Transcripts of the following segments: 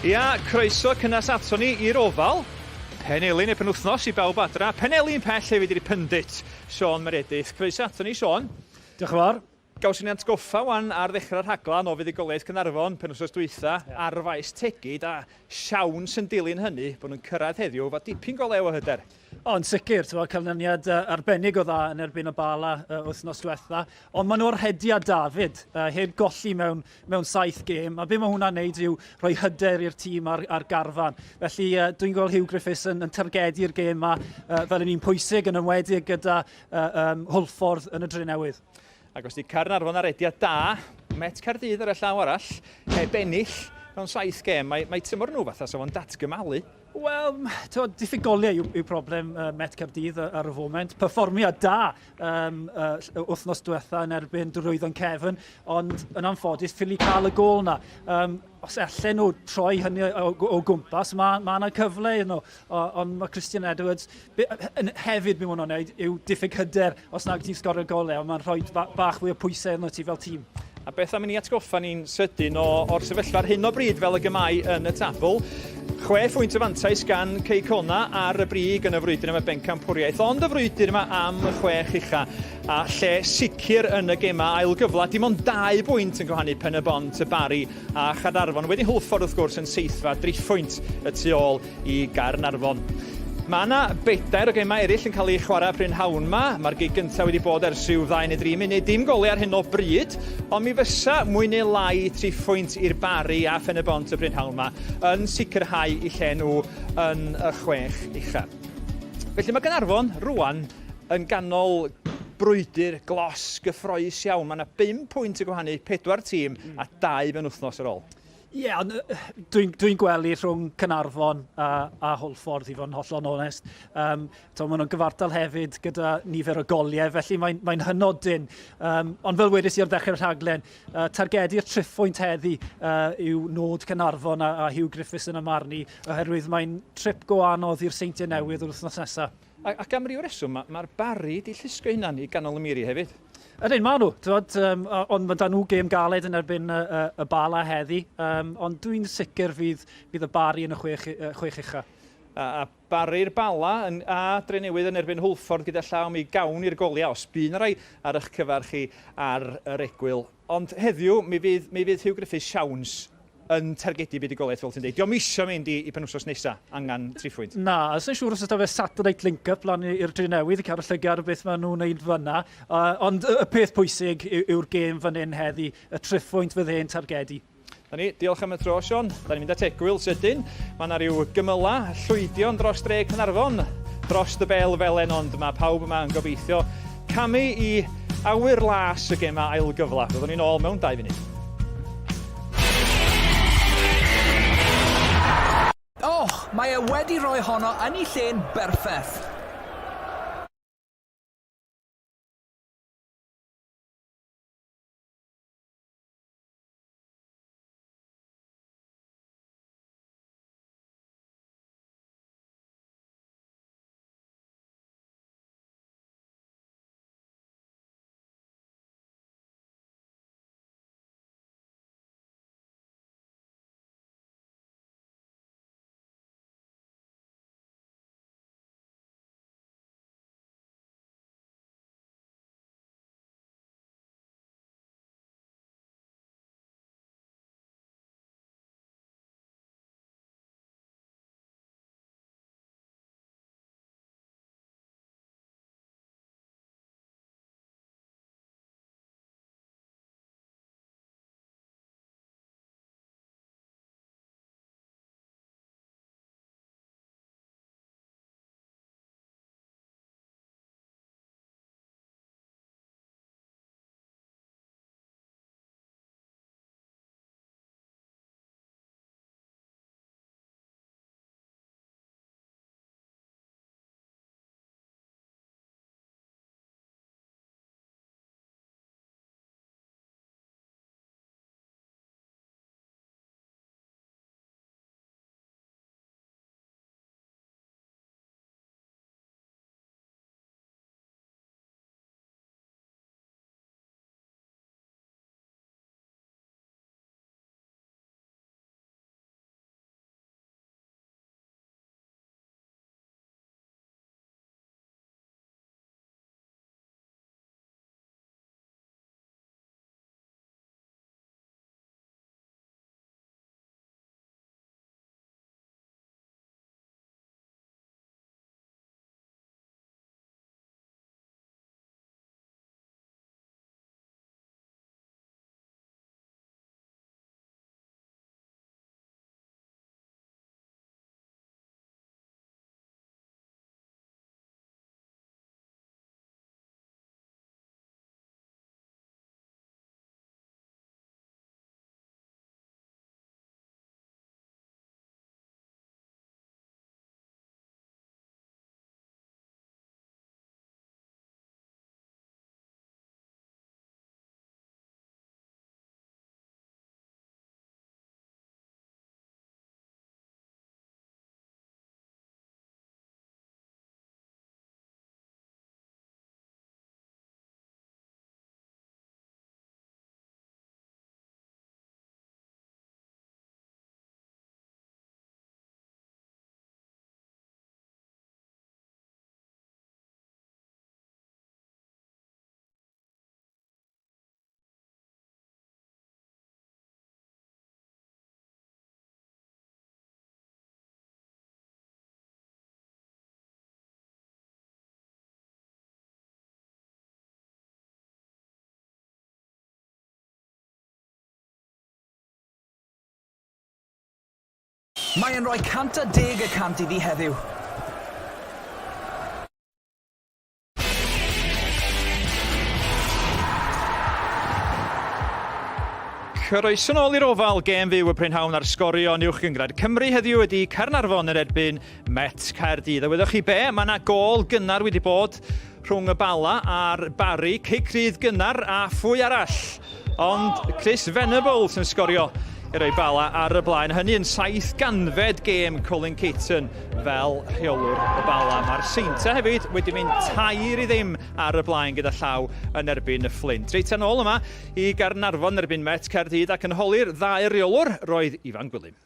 Ia, croeso cynnes ato ni i'r Ofal. Penelin y penwythnos i bawb adra. Penelin pell hefyd i'r pundit, Siôn Meredith. Croeso ato ni, Siôn. Diolch yn fawr. Gawson ni atgoffa wan ar ddechrau'r rhaglan o fuddugoliaeth Caernarfon penwythnos dwytha ar faes Tegid a siawns yn dilyn hynny bod nhw'n cyrraedd heddiw efo dipyn go lew o hyder. O, yn sicr, ti'n canlyniad arbennig o dda yn erbyn y Bala wythnos diwetha, ond maen nhw'r rhediad David, heb golli mewn, mewn saith gêm, a be mae hwnna'n neud yw rhoi hyder i'r tîm a'r, a'r garfan. Felly dwi'n gweld Hugh Griffiths yn, yn targedu'r gêm yma fel yn un pwysig, yn enwedig gyda um, Hwlffordd yn y Drenewydd. Ac os di Caernarfon ar rediad da, Met Caerdydd ar y llaw arall, heb ennill mewn saith gêm, mae, mae tymor nhw fatha sa fo'n datgymalu. Wel, t'wod, diffyg goliau yw, yw problem uh, Met Caerdydd ar y foment. Perfformiad da um, uh, wythnos diwetha yn erbyn Drwyddon Cefn, ond yn anffodus, ffili cael y gol na. Um, os allen nhw troi hynny o, o gwmpas, mae ma yna cyfle iddyn nhw. Ond mae Christian Edwards, be, yn, hefyd be maen nhw'n gwneud yw diffyg hyder os nag ti'n sgorio golau, ond mae'n rhoi bach fwy o pwysau arno ti fel tîm. A beth am i ni atgoffa ni'n sydyn o, o'r sefyllfa ar hyn o bryd fel y gymau yn y tabl. Chwe phwynt o fantais gan Cei Cona ar y brig yn y frwydr am y bencampwriaeth, ond y frwydr yma am y chwech ucha a lle sicr yn y gemau ail gyfle. Dim ond dau bwynt yn gwahanu Pen y Bont, y Barri a Chaernarfon. Wedi Hwlffordd wrth gwrs yn seithfa driphwynt y tu ôl i Gaernarfon. Mae yna bedair o gemau eraill yn cael eu chwarae prynhawn 'ma. Mae'r gig gyntaf wedi bod ers rhyw ddau neu dri munud. Dim golau ar hyn o bryd, ond mi fysa mwy neu lai triphwynt i'r Barri a Phen-y-bont y prynhawn 'ma yn sicrhau eu lle nhw yn y chwech ucha. Felly mae Gaernarfon rwan yn ganol brwydr glos gyffroes iawn. Mae yna bum pwynt yn gwahanu pedwar tîm a dau benwythnos ar ôl. Ie, yeah, ond dwi'n dwi gwely rhwng Caernarfon a, a Hwlffordd, i fod yn hollol onest. Um, to, maen nhw'n gyfartal hefyd gyda nifer o goliau, felly mae'n mae hynod dyn. Um, ond fel wedes i ar ddechrau'r rhaglen, uh, targedu'r triphwynt heddi uh, yw nod Caernarfon a, a Hugh Griffiths yn y marn i, oherwydd mae'n trip go anodd i'r Seintiau Newydd yr wythnos nesaf. Ac am ryw reswm, mae'r ma Barri 'di llusgo hunan i ganol y miri hefyd. Ydyn, maen nhw, t'mod, um, ond mae 'da nhw gêm galed yn erbyn y, y, y Bala heddi, um, ond dwi'n sicr fydd, fydd y Barri yn y chwech, chwech ucha. A, a Barri'r Bala yn, a Drenewydd yn erbyn Hwlffordd gyda llaw mi gawn i'r goliau os bu 'na rai ar eich cyfer chi ar yr egwyl. Ond heddiw mi fydd, mi fydd Huw Griffiths siawns yn targedu buddugoliaeth fel ti'n deud. Dio'm isio mynd i, i penwsos nesa, angen triphwynt. Na, os yn siŵr os ydy fe satellite link-up lan i'r Drenewydd i cael y llygad ar beth maen nhw'n neud fyna. Uh, ond y, y peth pwysig yw'r gêm fan hyn heddi, y triphwynt fydd e'n targedu. Na ni, diolch am y tro, Sion. Da ni'n mynd at egwyl sydyn. Mae yna rhyw gymyla llwydion dros dre Caernarfon, dros y bel felen, ond mae pawb yma yn gobeithio camu i awyr las y gemau ail gyfle. Byddwn ni'n ôl mewn dau funud. Och, mae e wedi rhoi honno yn ei lle'n berffeth. Mae e'n rhoi 110 y cant iddi heddiw. Croeso nôl i'r Ofal, gêm fyw y prynhawn ar Sgorio yn Uwch Gynghrair Cymru heddiw ydy Caernarfon yn erbyn Met Caerdydd. A wyddoch chi be, mae yna gôl gynnar wedi bod rhwng y Bala a'r Barri, cic rydd gynnar a phwy arall. Ond Chris Venables yn sgorio i roi Bala ar y blaen. Hynny yn 700fed gêm Colin Caton fel rheolwr y Bala. Mae'r Seintiau hefyd wedi mynd 3-0 ar y blaen gyda llaw yn erbyn y Fflint. Reit yn ôl yma i Gaernarfon yn erbyn Met Caerdydd ac yn holi'r ddau reolwr roedd Ifan Gwilym.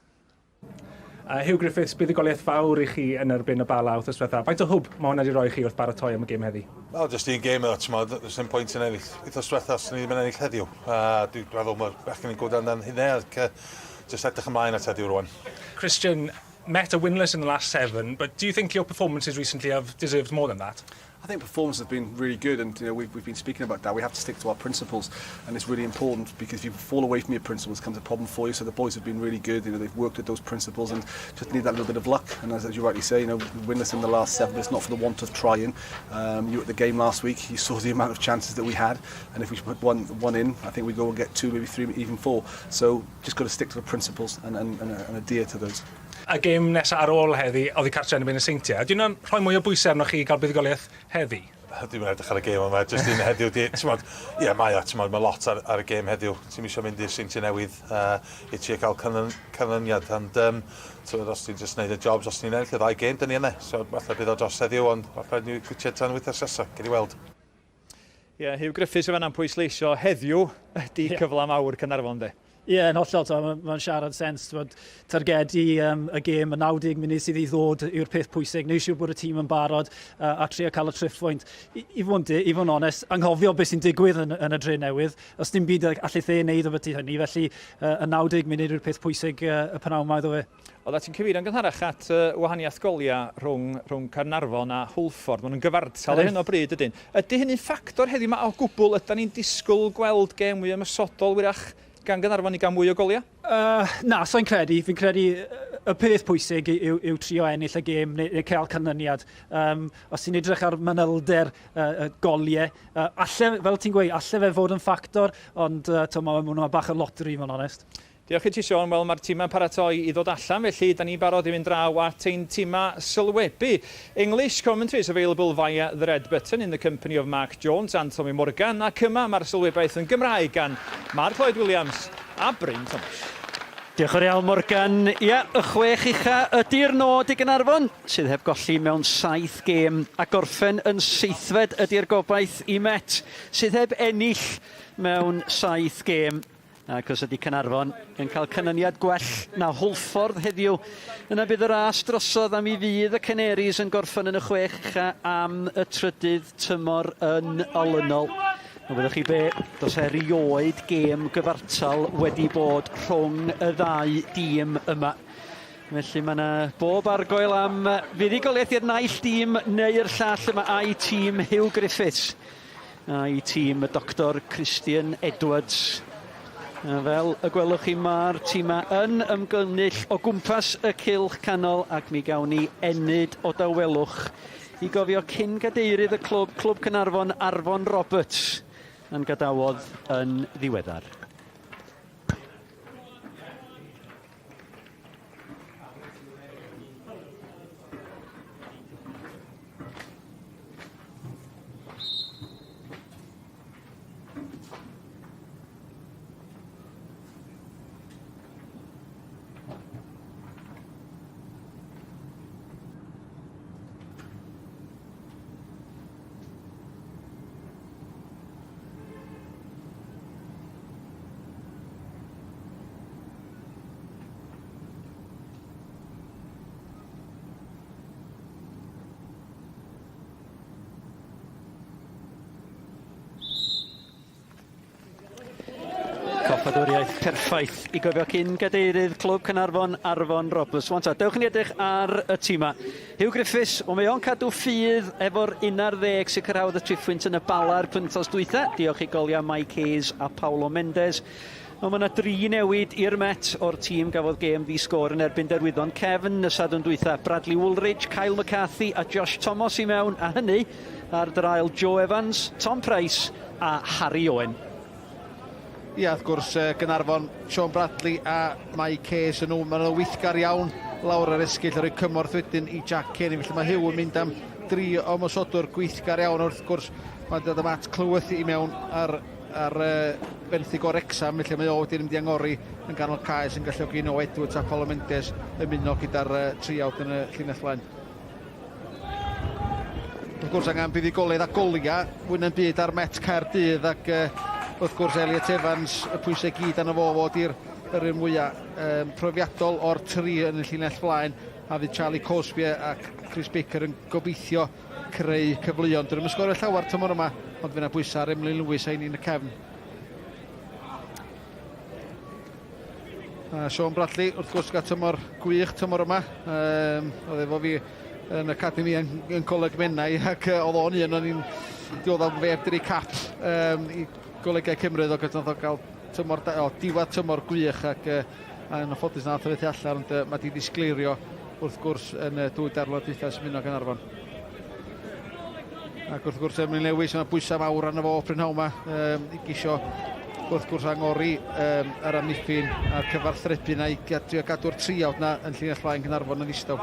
Huw Griffiths, buddugoliaeth fawr i chi yn erbyn y Bala wythnos diwetha. Faint o hwb mae hwnna wedi rhoi chi wrth baratoi am y gêm heddi? Wel, jyst un gêm yw, t'mod, does dim pwynt yn ennill wythnos diwetha os ni ddim yn ennill heddiw. A dwi'n meddwl mae'r bechgyn yn gwybod amdan hynny ac uh, jyst edrych ymlaen at heddiw rwan. Christian, Met are winless in the last seven, but do you think your performances recently have deserved more than that? I think performance has been really good, and you know we've, we've been speaking about that. We have to stick to our principles, and it's really important because if you fall away from your principles, it becomes a problem for you. So the boys have been really good. You know they've worked at those principles and just need that little bit of luck. And as, as you rightly say, you know winless in the last seven, but it's not for the want of trying. Um, you were at the game last week. You saw the amount of chances that we had, and if we put one one in, I think we go and get two, maybe three, even four. So just got to stick to the principles and, and, and, and adhere to those. Y gêm nesaf ar ôl heddi, oddi cartre yn erbyn y Seintiau. Ydy hwnna'n rhoi mwy o bwysau arnoch chi i gael buddugoliaeth heddi? Dwi'm yn edrych ar y gêm yma, jyst un heddiw. Di, t'mod, ie, mae o, t'mod, mae lot ar, ar y gêm heddiw. Ti'm eisiau mynd i'r Seintiau Newydd uh, i trio cael canlyn, canlyniad. Ond, um, t'mod, os ti'n just neud y jobs, os ni'n ennill y ddau gêm, dyn ni yna. So, falle bydd o dros heddiw, ond falle ni gwtio tan wythnos nesaf, gen i weld. Ie, yeah, Huw Griffiths yn fanna'n pwysleisio heddiw ydy yeah. cyfle mawr Caernarfon, de. Ie, yeah, yn hollol, mae'n ma siarad sens, twod, targedu um, y gêm, y 90 munud sydd i ddod yw'r peth pwysig, neu siŵr bod y tîm yn barod uh, a trio cael y triphwynt. I, i fod yn, i fod yn onest, anghofio beth sy'n digwydd yn, yn y dre newydd, os dim byd allith e wneud o beth hynny, felly uh, y 90 munud yw'r peth pwysig uh, y pnawn 'ma iddo fe. Oeddet ti'n cyfeirio'n gynharach at y wahaniaeth goliau rhwng, rhwng Caernarfon a Hwlffordd. Maen nhw'n gyfartal ar hyn o bryd, ydyn. Ydy hynny'n ffactor heddiw 'ma o gwbl? Ydan ni'n disgwyl gweld gêm mwy ymosodol wyrach gan Gaernarfon i gael mwy o goliau? Uh, na, so'n credu. Fi'n credu y peth pwysig yw, yw trio ennill y gêm neu, neu cael canlyniad. Um, os ti'n edrych ar manylder uh, y goliau, uh, alle, fel ti'n gweud, alle fe fod yn ffactor, ond uh, mae ma, ma bach o lottery, mae'n onest. Diolch i ti Siôn, wel mae'r timau'n paratoi i ddod allan felly da ni'n barod i fynd draw at ein timau sylwebu. English commentary is available via the red button in the company of Mark Jones and Tommy Morgan ac yma mae'r sylwebaeth yn Gymraeg gan Mark Lloyd Williams a Bryn Thomas. Diolch yn iawn Morgan. Ia, y chwech ucha ydy'r nod i Gaernarfon, sydd heb golli mewn saith gêm, a gorffen yn seithfed ydy'r gobaith i Met, sydd heb ennill mewn saith gêm. Ac os ydy Caernarfon yn cael canlyniad gwell na Hwlffordd heddiw, yna bydd y ras drosodd a mi fydd y Canaries yn gorffen yn y chwech ucha am y trydydd tymor yn olynol. Ond fyddwch chi be, does erioed gêm gyfartal wedi bod rhwng y ddau dîm yma. Felly mae yna bob argoel am fuddugoliaeth i'r naill dîm neu'r llall yma a'i tîm Huw Griffiths. A'i tîm, y Doctor Christian Edwards. A fel y gwelwch chi, mae'r tîmau yn ymgynnull o gwmpas y cylch canol ac mi gawn ni ennyd o dawelwch i gofio cyn gadeirydd y clwb, Clwb Caernarfon, Arfon Roberts, yn gadawodd yn ddiweddar. Coffadwriaeth perffaith i gofio cyn gadeirydd Clwb Caernarfon, Arfon Roberts. Wan ta, dewch i ni edrych ar y tîma. Huw Griffiths, wel mae o'n cadw ffydd efo'r 11 sicrhaodd y triphwynt yn y Bala'r penwythnos dwytha. Diolch i goliau Mike Hayes a Paulo Mendes. Ond mae yna dri newid i'r Met o'r tîm gafodd gêm ddi-sgôr yn erbyn Derwyddon Cefn y Sadwrn dwytha. Bradley Woolridge, Kyle McCarthy a Josh Thomas i mewn, a hynny ar draul Joe Evans, Tom Price a Harry Owen. Ia, wrth gwrs, Gaernarfon, Sean Bradley a Mike Hayes yn nhw. Maen nhw'n weithgar iawn lawr ar esgyll a rhoi cymorth wedyn i Jack Kenny. Felly mae Huw yn mynd am dri ymosodwr gweithgar iawn. Wrth gwrs, mae'n dod â Matt Clyworth i mewn ar, ar uh, benthyg o'r Wrecsam, felly mae o wedyn mynd i angori yn ganol cae sy'n galluogi Noah Edwards a Paulo Mendes ymuno gyda'r uh, triawd yn y llinell flaen. Wrth gwrs angen buddugoliaeth a goliau fwy na'm byd ar Met Caerdydd ac uh, wrth gwrs Elliot Evans y pwysau gyd arno fo fod i'r yr un mwyaf um, profiadol o'r tri yn y llinell flaen a fydd Charlie Cosby ac Chris Baker yn gobeithio creu cyfleoedd. Dyn nhw'n sgorio llawer tymor yma, ond fydd yna bwysau ar Emlyn Lewis a yn y cefn. A Sean Bradley, wrth gwrs, gael tymor gwych tymor yma. Um, oedd efo fi yn academi yn, yn Coleg Menai ac uh, oedd o'n un o'n i'n dioddef fe heb dri cap um, i Golegau Cymru oedd o gyda gael tymor, o, diwedd tymor gwych ac uh, yn ffodus na oedd allan ond uh, mae di ddisgleirio wrth gwrs yn y dwy darlod dwytha sy'n mynd o Gaernarfon. Ac wrth gwrs Emlyn Lewis, mae bwysau mawr arno fo prynhawn yma um, i gisio wrth gwrs angori um, yr amddiffyn a'r cyfarthrebu yna i gadw, gadw'r triawd yna yn llinell flaen Caernarfon yn ddistaw.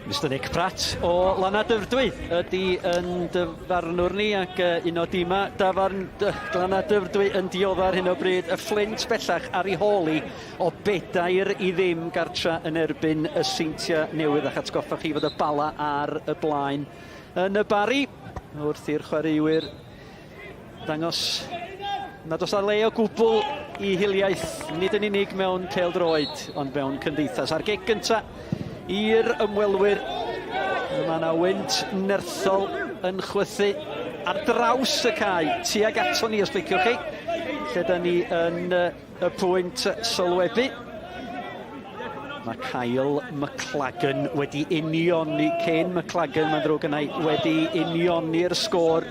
Mr Nick Pratt o Lana Dyfrdwy ydy yn dyfarnwr ni ac un o dîma dafarn Glana Dyfrdwy yn dioddef ar hyn o bryd. Y Fflint bellach ar ei hôl i o bedair i ddim gartra yn erbyn y Seintiau Newydd a'ch atgoffa chi fod y Bala ar y blaen yn y Barri wrth i'r chwaraewyr ddangos nad oes le o gwbl i hiliaeth, nid yn unig mewn pêl-droed, ond mewn cymdeithas. A'r gic gynta i'r ymwelwyr, mae yna wynt nerthol yn chwythu ar draws y cae, tuag ato ni os liciwch chi, lle da ni yn Y pwynt sylwebu. Mae Kyle McLagan wedi unioni, Kane McLagan, mae'n ddrwg yna, wedi unioni'r sgôr.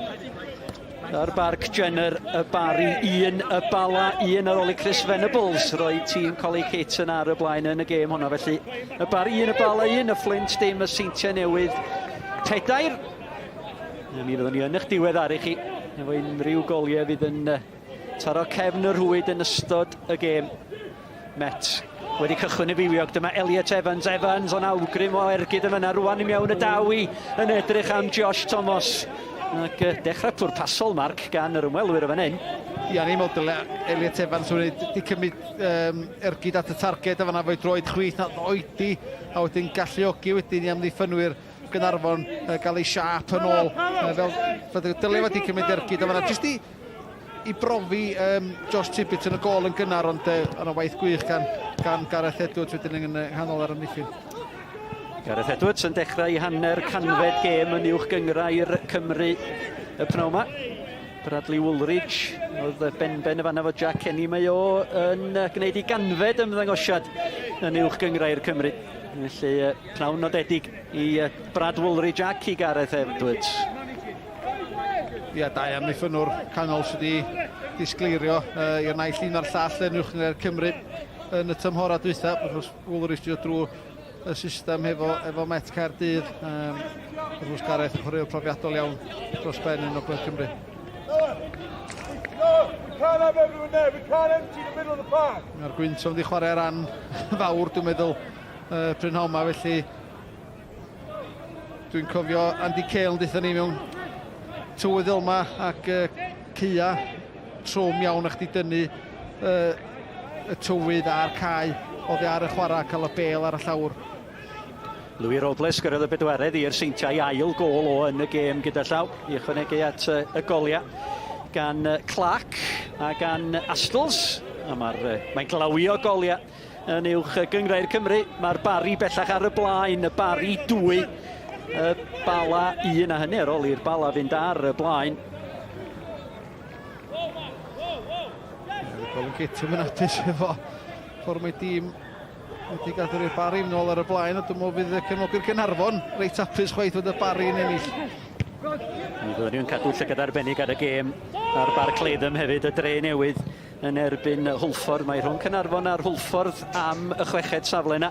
Ar Barc Jenner, y Barri 1, y Bala 1 ar ôl i Chris Venables roi tîm Coleg Caton ar y blaen yn y gêm honno. Felly, y Barri 1, y Bala 1, y Flint dim, y Seintiau Newydd 4. Mi fyddwn ni yn eich diweddaru chi efo unrhyw goliau fydd yn Taro cefn y rhwyd yn ystod y gêm. Met wedi cychwyn y fywiog. Dyma Elliot Evans. Evans o'n awgrym o ergyd yn fyna. Rwan i mewn y daw i yn edrych am Josh Thomas. Ac dechrau pwrpasol, Mark, gan yr ymwelwyr o fan hyn. Ia, ni'n meddwl dyle Elliot Evans wedi cymryd um, ergyd at y targed a fanna fo'i droed chwith na oedi a wedyn galluogi wedyn i amddiffynwyr Gaernarfon uh, gael ei siap yn ôl uh, fel dyle wedi cymryd ergyd a fanna jyst i i brofi um, Josh Tibbett yn y gol yn gynnar, ond uh, yna waith gwych gan, gan Gareth Edwards wedyn yn nghanol ar amddiffyn. Gareth Edwards yn dechrau i hanner canfed gêm yn uwch gynghrair Cymru y pnawn yma. Bradley Woolridge oedd benben y fanna fo Jack Kenny. Mae o yn gwneud i ganfed ymddangosiad yn uwch gynghrair Cymru. Felly pnawn nodedig i Brad Woolridge ac i Gareth Edwards. Ia, dau amddiffynnwr canol sydd wedi disgleirio uh, i'r naill un a'r llall yn uwch gynghrair Cymru yn y tymhorau dwytha. Wrth gwrs, Woolridge wedi dod drwy y system hefo, efo Met Caerdydd. Um, wrth gwrs, Gareth yn chwaraewr profiadol iawn dros ben yn Ogledd Cymru. Mae'r gwynt yn wedi chwarae ran fawr, dwi'n meddwl, uh, prynhawn yma, felly Dwi'n cofio Andy Cale yn deutha ni mewn tywydd fel yma ac uh, caea trwm iawn a chdi dynnu uh, y tywydd a'r cae oddi ar y chwarae cael y bel ar y llawr. Louis Robles gyrraedd y bedwaredd i'r Seintiau ail gôl o yn y gêm gyda llaw i ychwanegu at y goliau gan Clark a gan Astles a mae'r mae'n glawio goliau Yn uwch gynghrair Cymru, mae'r Barri bellach ar y blaen, y Barri 2, y Bala 1, a hynny ar ôl i'r Bala fynd ar y blaen. Colin Kitty yn hapus efo ffordd mae dîm wedi gadw'r i'r Barri yn ôl ar y blaen, a dwi'n meddwl fydd y cefnogwyr Caernarfon reit hapus chwaith fod y Barri yn ennill. Mi fyddwn ni'n cadw llygad arbennig ar y gêm ar Barc Latham hefyd, y dre newydd. yn erbyn Hwlffordd. Mae rhwng Caernarfon a'r Hwlffordd am y chweched safle yna.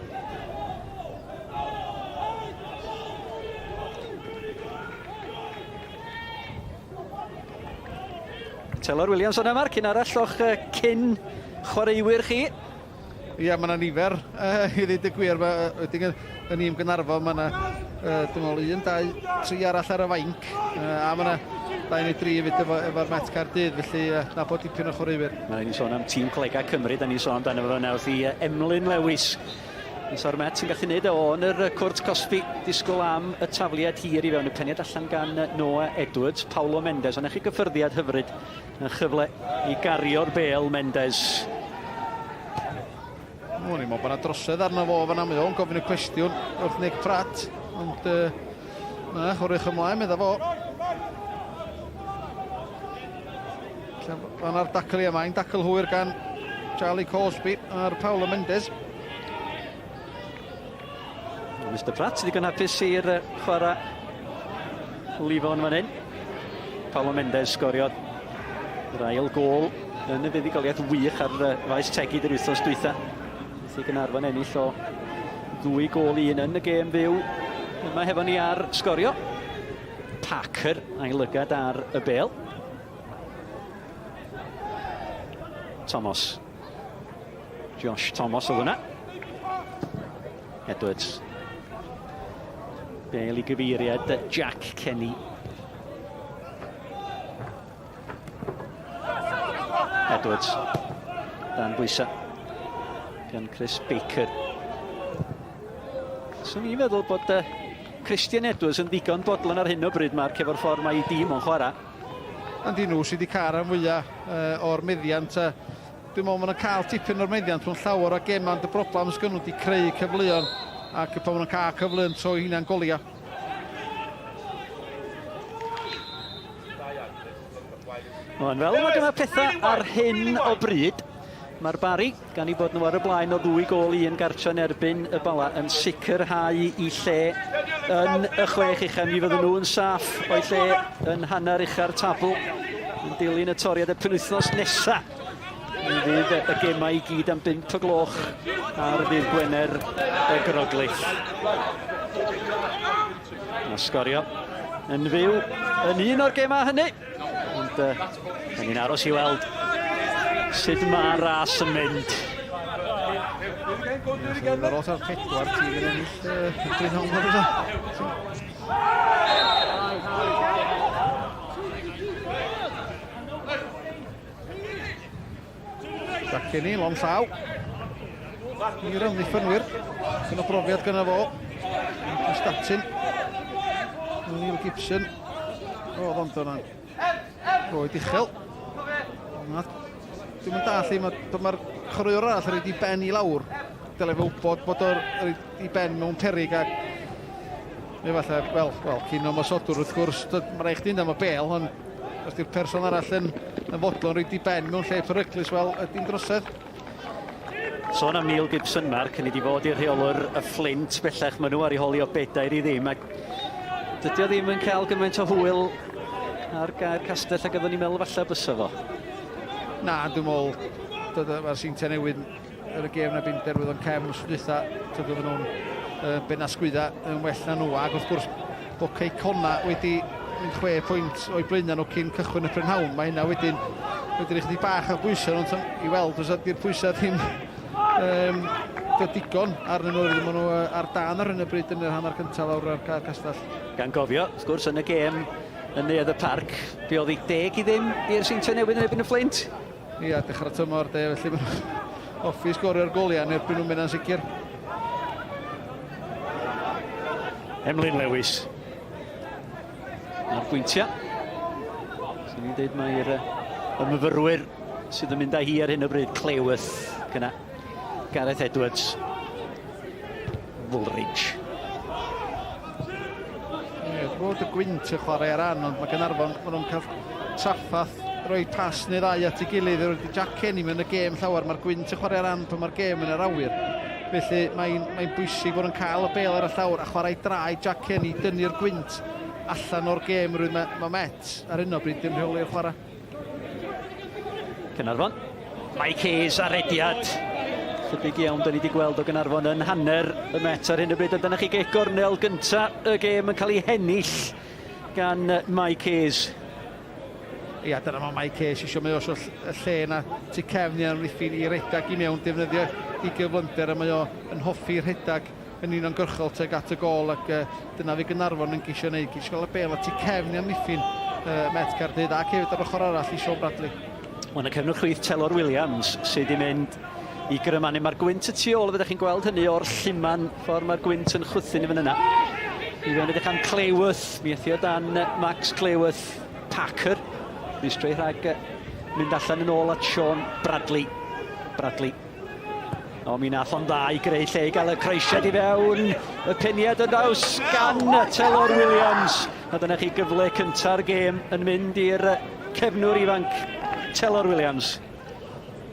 Telor Williams yna, Mark, un arall o'ch cyn chwaraewyr chi. Ia, mae yna nifer, uh, i ddweud y gwir. Mae, wedyn yn un Gaernarfon, mae yna, uh, dwi'n meddwl, un, dau, tri arall ar y fainc, uh, a mae yna dau neu dri hefyd efo, efo'r Met Caerdydd, felly uh, na bod dipyn o chwaraewyr. Mae ni'n sôn am tîm Colegau Cymru, da ni'n sôn amdano fo nawr, i Emlyn Lewis. So'r Met yn gallu gwneud o yn yr cwrt cosbi, disgwyl am y tafliad hir i fewn y peniad allan gan Noah Edwards, Paulo Mendes, ond chi gyffyrddiad hyfryd A chyfle i gario'r bêl, Mendes. O'n i'n meddwl bod yna drosedd arno fo fan'na, mae o'n gofyn y cwestiwn wrth Nick Pratt, ond uh, na, chwaraewch ymlaen, medda fo. Fanna'r dacl i yma, dacl hwyr gan Charlie Cosby a'r Paulo Mendes. Mr Pratt ddigon hapus i'r chwarae lifon fan hyn. Paulo Mendes sgoriodd yr ail gôl yn y fuddugoliaeth wych ar faes Tegid yr wythnos dwytha. Wrth i Gaernarfon ennill o ddwy gôl i un yn y gêm fyw. Yma hefo ni ar sgorio. Parker a'i lygad ar y bêl. Thomas. Josh Thomas oedd hwnna. Edwards. Bale i gyfeiriad Jack Kenny. Edwards. Dan bwysau. Gan Chris Baker. Swn i'n meddwl bod uh, Christian Edwards yn ddigon bodlon ar hyn o bryd, Mark, efo'r ffordd mae ei dîm o'n chwarae. Ond nhw sydd wedi cael rhan fwyaf uh, o'r meddiant. Uh, Dwi'n meddwl maen nhw'n cael tipyn o'r meddiant mewn llawer o gemau, ond y broblem sgyn nhw di creu cyfleon, ac pan maen nhw'n cael cyfleon to hunan golia. Ond fel mae dyma pethau ar hyn o bryd, mae'r Barri, gan i bod nhw ar y blaen o ddwy gôl i un gartre yn erbyn y Bala, yn sicrhau i lle yn y chwech ucha. Mi fydden nhw yn saff o'i lle yn hanner ucha'r tabl yn dilyn y toriad y penwythnos nesaf. Mi fydd y gemau i gyd am 5 o gloch ar ddydd Gwener y Groglith. A sgorio yn fyw yn un o'r gemau hynny. Ond uh, ni'n aros i weld sut mae'r ras yn mynd. Mae'n lot ar pedwar tîm yn ennill y prynhawn yma. Jack Kenny, lon llaw. I'r amddiffynwyr. Yn o brofiad gyda fo. Statyn. Neil Gibson. O, ond yna'n roed uchel. Na, dwi'n mynd dall i, mae'r ma chwaraewr arall yn rhaid i ben i lawr. Dyle fe wybod bod o'r i ben mewn perig ac efallai, wel, wel, cyn ymosodwr wrth gwrs, mae rhaid chdi am y bel, ond Os di'r person arall yn, yn fodlon rhoi di ben mewn lle peryglus, wel, ydy'n drosedd. Sôn am Neil Gibson, Mark, ni wedi fod i'r rheolwr y Flint bellach, maen nhw ar ei holi o bedair i ddim, ac dydy o ddim yn cael gymaint o hwyl ar gair castell ag oeddwn ni'n meddwl falle bysa fo. Na, dwi'n meddwl, mae'r Seintiau Newydd yn y gêm na byn derwydd o'n cefn wrth dwytha, tyd oedden nhw'n uh, benasgwydda yn well na nhw, ac wrth gwrs bod Cei Conna wedi mynd chwe pwynt o'i blaenau nhw cyn cychwyn y prynhawn. Mae hynna wedyn wedi rhoi chydig bach o bwysau nhw'n i weld os ydy'r pwysau ddim um, digon arnyn nhw, maen nhw ar dan ar hyn o bryd yn yr hanner cyntaf lawr ar Caer Castell. Gan gofio, wrth gwrs, yn y gêm yn Neuadd y Parc, be oedd hi deg i ddim i'r Seintiau Newydd yn erbyn y Fflint? Ia, dechrau tymor de, felly maen nhw'n hoffi sgorio'r goliau yn erbyn nhw'n mynd sicr. Emlyn Lewis. A'r bwyntiau. Swn i'n dweud mai'r y myfyrwyr sydd yn mynd â hi ar hyn o bryd, Cleworth gyna Gareth Edwards. Woolridge. Ie, bod y gwynt yn chwarae ar ran, ond mae Gaernarfon, maen nhw'n cael traffath rhoi pas neu ddau at ei gilydd. Roedd Jack Kenny mewn y gêm llawer, mae'r gwynt yn chwarae ar ran pan mae'r gêm yn yr awyr. Felly mae'n mae bwysig bod yn cael y bel ar y llawr a chwarae draed Jack Kenny, dynnu'r gwynt allan o'r gêm. Rwy'n mae, mae Met ar hyn o bryd dim rheoli'r chwarae. Caernarfon. Mike Hayes ar rediad. Chydig iawn da ni wedi gweld o Gaernarfon yn hanner y Met ar hyn o bryd. A dyna chi geg gornel gynta y gêm yn cael ei hennill gan Mike Hayes. Ia, dyna mae Mike Hayes eisiau, mae o eisiau y lle yna tu cefn i amddiffyn i redag i mewn, defnyddio i gyflymder a mae o yn hoffi rhedag yn uniongyrchol tuag at y gôl ac uh, dyna fi Gaernarfon yn geisio wneud, geisio gael y bêl at tu cefn i amddiffyn uh, Met Caerdydd ac hefyd ar ochr arall i Sean Bradley. Wel, y cefnwr chwith Telor Williams sydd wedi mynd i grymanu. Mae'r gwynt y tu ôl, fyddech chi'n gweld hynny o'r lluman, ffordd mae'r gwynt yn chwythu ni fan yna. I fewn edrych am Clayworth, mi aeth o dan Max Clayworth Parker. Rwystro rhag mynd allan yn ôl at Sean Bradley. Bradley. O, mi nath o'n dda i greu lle i gael y croesiad i fewn. Y peniad yn daws gan Telor Williams. A dyna chi gyfle cynta'r gêm yn mynd i'r cefnwr ifanc Telor Williams.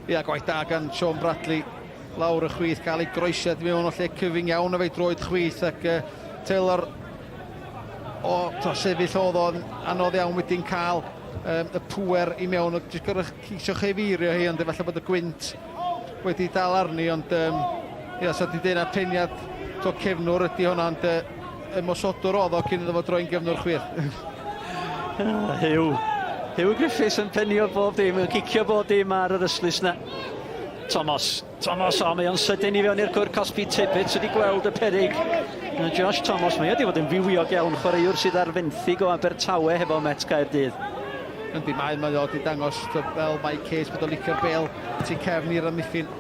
Ia, gwaith da gan Sean Bradley lawr y chwith, cael ei groesiad i mewn o lle cyfyng iawn efo'i droed chwith ac uh, Taylor o to, sefyll oedd o'n anodd iawn wedyn cael um, y pŵer i mewn, jyst gorau ceisio chyfeirio hi, ond efallai bod y gwynt wedi dal arni, ond um, ia, sa di dweud na peniad to cefnwr ydy hwnna, ond uh, ymosodwr oedd o cyn iddo fo droi'n gefnwr chwith. Huw. Huw Griffiths yn penio bob dim, yn cicio bob dim ar yr ystlys na. Thomas. Thomas, o, mae o'n sydyn i fewn i'r cwr cosbi Tibbets wedi gweld y perig. Josh Thomas, mae wedi bod yn fywiog iawn, chwaraewr sydd ar fenthyg o Abertawe hefo Met Caerdydd. Yndi, mae, mae o wedi dangos fel Mike Case bod o'n licio'r bel tu cefn i'r amddiffyn.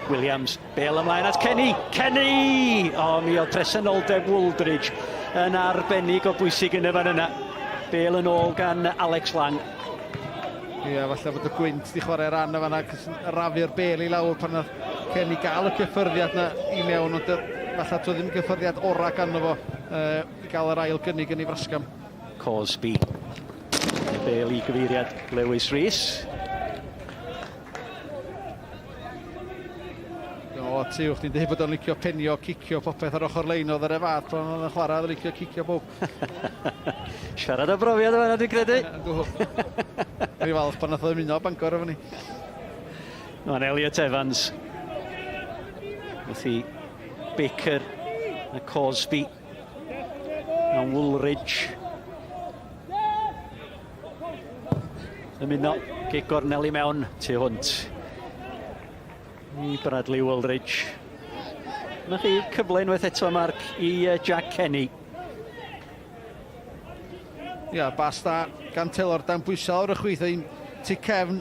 Williams, bel ymlaen at Kenny. Kenny! O, mi oedd presenoldeb Wooldridge yn arbennig o bwysig yn y fan yna. Bel yn ôl gan Alex Lang. Ie, falle bod y gwynt di chwarae ran y fanna, cos rafu'r bel i lawr pan nath Kenny gael y cyffyrddiad na i mewn, ond falle to ddim cyffyrddiad ora ganddo fo uh, i gael yr ail gynnig yn ei frasgam. Cosby. Y bel i gyfeiriad Lewis Rees. O, ti uwch, ni'n dweud bod o'n licio penio, cicio, popeth ar ochr lein oedd yr e fath pan oedd yn chwarae, oedd yn licio cicio bob. Siarad o brofiad yma, dwi'n credu. Dwi'n falch pan nath o ymuno Bangor efo ni. Mae'n Elliot Evans. Wrth i Baker a Cosby. A Woolridge. Ymuno, gic gornel i mewn, tu hwnt. I Bradley Woolridge. Dyna chi cyfle unwaith eto, Mark, i Jack Kenny. Ia, bas da gan Taylor dan bwysau o'r y chwith ein tu cefn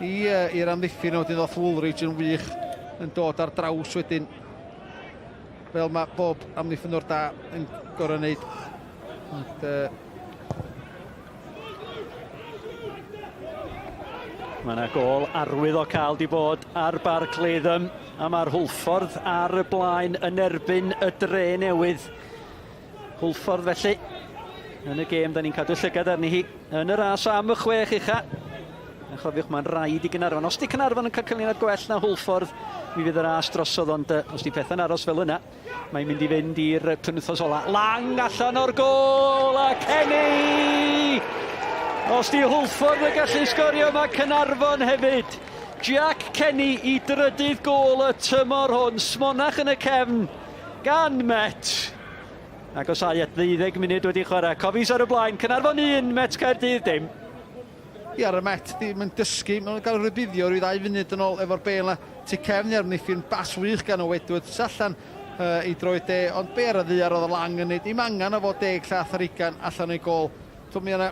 i i'r amddiffyn wedyn ddoth Woolridge yn wych yn dod ar draws wedyn fel mae bob amddiffynwr da yn gorau wneud. Ond, uh... Mae yna gol arwydd o cael di bod ar Barc Latham a mae'r Hwlffordd ar y blaen yn erbyn y dre newydd. Hwlffordd felly yn y gêm da ni'n cadw llygad arni hi yn y ras am y chwech ucha. A chofiwch, mae'n rhaid i Gaernarfon. Os di Caernarfon yn cael canlyniad gwell na Hwlffordd, mi fydd y ras drosodd, ond os di pethau'n aros fel yna, Mae'n mynd i fynd i'r penwythnos ola. Lang allan o'r gôl a Kenny! Os di Hwlffordd yn gallu sgorio, mae Caernarfon hefyd. Jack Kenny i drydydd gôl y tymor hwn. Smonach yn y cefn gan Met. Agosau at ddeuddeg munud wedi chwarae. Cofis ar y blaen, Caernarfon 1, Met Caerdydd dim. Ie, ar y Met, ddim yn dysgu. Mae'n cael rhybuddio rhyw ddau funud yn ôl efo'r bel na tu cefn i'r amddiffyn. Bas wych gan o Edwards allan uh, i droed de, ond be ar y ddiar oedd y Lang yn neud? Dim angen o fod deg llath ar ugain allan o'i gol. So, mi yna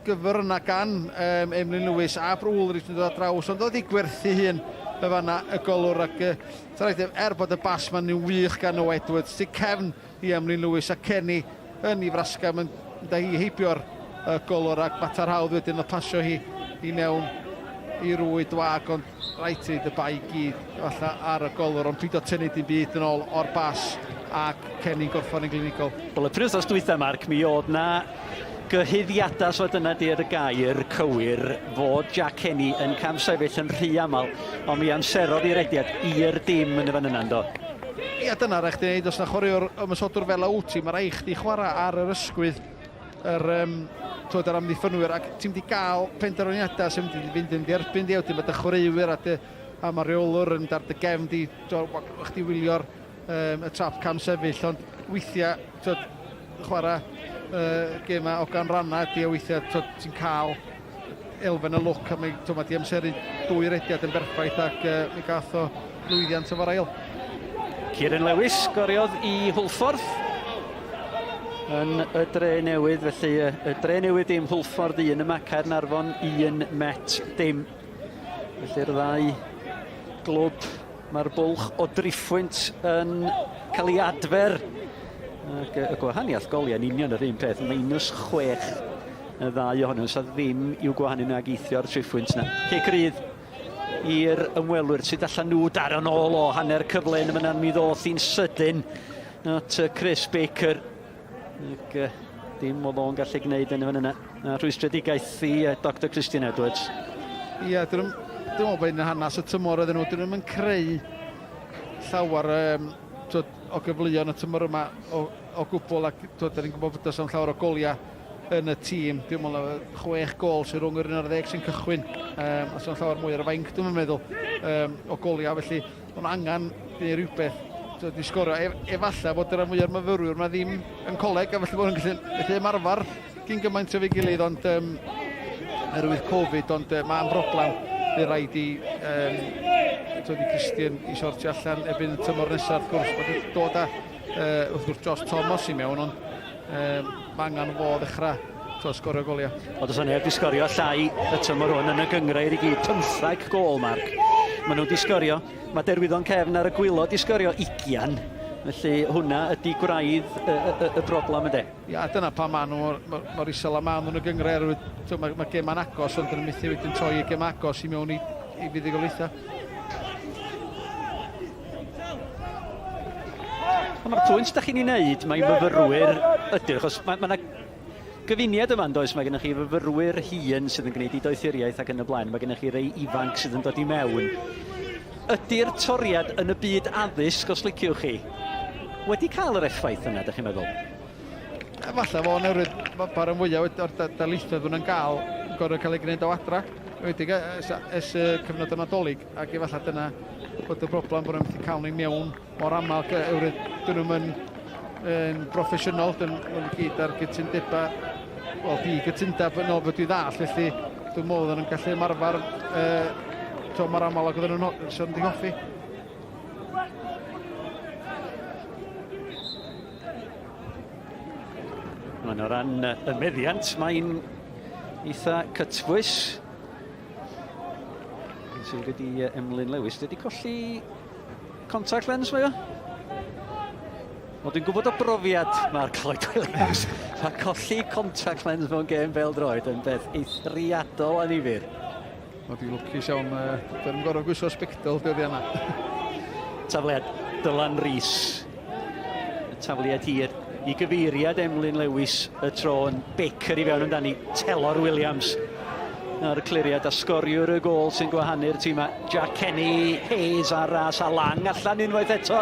gyfer yna gan um, Emlyn Lewis a Brwlrich yn dod ar draws, ond oedd i gwerthu hun y fanna y golwr ac uh, er bod y bas ma'n wych gan o Edwards, tu cefn i Emlyn Lewis a Kenny yn ei frasga, mae'n mynd â hi heibio'r uh, golwr ac mater hawdd wedyn o pasio hi i mewn i rwyd wag, ond rhaid ti y bai gyd falle ar y golwr, ond pido tynnu dim byd yn ôl o'r bas ac Kenny'n gorffan yn glinigol. Wel, y penwythnos dwytha, Mark, mi oedd na gyhuddiadau, so dyna di'r gair cywir, fod Jack Kenny yn camsefyll yn rhy aml, ond mi amserodd ei rediad i'r dim yn y fan yna, yndo? Ia, dyna rhaid chdi wneud, os na chwaraewr ymosodwr fel a wyt ti, mae rhaid chdi chwarae ar yr ysgwydd yr, um, twod, yr amddiffynwyr, ac ti'n mynd i gael penderfyniadau sy'n mynd i fynd yn dderbyn di, a wedyn mae dy chwaraewyr a, dy, a mae rheolwr yn dar dy gefn di, twod, chdi wylio'r um, y trap cam sefyll, ond weithiau, twod, chwarae uh, gemau o ganrannau ydy, a weithiau twod, ti'n cael elfen y lwc, a mae, twod, mae di amseru dwy rediad yn berffaith ac uh, mi gath o lwyddiant efo'r ail. Kieran Lewis sgoriodd i Hwlffordd yn y dre newydd, felly y dre newydd dim Hwlffordd un yma, Caernarfon un, Met dim. Felly'r ddau glwb, mae'r bwlch o driphwynt yn cael ei adfer. Ac y gwahaniaeth goliau yn union yr un peth, minus 6 y ddau ohonyn nhw, so ddim i'w gwahanu nag eithrio'r triphwynt yna. Cic rydd i'r ymwelwyr, sut allan nhw daro nôl o hanner cyfle yn y mynan mi ddoth hi'n sydyn at Chris Baker. Ac dim oedd o'n gallu gwneud yn y fan yna. A rhwystredigaeth i Dr Christian Edwards. Ie, yeah, dyn nhw'n meddwl bod yn hanes y tymor oedden nhw, dyn nhw'n creu llawer um, twyd, o gyfleoedd y tymor yma o, o gwbl ac twyd, dyn ni'n gwybod bod does llawer o goliau yn y tîm. Dwi'n meddwl chwech gol sy'n rhwng yr 11 sy'n cychwyn. Um, a sy'n llawer mwy ar y fainc, dwi'n meddwl, um, o goliau. Felly, Mae'n angen gwneud rhywbeth i sgorio. E, efallai fod y rhan fwyaf o'r myfyrwyr yma ddim yn coleg, a felly bod nhw'n gallu, gallu ymarfer gyn gymaint efo'i gilydd, ond um, oherwydd Covid, ond uh, mae'n broblem. Fe rhaid i, um, i Christian i sortio allan erbyn y tymor nesaf, wrth gwrs, bod wedi dod â, uh, wrth gwrs, Josh Thomas i mewn, ond um, mae angen fo ddechrau to, sgorio goliau. Ond does neb wedi sgorio llai y tymor hwn yn y gynghrair i gyd. 15 gôl, Mark. Maen nhw wedi sgorio. Mae Derwyddon Cefn ar y gwylod wedi sgorio 20. Felly hwnna ydy gwraidd y, y, y, y broblem yndê. Ia, dyna pam maen nhw mor, mor, mor isel a maen nhw'n y gynghrair. Mae, mae gema'n agos, ond dyn nhw'n methu wedyn toi y gem agos i mewn i, i fuddugoliaethau. Ond mae'r pwynt da chi'n ei wneud, mae myfyrwyr ydy'r, achos mae, mae gyfuniad yma yn does, mae gennych chi fyfyrwyr hŷn sydd yn gwneud i doethuriaeth ac yn y blaen, mae gennych chi rei ifanc sydd yn dod i mewn. Ydy'r toriad yn y byd addysg, os liciwch chi, wedi cael yr effaith yna, ydych chi'n meddwl? Efallai fo, oherwydd mae'r rhan fwyaf o'r darlithoedd nhw'n gael yn gorfod cael ei gwneud o adra, enwedig ers, ers y cyfnod y Nadolig, ac efallai dyna bod y broblem bod nhw'n methu cael nhw i mewn mor aml, oherwydd dyn nhw'n yn, yn broffesiynol, dyn nhw'n gyd ar gytundebau, wel, di gytundeb yn ôl beth dwi ddall, felly dwi'n meddwl oedden nhw'n gallu ymarfer uh, to, mor aml ag oedden nhw'n sôn di hoffi. Mae'n o ran y meddiant, mae'n eitha cytbwys. Sy'n gyda Emlyn Lewis. Wedi colli contact lens mae o? Wel, dwi'n gwybod o brofiad Mark Lloyd Williams. Mae colli contact lens mewn gêm bêl-droed yn beth eithriadol annifyr. Wel, dwi'n lwcus iawn. Uh, dwi'n gorfod gwisgo sbectol dyddiau yma. Tafliad Dylan Rees. Y tafliad hir i gyfeiriad Emlyn Lewis y tro yn Baker i fewn amdani. Telor Williams ar y cliriad a sgoriwr y gôl sy'n gwahanu'r tîmau. Jack Kenny, Hayes ar ras a Lang allan unwaith eto.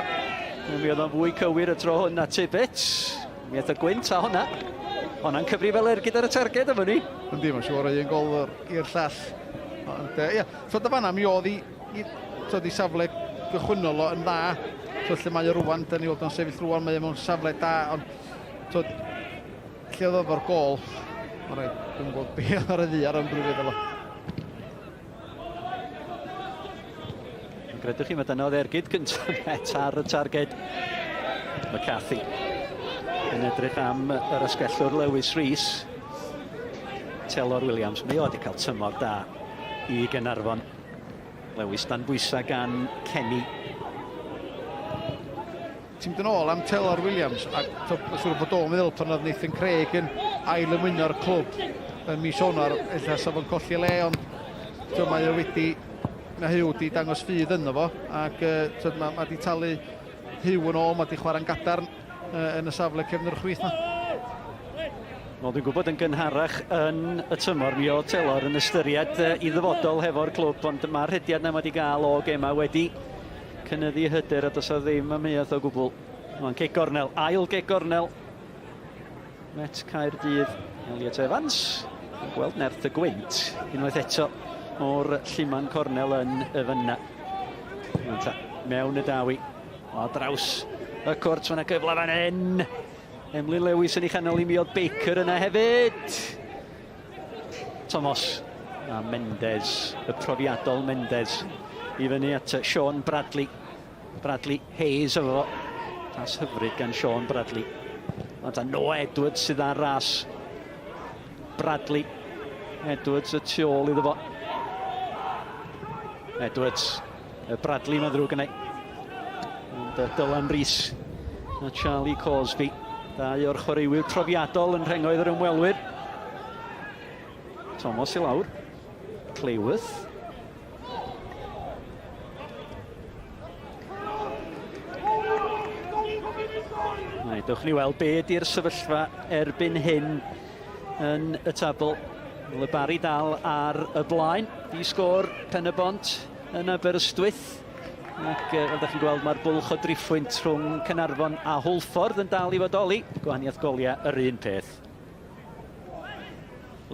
Mi oedd o'n fwy cywir y tro hwn na Tibbets. Mi aeth y gwynt a hwnna. Hwnna'n cyfri fel ergyd ar y targed am hynny. Yndi, mae'n siŵr un gol i'r llall. Ond ie, yeah. So dy fanna mi oedd i, i, tod, i safle gychwynnol o yn dda. So lle mae o rwan, da ni weld o'n sefyll rwan, mae o mewn safle da, ond tod, lle oedd o'r gol, mae'n rhaid, dwi'n gwybod be oedd ar y ddiar am drwy feddwl o. Gredwch chi, mae dyna oedd ergyd gyntaf Met ar y targed. McCarthy yn edrych am yr asgellwr Lewis Rees. Telor Williams, mae o wedi cael tymor da i Gaernarfon. Lewis dan bwysau gan Kenny. Ti'n mynd yn ôl am Telor Williams, a mae'n siŵr bod o'n meddwl pan oedd Nathan Craig yn ail ymuno'r clwb yn mis Ionawr, ella sa fo'n colli le, ond tyd, mae o wedi, mae Huw wedi dangos ffydd ynddo fo, ac tyd, mae, mae wedi talu Huw yn ôl, mae wedi chwarae'n gadarn uh, yn y safle cefn yr chwith na. Wel, dwi'n gwybod yn gynharach yn y tymor, mi oedd Telor yn ystyried i ddyfodol hefo'r clwb, ond mae'r rhediad na wedi gael o gemau wedi cynyddu hyder a does ddim amheuaeth o gwbl. Mae'n cic gornel, ail gic gornel. Met Caerdydd. Elliot Evans yn gweld nerth y gwynt unwaith eto o'r lluman cornel yn y fynna. Mewn y dawi. O draws y cwrt, mae yna gyfle fan hyn. Emlyn Lewis yn ei chanol i mi oedd Baker yna hefyd. Thomas a Mendes, y profiadol Mendes, i fyny at Sean Bradley. Bradley Hayes efo fo. Pas hyfryd gan Sean Bradley. Ond a Noah Edwards sydd ar ras. Bradley. Edwards y tu ôl iddo fo. Edwards. Y Bradley mae'n ddrwg yna. Ond Dylan Rees a Charlie Cosby. Dau o'r chwaraewyr profiadol yn rhengoedd yr ymwelwyr. Thomas i lawr. Clayworth. Right, dewch ni weld be ydy'r sefyllfa erbyn hyn yn y tabl. Wel, y Barry dal ar y blaen. Di sgôr Pen-y-bont yn Aberystwyth. Ac fel ydych chi'n gweld, mae'r bwlch o driphwynt rhwng Caernarfon a Hwlffordd yn dal i fodoli. Gwahaniaeth goliau yr un peth.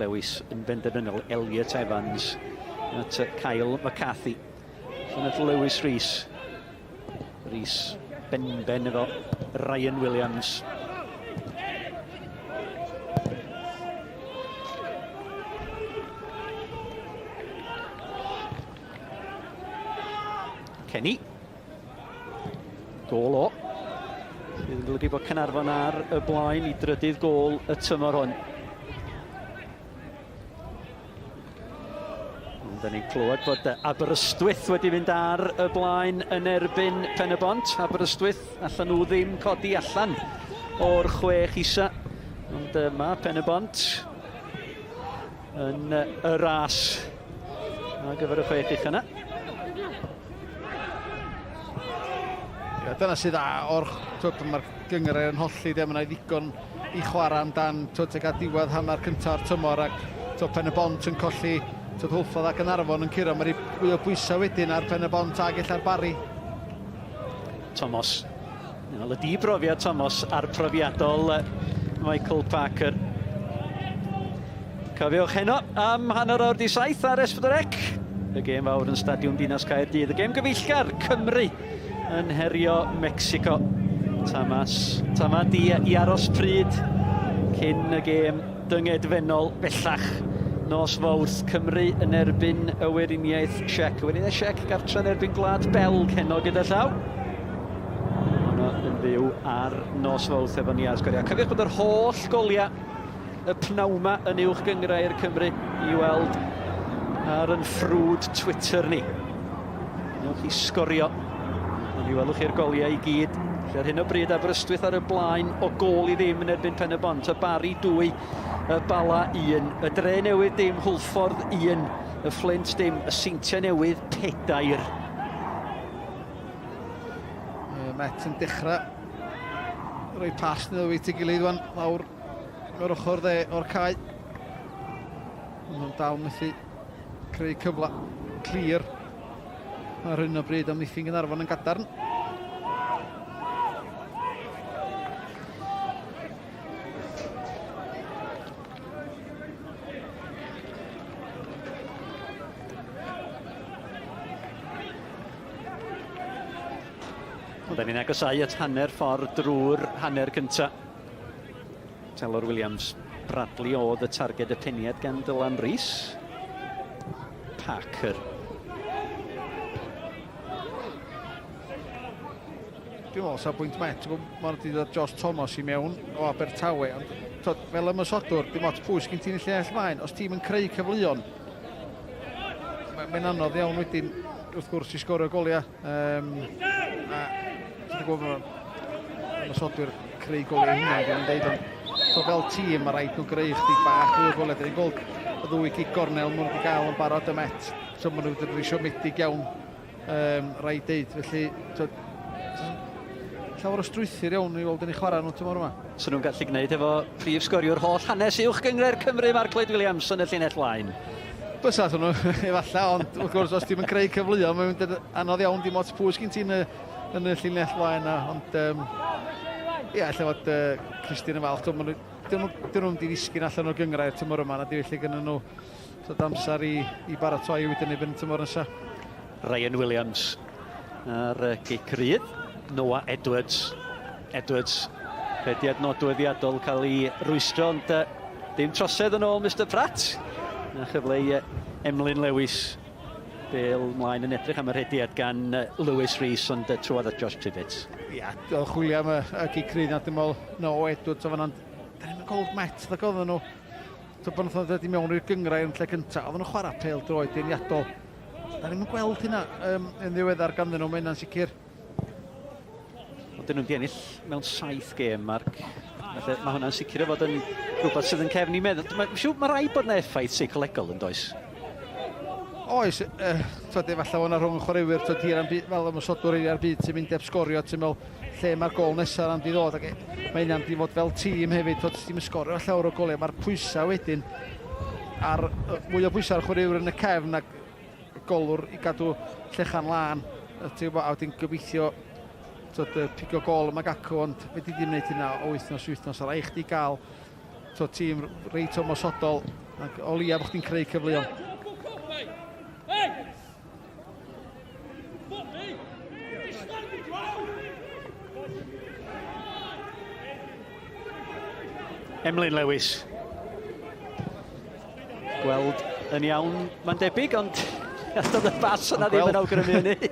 Lewis yn benderfynol, Elliot Evans at Kyle McCarthy. Allan at Lewis Rees. Rees benben efo Ryan Williams. Kenny. Gôl o. Sydd yn golygu bod Caernarfon ar y blaen i drydydd gôl y tymor hwn. Ond da ni'n clywed bod Aberystwyth wedi mynd ar y blaen yn erbyn Pen-y-bont. Aberystwyth, allan nhw ddim codi allan o'r chwech isa. Ond mae Pen-y-bont yn y ras ar gyfer y chwech ucha yna. Ia, dyna sydd dda o'r... Twyd, pan mae'r gynghrair yn holli, de, mae yna ddigon i chwarae amdan, twyd, tuag at diwedd hanner cynta'r tymor, ac twyd, Pen y Bont yn colli, twyd, Hwlffordd ac Gaernarfon yn curo, mae'n rhoi fwy o bwysau wedyn ar Pen y Bont ag ella'r Barri. Thomas. Wel, y di-brofiad Thomas a'r profiadol Michael Parker. Cofiwch heno am 7:30 ar S4C. Y gêm fawr yn Stadiwm Dinas Caerdydd. Y gêm gyfeillgar, Cymru yn herio Mexico. Tamas, tamad i, i aros pryd cyn y gêm dyngedfennol bellach. Nos Fawrth, Cymru yn erbyn y Weriniaeth Siec. Y Weriniaeth Siec gartre yn erbyn Gwlad Belg heno gyda llaw. Honno yn fyw ar nos Fawrth efo ni ar Sgorio. Cofiwch bod yr holl goliau y pnawn 'ma yn Uwch Gynghrair Cymru i weld ar yn ffrwd Twitter ni. Newch chi sgorio. Ond mi welwch chi'r goliau i gyd. Felly ar hyn o bryd Aberystwyth ar y blaen o gôl i ddim yn erbyn Pen y Bont. Y Barri 2, y Bala 1, y Dre Newydd dim, Hwlffordd 1, y Fflint dim, y Seintiau Newydd 4. Met yn dechrau rhoi pas neu at ei gilydd wan lawr o'r ochr dde o'r cae. Ond nhw'n dal methu creu cyfle clir ar hyn o bryd amddiffyn Gaernarfon yn gadarn. Ond da ni'n agosáu at hanner ffordd drwy'r hanner cynta. Telor Williams, Bradley oedd y targed y peniad gan Dylan Rees. Parker. Dwi'n meddwl, safbwynt Met, mae wedi dod Josh Thomas i mewn o Abertawe, ond twod, fel ymosodwr, dim ots pwy sgyn ti'n llinell maen, os ti'n yn creu cyfleon, mae'n anodd iawn wedyn, wrth gwrs, i sgorio goliau. Um, a ti'n gwybod, mae ymosodwyr creu goliau hynna, dwi'n dweud, ond so fel tîm, mae rhaid nhw greu chdi bach fwy o goliau. Dwi'n gweld y ddwy gig gornel maen nhw wedi gael yn barod y Met, so maen nhw wedi bod yn siomedig iawn Um, rhaid deud, felly, twyd, llawer o strwythur iawn i weld yn ei chwarae nhw tymor yma. So nhw'n gallu gwneud efo prif sgoriwr holl hanes uwch gynghrair Cymru, Mark Lloyd Williams yn y llinell flaen. Bysa nhw, efallai, ond wrth gwrs, os ti'n creu cyfleoedd, mae'n mynd yn anodd iawn, dim ots pwy sgyn ti'n y, yn y llinell flaen na, ond um, ia, lle fod uh, Christian yn falch, maen nhw dyn nhw, dyn nhw'n di ddisgyn allan o'r gynghrair tymor yma, na di felly gyda nhw tyd, amser i, i baratoi wedyn i fynd tymor nesaf. Ryan Williams ar y gic rydd. Noah Edwards. Edwards, rhediad nodweddiadol cael ei rwystro, ond uh, dim trosedd yn ôl Mr Pratt. A chyfle i uh, Emlyn Lewis. Bale mlaen yn edrych am y rhediad gan Lewis Rees, ond trwodd at Josh Tibbetts. Ia, yeah, chwilio am y, y gic rydd na, dim ôl Noah Edwards o fan ond da ni'n gweld Met, dda oedden nhw So pan wnaethon nhw ddod i mewn i'r gynghrair yn lle cyntaf, oedden nhw'n chwarae pêl droed deniadol. Da ni'n gweld hynna um, yn ddiweddar ganddyn nhw, mae hynna'n sicr. Ond dyn nhw'n di ennill mewn saith gêm, Mark. Felly mae hwnna'n sicr o fod yn rhywbeth sydd yn cefn i meddwl. Mae'n siŵr mae rhaid bod yna effaith seicolegol yn does? Oes, uh, twyd, efallai o'na rhwng y chwaraewyr, twyd, hir am byd, fel ymosodwr hir ar byd sy'n mynd heb sgorio, ti'n meddwl lle mae'r gol nesaf am di ddod, ac mae hynna'n di fod fel tîm hefyd, twyd, ti'n sgorio llawer o goliau, mae'r pwysau wedyn ar, mwy o pwysau ar chwaraewyr yn y cefn ac golwr i gadw llechan lân, ti'n gwybod, a wedyn gobeithio twyd, pigo gol yma gacw, ond fedri di ddim wneud hynna o wythnos i wythnos, a rhaid chdi gael So tîm reit ymosodol, ac o leia bod chdi'n creu cyfleon. Emlyn Lewis. Gweld yn iawn, mae'n debyg, ond doedd y bas yna ddim yn awgrymu hynny.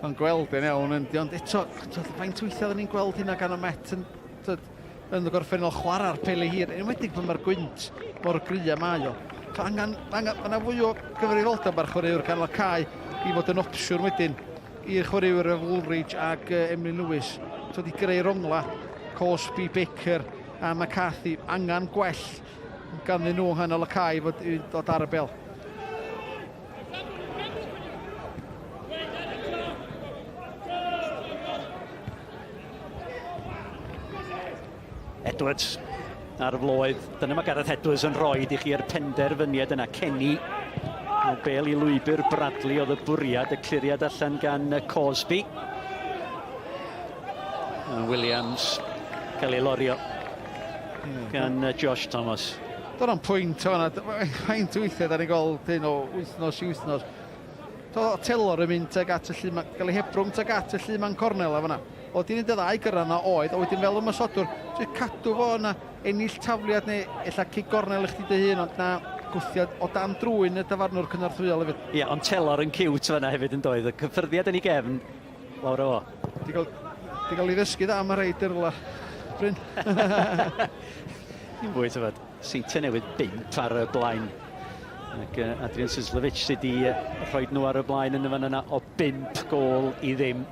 Mae'n gweld yn iawn, ond eto, faint weithiau oedden ni'n gweld hynna gan y Met yn, yn y gorffennol chwarae'r peli hir, yn enwedig pan mae'r gwynt mor gry a mae o. So angen, angen, mae yna fwy o gyfrifoldeb ar chwaraewyr canol y cae i fod yn opsiwn wedyn i'r chwaraewyr efo Woolridge ac uh, Emlyn Lewis. So di greu rongla, Cosby, Baker a McCarthy, angen gwell ganddyn nhw yng nghanol y cae i fod i ddod ar y bel. Edwards ar floedd. Dyna mae Gareth Edwards yn rhoi i chi'r penderfyniad yna. Kenny, o bel i lwybr Bradley oedd y bwriad, y cliriad allan gan Cosby. Williams cael ei lorio gan Josh Thomas. Dyna'n pwynt o fanna. Faint o weithiau da ni'n gweld hyn o wythnos i wythnos. Doedd Telor yn mynd tuag at y llu, gael ei hebrwng tuag at y llu man cornel a fanna. Oedd di'n neud y ddau gyrra yna oedd, a wedyn fel ymosodwr, jyst cadw fo yna, ennill tafliad neu ella cic gornel i chdi dy hun, ond na gwthiad o dan drwyn y dyfarnwr cynorthwyol hefyd. Ie, ond Telor yn ciwt fanna hefyd yn doedd, y cyffyrddiad yn ei gefn, lawr o fo. Di gael, di gael ei ddysgu dda am y rhai dyrla, Bryn. Dim fwy, tybed. Seintiau Newydd bump ar y blaen. Ac uh, Adrian Sislovic sydd wedi rhoi nhw ar y blaen yn y fan yna o 5 gôl i ddim.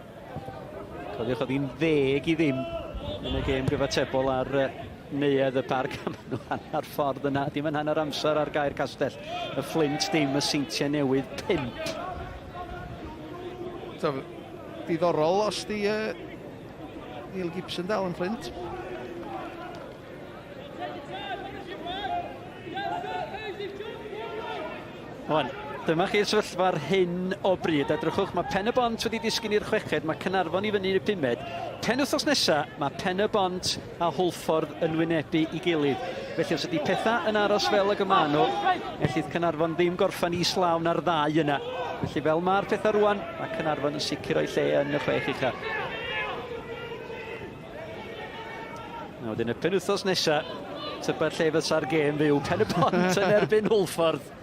Cofiwch oedd hi'n ddeg i ddim yn y gêm gyfatebol ar uh, neuadd y parc. A maen nhw hanner ffordd yna. Dim yn hanner amser ar gair castell. Y Flint dim, y Seintiau Newydd 5. So, diddorol os di uh, Neil Gibson dal yn Flint. Wan, dyma chi'r sefyllfa ar hyn o bryd. Edrychwch, mae Pen y Bont wedi disgyn i'r chweched, mae Caernarfon i fyny i'r pumed. Pen wythnos nesaf, mae Pen y Bont a Hwlffordd yn wynebu i gilydd. Felly os ydy pethau yn aros fel ag y maen nhw, ellith Caernarfon ddim gorffen islaw na'r ddau yna. Felly fel mae'r pethau rwan, mae Caernarfon yn sicr o'i lle yn y chwech ucha. A wedyn y penwythnos nesa, tybed lle fysa'r gêm fyw Pen y Bont yn erbyn Hwlffordd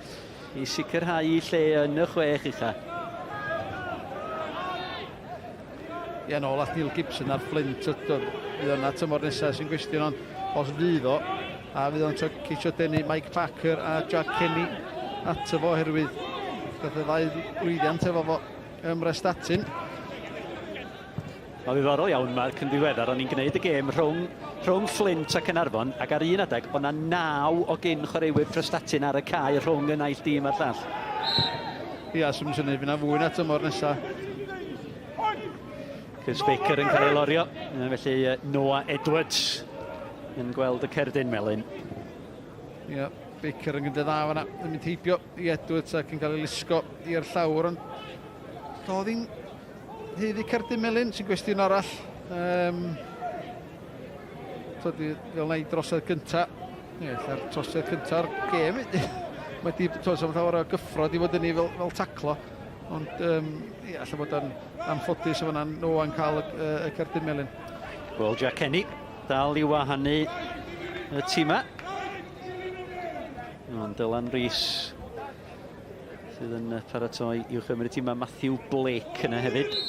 i sicrhau lle yn y chwech ucha. Ie, nôl at Neil Gibson a'r Flint, fydd o'na tymor nesaf sy'n gwestiwn, ond os fydd o, a fydd o'n ceisio denu Mike Parker a Jack Kenny ato fo oherwydd gath y ddau lwyddiant efo fo ym Mhrestatyn. Mae'n ddiddorol iawn, Mark, yn ddiweddar, o'n i'n gwneud y gêm rhwng, rhwng Flint a Caernarfon, ac ar un adeg, o'na naw o gyn chwaraewyr Prestatyn ar y cae rhwng y naill dîm a'r llall. Ia, swn i'n synnu fydd 'na fwy na tymor nesa. Chris Baker yn cael ei lorio, felly Noah Edwards yn gweld y cerdyn melyn. Ia, Baker yn gyda dda fanna, yn mynd heibio i Edwards ac yn cael ei lusgo i'r llawr, ond doedd hi'n Haeddu cerdyn melyn sy'n gwestiwn arall. Um, Twyd, fel na i drosedd gynta. Ie, ella'r trosedd cynta'r gêm. Mae di, twyd, so llawer o gyffro di fod yn ei fel, fel taclo. Ond, um, ie, alla bod o'n anffodus o fanna Noah'n cael y, y, y cerdyn melyn. Wel, Jack Kenny, dal i wahanu y tîma. Ond Dylan Rees sydd yn paratoi i'w chymryd tîma Matthew Blake yna hefyd.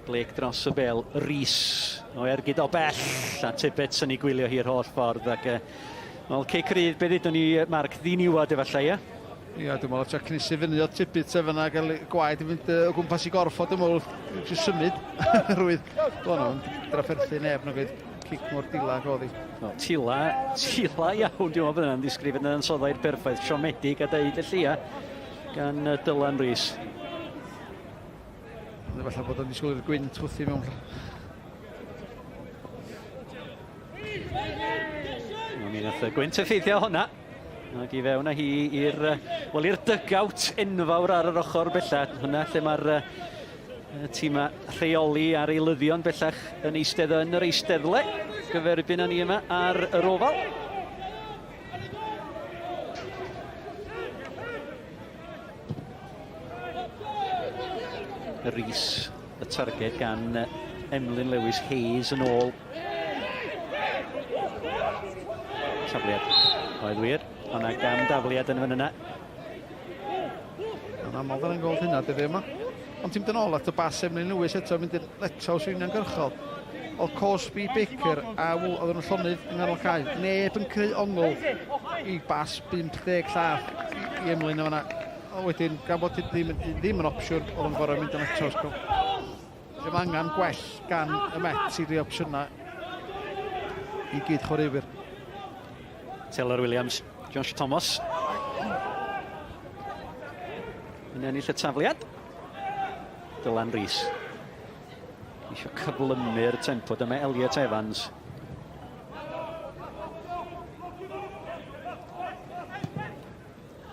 Blake dros y bel, Rees o ergyd o bell, a Tibbets yn ei gwylio hi'r holl ffordd. Ac, wel, cic rydd, be ddudwn ni, Mark, ddiniwad efallai, ie? Ia, dwi'n meddwl tra cnesu fyny o Tibbets efo yna, gael gwaed i fynd o gwmpas i gorff o, dwi'n meddwl, jyst symud rwydd. Dwi'n meddwl, drafferthu neb, nag oedd cic mor dila ag oedd hi. No, tila, tila iawn, dwi'n meddwl bod yna'n ddisgrifio yn ansoddair perffaith, siomedig a deud y llia gan Dylan Rees. Efallai bod o'n disgwyl i'r gwynt chwythu mewn. No, mi nath y gwynt effeithio hwnna. Ac i fewn â hi i'r, wel, i'r dugout enfawr ar yr ochr bellach. Hwnna lle mae'r tîmau rheoli a'r eilyddion bellach yn eistedd yn yr eisteddle. Gyferbyn â ni yma ar yr ofal. Rees, y targed gan Emlyn Lewis Hayes yn ôl. Tafliad. Oedd wir. Ond na gam dafliad yn fan yna. Mae'n aml dda ni'n gweld hynna dyddiau yma. Ond ti'n mynd yn ôl at y bas Emlyn Lewis eto, mynd yn letws uniongyrchol. Oedd Cosby, Baker a Wool, oedden nhw'n llonydd yng nghanol cae. Neb yn creu ongl i bas 50 llath i Emlyn o fanna. A wedyn, gan bod ddim, ddim yn opsiwn, oedd o'n gorau mynd yn letws. Lle mae angen gwell gan y Mets i roi opsiynau i gyd chwaraewyr. Taylor Williams, Josh Thomas. Yn ennill y tafliad. Dylan Rees. Eisiau cyflymu'r tempo. Dyma Elliot Evans.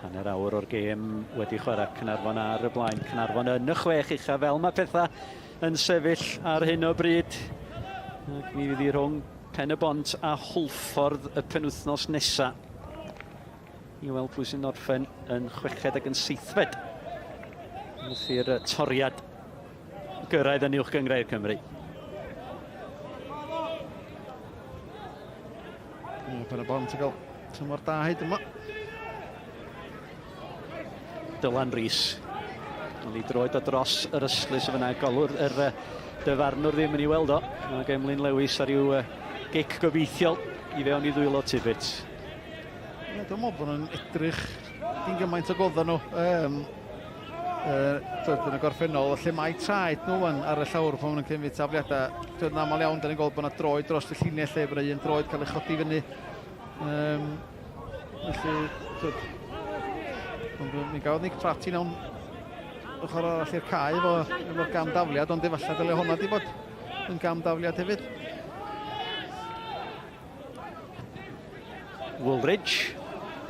Hanner awr o'r gêm wedi chwarae Caernarfon ar y blaen. Caernarfon yn y chwech ucha fel mae pethau yn sefyll ar hyn o bryd. Ac mi fydd hi rhwng Pen y Bont a Hwlffordd y penwythnos nesa i weld pwy sy'n orffen yn chweched ac yn seithfed wrth i'r toriad gyrraedd yn uwch gynghrair Cymru. Pen y Bont yn cael tymor da hyd yma. Dylan Rees. Ond ei droed o dros yr ystlys o fyna. Golwr yr dyfarnwr ddim yn ei weld o. Ac Emlyn Lewis ar ryw gic gobeithiol i fewn i ddwylo Tibbets. Ie, dwi'n meddwl bod nhw'n edrych dim gymaint o godda nhw. Um, uh, twyd, yn y gorffennol, lle mae traed nhw wan ar y llawr pan maen nhw'n cymryd tafliadau. Twyd, yn aml iawn, da ni'n gweld bod yna droed dros y llinell lle, bod yna un droed cael ei chodi fyny. Um, felly, twyd, ond mi gafodd Nick Pratt i mewn ochr arall i'r cae efo, efo'r gam dafliad, ond efallai dyle hwnna di bod yn gam dafliad hefyd. Woolridge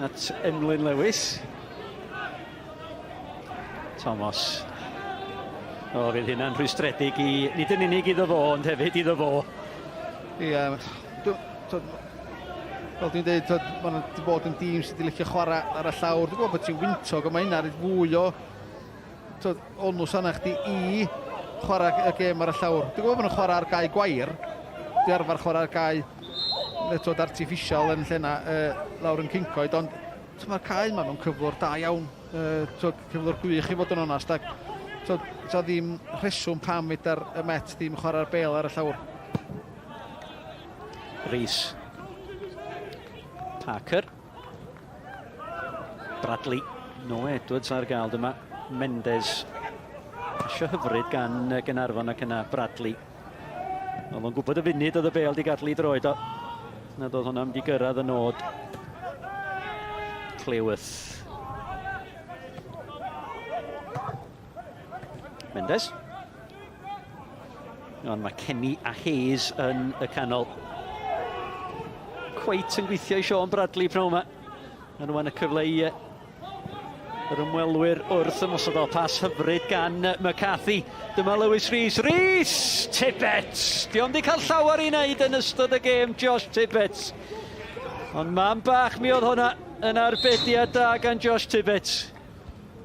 at Emlyn Lewis. Thomas. O, fydd hynna'n rhwystredig i, nid yn unig iddo fo, ond hefyd iddo fo. Ie, yeah, fel dwi'n dweud, maen nhw wedi bod yn dîm sydd wedi licio chwarae ar y llawr. Dwi'n gwybod bod ti'n wyntog, ond mae hynna rhaid fwy o twyd, onws arna chdi i chwarae y gêm ar y llawr. Dwi'n gwybod bod nhw'n chwarae ar gae gwair. Dwi arfer chwarae ar gae twyd, artiffisial yn lle na, uh, lawr yn Cyncoed, ond mae'r cae yma mewn cyflwr da iawn, uh, twyd, cyflwr gwych i fod yn onast, ac twyd, sa ddim rheswm pam fedar y Met ddim chwarae'r bel ar y llawr. Rees. Parker. Bradley. Noah Edwards ar gael dyma. Mendes. Pasio hyfryd gan Gaernarfon ac yna Bradley. Oedd o'n gwybod y funud oedd y bel di gadw i droed o. Nad oedd hwnna'n mynd i gyrraedd y nod. Cleworth. Mendes. Ond mae Kenny a Hayes yn y canol. Cweit yn gweithio i Sean Bradley pnawn yma. A rwan y cyfle i Yr ymwelwyr wrth ymosod o pas hyfryd gan McCarthy. Dyma Lewis Rees. Rees! Tibbets! Di ond di cael llawer i wneud yn ystod y gêm, Josh Tibbets. Ond mam bach mi oedd hwnna yn arbediad da gan Josh Tibbets.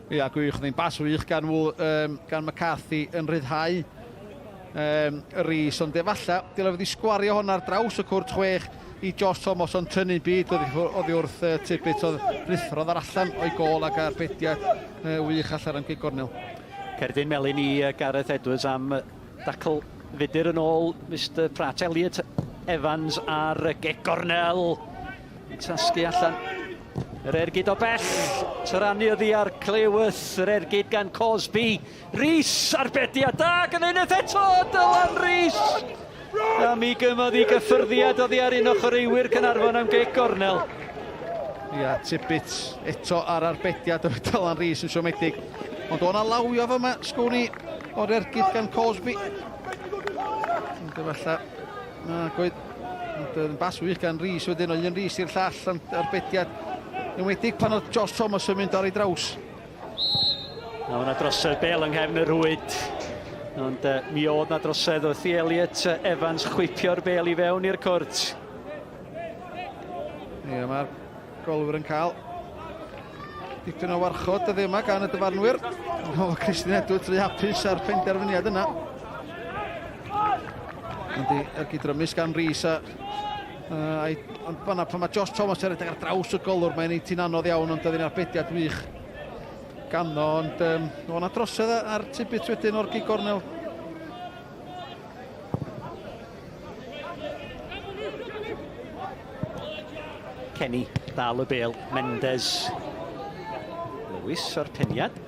Ia, gwych. Oedd hi'n bas wych gan, um, gan McCarthy yn rhyddhau um, Rees, ond efallai, dylai fod i sgwario hwn ar draws y cwrt chwech i Josh Thomas, ond tynnu'n byd oddi wrth uh, Tibbet, oedd rhuthrodd ar allan o'i gol ac arbediad uh, wych allan am gig gornel. Cerdyn melyn i Gareth Edwards am dacl fudur yn ôl Mr Pratt. Elliot Evans ar y gig gornel. Tasgu allan. Yr ergyd o bell. Tyrannu oddi ar Cleworth. Yr ergyd gan Cosby. Rees arbediad da gan unwaith eto. Dylan Rees. A mi gymodd i gyffyrddiad oddi ar un o chwaraewyr Caernarfon am gic gornel. Ia, Tibbet eto ar arbediad o Dylan Rees yn siomedig. Ond o'na lawio fyma, sgwn i, o'r ergyd gan Cosby. Ond efallai, na, gweud, Ond yn bas wych gan Rees wedyn, o un Rees i'r llall, ond arbediad. Enwedig pan oedd Josh Thomas yn mynd ar ei draws. A o'na drosedd bel yng nghefn y rhwyd. Ond uh, mi oedd na drosedd wrth i Elliot Evans chwipio'r bel i fewn i'r cwrt. Ie, mae'r golwyr yn cael dipyn o warchod dyddiau yma gan y dyfarnwyr. O, Christian Edwards rhy hapus ar penderfyniad yna. Ond i ergyd rymus gan Rees a Uh, ond fanna, pan mae Josh Thomas yn rhedeg ar draws y golwr, mae'n ei ti'n anodd iawn, ond oedd hi'n arbediad wych ganddo, ond um, o'na drosedd ar Tibbet wedyn o'r gig gornel. Kenny, dal y bel, Mendes. Lewis o'r peniad.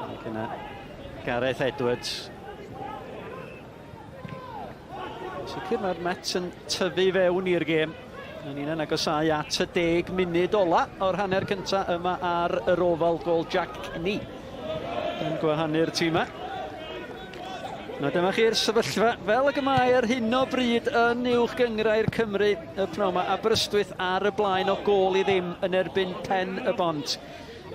Ac yna Gareth Edwards. Sicr mae'r Mets yn tyfu fewn i'r gêm. Yn un yn agosáu at y deg munud ola o'r hanner cyntaf yma ar yr ofal gol Jack Kenny yn gwahanu'r tîmau. Na dyma chi'r sefyllfa fel ag y mae ar hyn o bryd yn uwch gynghrair Cymru y pnawn 'ma. Aberystwyth ar y blaen o gôl i ddim yn erbyn Pen y Bont.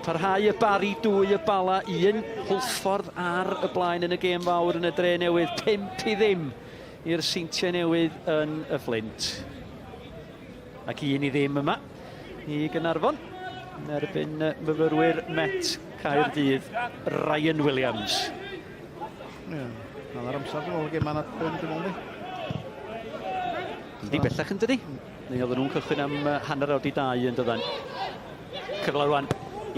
Parhau y Barri 2, y Bala 1. Hwlffordd ar y blaen yn y gêm fawr yn y dre newydd. 5 i ddim i'r Seintiau Newydd yn y Fflint. Ac 1 i ddim yma i Gaernarfon yn erbyn myfyrwyr Met Caerdydd, Ryan Williams. Ie, yeah, hanner amser dwi'n meddwl, gêm yna, dwi'n meddwl. Yndi bellach yn dydi? Neu oedden nhw'n cychwyn am hanner awr di dau yn dyddan. Cyfle rwan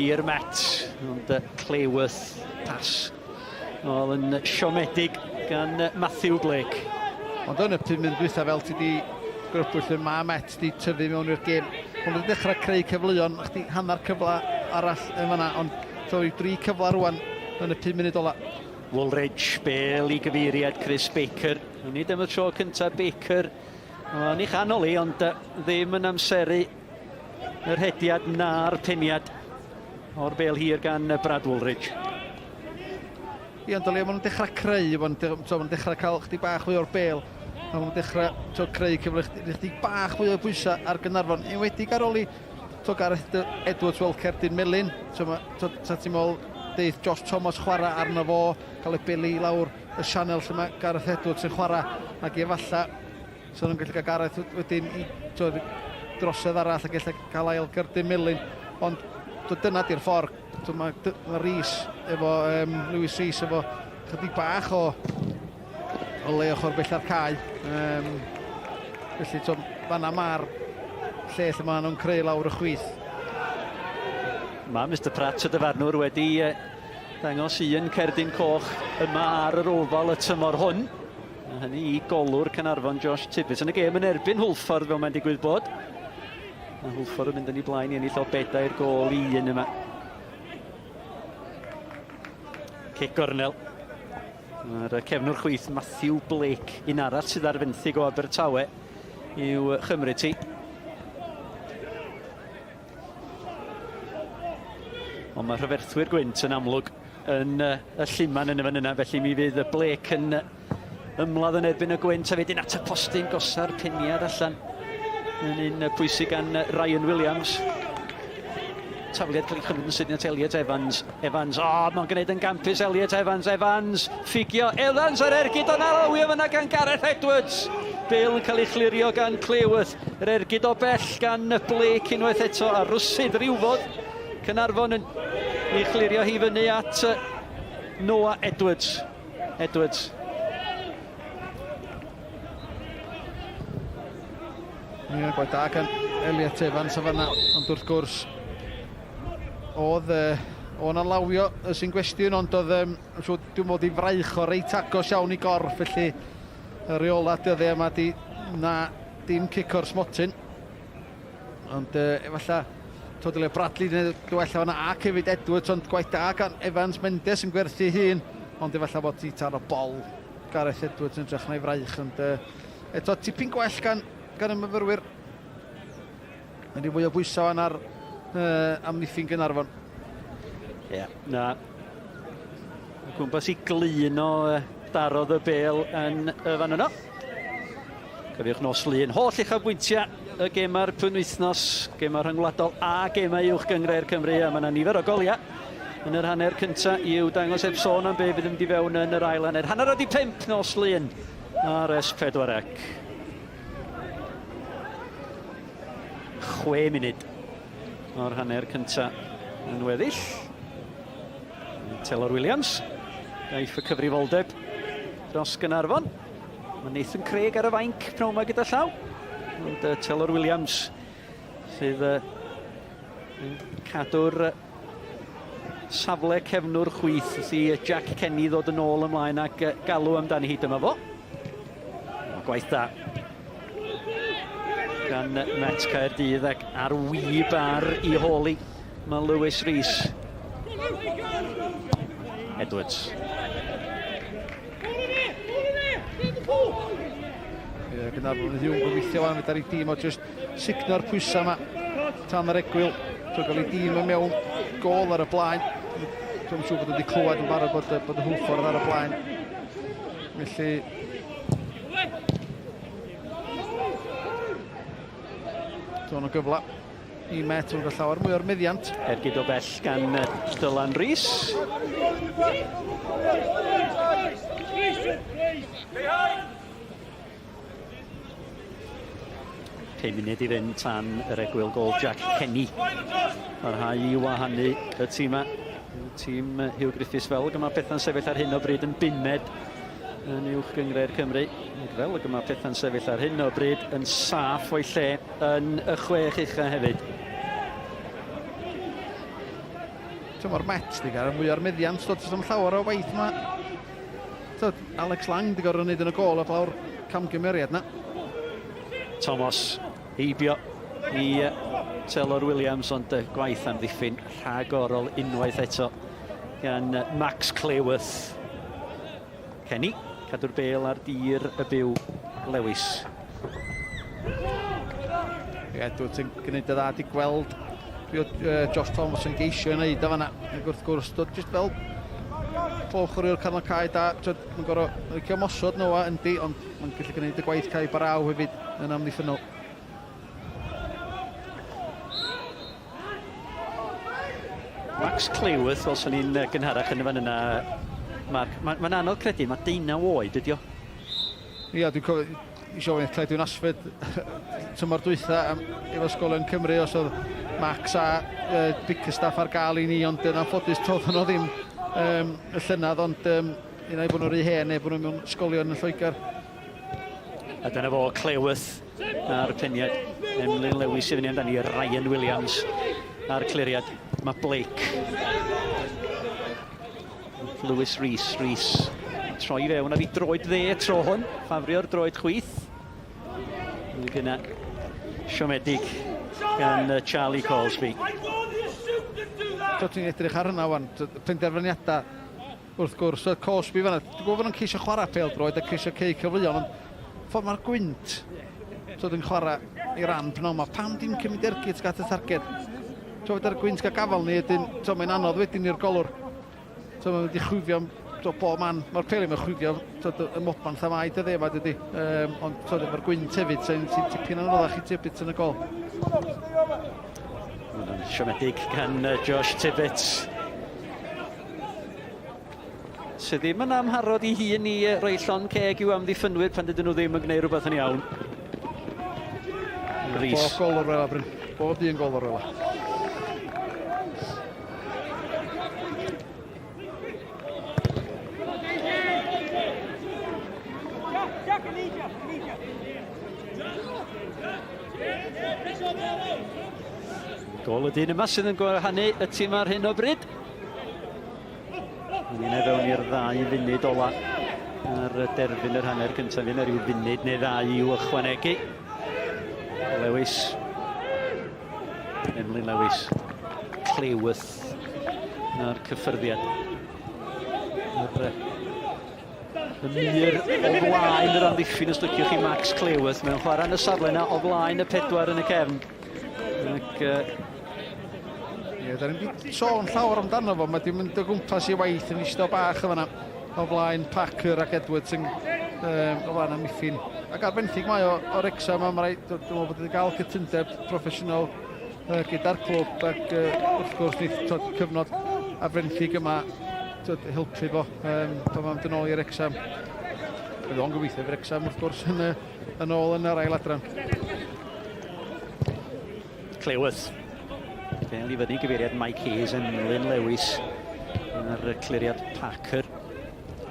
i'r Met, ond Clayworth pas Oedd yn siomedig gan Matthew Blake. Ond yn y pum munud dwytha fel ti di grybwyll y mae Met di tyfu mewn i'r gêm. Ond wedi dechrau creu cyfleon, chdi hanner cyfle arall yn fanna, ond troi dri cyfle rwan yn y pum munud ola. Woolridge, bel i gyfeiriad Chris Baker. Nid am y tro cyntaf Baker yn ei chanol i, ond ddim yn amseru y rhediad na'r peniad o'r bel hir gan Brad Woolridge. Ie, ond o leia maen nhw'n dechrau creu, maen nhw'n dechrau cael chdi bach fwy o'r bel, a maen nhw'n dechrau to, creu cyfle chdi, chdi bach fwy o bwysau ar Gaernarfon. Enwedig ar ôl i to, Gareth Edwards weld cerdyn melyn, to, ma, to, sa ti'n meddwl deith Josh Thomas chwarae arno fo, cael y beli i lawr y sianel lle mae Gareth Edwards yn chwarae, ac efallai So nhw'n gallu cael Gareth wedyn i twod, drosedd arall ac ella cael ail gerdyn melyn. Ond dyna di'r ffordd. Mae, mae Rhys efo, um, Lewis Rhys efo chydig bach o, o le ochr bella'r cae. Um, felly, to, fanna mae'r lle lle maen nhw'n creu lawr y chwith. Mae Mr Pratt y dyfarnwr wedi dangos un cerdyn coch yma ar yr ofal y tymor hwn. A hynny i golwr Caernarfon Josh Tibbetts yn y gêm yn erbyn Hwlffordd fel mae'n digwydd bod. A Hwlffordd yn mynd yn ei blaen i ennill o bedair gôl i un yma. Cic gornel. Mae'r cefnwr chwith Matthew Blake, un arall sydd ar fenthyg o Abertawe i'w chymryd ti. Ond mae rhyferthwyr gwynt yn amlwg yn y lluman yn y fan yna, felly mi fydd y Blake yn ymladd yn erbyn y gwynt a wedyn at y postyn gosa'r peniad allan yn un pwysig gan Ryan Williams. Tafliad cael ei chymryd yn sydyn at Elliot Evans. Evans, o, oh, mae'n gwneud yn gampus Elliot Evans. Evans, ffugio Evans ar ergyd o'n alawio fyna gan Gareth Edwards. Bale yn cael ei chlirio gan Cleworth. Yr ergyd o bell gan Blake unwaith eto a rwsyd rhywfodd. Caernarfon yn ei chlirio hi fyny at Noah Edwards. Edwards. Ie, gwaith da gan Elliot Evans o fanna, ond wrth gwrs, oedd uh, o'n alawio sy'n gwestiwn, ond oedd, um, so, dwi'n modd i fraich o reit agos iawn i gorff, felly y reola dyddiau yma di na dim cic o'r smotyn. Ond uh, efallai Todele Bradley wedi gwneud gwella fanna ac hefyd Edwards, ond gwaith da gan Evans Mendes yn gwerthu hun, ond efallai bod ti tan o bol Gareth Edwards yn drech na'i fraich, ond uh, eto tipyn gwell gan, gan y myfyrwyr. Yn rhyw fwy o bwysau fan ar uh, amddiffyn Gaernarfon. Ie, yeah, na. O gwmpas i glun o darodd y bel yn y fan yno. Cofiwch nos Lun, holl uchafbwyntiau y gemau'r penwythnos, gemau rhyngwladol a gemau uwch gynghrair Cymru, a mae yna nifer o goliau yn yr hanner cyntaf i'w dangos heb sôn am be fydd yn mynd i fewn yn yr ail hanner. 4:30 nos Lun ar S4C. 6 munud o'r hanner cyntaf yn weddill. Telor Williams gaiff y cyfrifoldeb dros Gaernarfon. Mae Nathan Craig ar y fainc pnawn yma gyda llaw. Ond uh, Telor Williams sydd uh, yn cadw'r uh, safle cefnwr chwith wrth i Jack Kenny ddod yn ôl ymlaen ac uh, galw amdani hi dyma fo. O, gwaith da gan Met Caerdydd ac ar wib ar i holi mae Lewis Rees. Edwards. Ie, Gaernarfon yn gobeithio wan fedar i dîm o just sugno'r pwysau yma tan yr egwyl. Trwy gael ei dîm yn mewn gol ar y blaen. Dwi'n siŵr bod wedi clywed yn barod bod, bod y Hwlffordd ar y blaen. Felly... Dwi'n o gyfle i Met yn cael llawer mwy o'r meddiant. Ergyd o bell gan Dylan Rees. 5 munud i fynd tan yr egwyl gol Jack Kenny. Parhau i wahanu y tîm yma. Tîm Hugh Griffiths fel gyma pethau'n sefyll ar hyn o bryd yn bumed yn uwch gynghrair Cymru. Ac fel y gyma pethau'n sefyll ar hyn o bryd yn saff o'i lle yn y chwech ucha hefyd. Mae'r Mets di gael mwy o'r meddiant, dod am llawer o waith yma. Tyd, Alex Lang di gorfod wneud yn y gol a blaw'r camgymeriad na. Thomas heibio i Taylor Williams, ond gwaith amddiffyn rhagorol unwaith eto gan Max Clayworth. Kenny, cadw'r bêl ar dir y byw Lewis. Ie, dwi ti'n gwneud y dda di gweld uh, Josh Thomas yn geisio yn neud o fanna. Ac wrth gwrs, dod jyst fel pob chwaraewr canol cae da, twyd, mae'n gorau licio mosod Noah yndi, ond mae'n gallu gwneud y gwaith cae baraw hefyd yn amddiffynnol. Max Clayworth, fel swn i'n gynharach yn y fan yna, Mark, mae'n ma anodd credu, mae deunaw oed ydi o. Ia, dwi'n cofio, eisiau ofyn Cledwyn Ashford tymor dwytha am, efo Sgolion Cymru os oedd Max a uh, Bickerstaff ar gael i ni, ond yn anffodus toedd nhw ddim um, y llynedd, ond um, un ai bod nhw'n rhy hen neu bod nhw mewn sgolion yn Lloegr. A dyna fo, Clayworth A'r peniad, Emlyn Lewis i fyny amdani, Ryan Williams a'r cliriad. Mae Blake. Lewis Rees, Rees. Troi fewn ar ei droed dde tro hwn. Ffafrio'r droed chwith. Ac yna, siomedig gan Charlie Causby. So ti'n edrych ar hynna wan, penderfyniadau Wrth gwrs, oedd Cosby fan'na. Dwi'n gwybod bod nhw'n ceisio chwarae pêl-droed a ceisio creu cyfleoedd, ond ffordd mae'r gwynt tyd yn chwarae i ran pnawn 'ma, pam dim cymryd ergyd at y targed? Ti'n ar y gwynt gael gafel ni, wedyn, mae'n anodd wedyn i'r golwr. Ti'n mae'n mynd i chwifio to, bob man. Mae'r peli mae'n chwifio tyd, y mobman lle mae dyddi yma, dydy. Um, ond tyd, efo'r gwynt hefyd, sy'n tipyn anoddach i tibit yn y gol. Mae'n siomedig gan Josh Tibbetts. Sydd ddim yn amharod i hun i roi llond ceg i'w amddiffynwyr pan dydyn nhw ddim yn gwneud rhywbeth yn iawn. Rees. Bob gol o'r rela, Bryn. Bob un gol o'r rela. Gol y dyn yma sydd yn gwahanu y tîm ar hyn o bryd. Yn un fewn i'r ddau funud ola ar derfyn yr hanner cyntaf. Fydd yna rhyw funud neu ddau i'w ychwanegu. Lewis. Emlyn Lewis. Cleworth na'r cyffyrddiad. Yr, y mur o flaen yr amddiffyn os liciwch chi Max Cleworth mewn chwarae yn y safle yna o flaen y pedwar yn y cefn. Ac, Ie, da ni'n wedi sôn llawer amdano fo, mae di mynd o gwmpas i waith yn eistedd bach o fanna o flaen Parker ac Edwards yn, um, o flaen amddiffyn. Ac ar benthyg mae o, o Wrexham, a mae rhaid, dwi'n meddwl bod wedi cael cytundeb proffesiynol uh, gyda'r clwb ac uh, wrth gwrs wneith tod, cyfnod ar fenthyg yma tod, helpu fo um, pan mae'n mynd yn ôl i Wrexham. Bydd o'n gobeithio i Wrexham wrth gwrs yn, yn ôl yn yr ail adran. Cleworth. Fel i fyny gyfeiriad Mike Hayes yn Lynn Lewis yn yr cliriad Parker.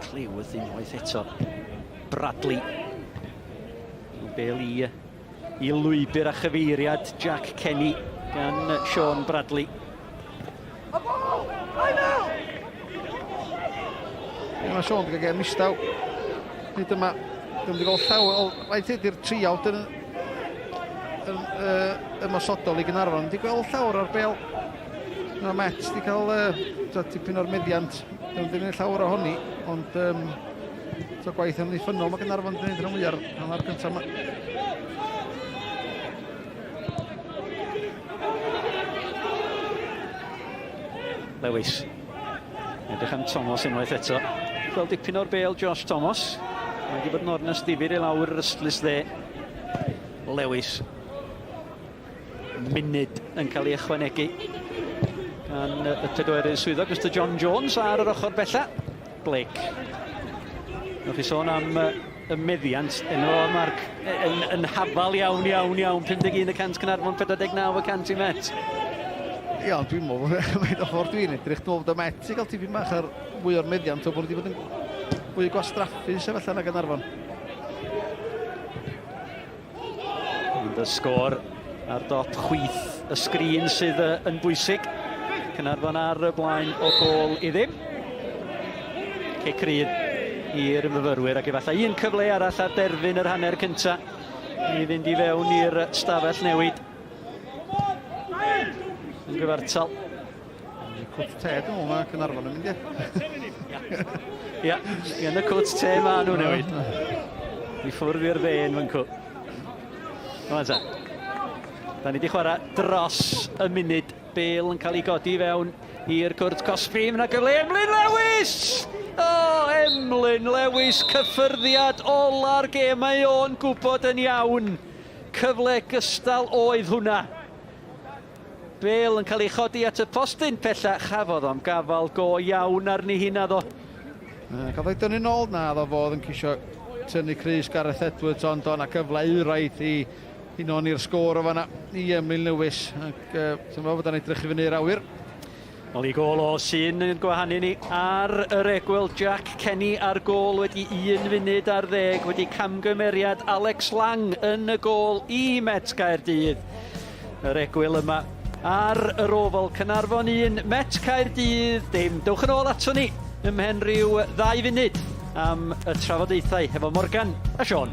Cleworth unwaith eto. Bradley. Bel i, i lwybr a chyfeiriad Jack Kenny gan Sean Bradley. Ie, mae Sean wedi cael gêm ddistaw. Hyd yma, ddim wedi gweld llawer. O, rhaid dweud i'r triawd yn, yn uh, ymosodol i Gynarfon. Wedi gweld llawer o'r bel. Mae Met wedi cael uh, tipyn o'r meddiant. Ddim wedi gwneud llawer ohoni, ond um, so gwaith amddiffynnol mae Gynarfon wedi gwneud rhan fwyaf hanner cyntaf yma. Lewis. Edrych am Thomas unwaith eto. Gweld dipyn o'r bel Josh Thomas. Mae wedi bod yn ornest ddifyr i lawr yr ystlys dde. Lewis. Munud yn cael ei ychwanegu gan y pedwerydd swyddog, Mr John Jones, ar yr ochr bella. Blake. Nwch chi sôn am y meddiant enw o Mark yn, yn hafal iawn, iawn, iawn. 51 y cant Caernarfon, 49 y cant i Met. Ie, ond dwi'n meddwl, mae'n y ffordd dwi'n edrych, dwi'n meddwl bod y Met i gael tipyn bach ar fwy o'r meddiant, o bod wedi bod yn fwy gwastraffu sefyllfa na Gaernarfon. Ond y sgôr ar dop chwith y sgrin sydd yn bwysig. Caernarfon ar y blaen o gôl i ddim. Cic rydd i'r myfyrwyr ac efallai un cyfle arall ar derfyn yr hanner cynta i fynd i fewn i'r stafell newid. Yn gyfartal. Cwt te, dwi'n meddwl, mae Caernarfon yn mynd, ie. Ia, yn y cwt te ma nhw newid. I ffwrdd i'r dde yn fan Rwan ta. Da ni wedi chwarae dros y munud. Bale yn cael ei godi fewn i'r cwrt cosbi. Mae yna gyfle Emlyn Lewis! O, oh, Emlyn Lewis, cyffyrddiad ola'r gêm. Mae o'n gwybod yn iawn. Cyfle gystal oedd hwnna. Bale yn cael ei chodi at y postyn pella. Chafodd o'm gafael go iawn arni hi naddo. Cafodd ei dynnu nôl, na ddo fodd yn ceisio tynnu crys Gareth Edwards, ond o'na gyfle euraidd i un i'r sgôr o fanna i Emlyn Lewis. Ac uh, ti'n meddwl bod o'n edrych i fyny'r awyr. Wel, i gôl o sy'n yn gwahanu ni ar yr egwyl. Jack Kenny ar gôl wedi 1 funud ar ddeg wedi camgymeriad Alex Lang yn y gôl i Met Gaerdydd. Yr egwyl yma ar yr Oval Caernarfon 1, Met Caerdydd dim. Dewch yn ôl ato ni ymhen rhyw ddau funud am y trafodaethau hefo Morgan a Sean.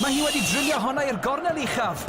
Mae hi wedi drilio honna i'r gornel uchaf.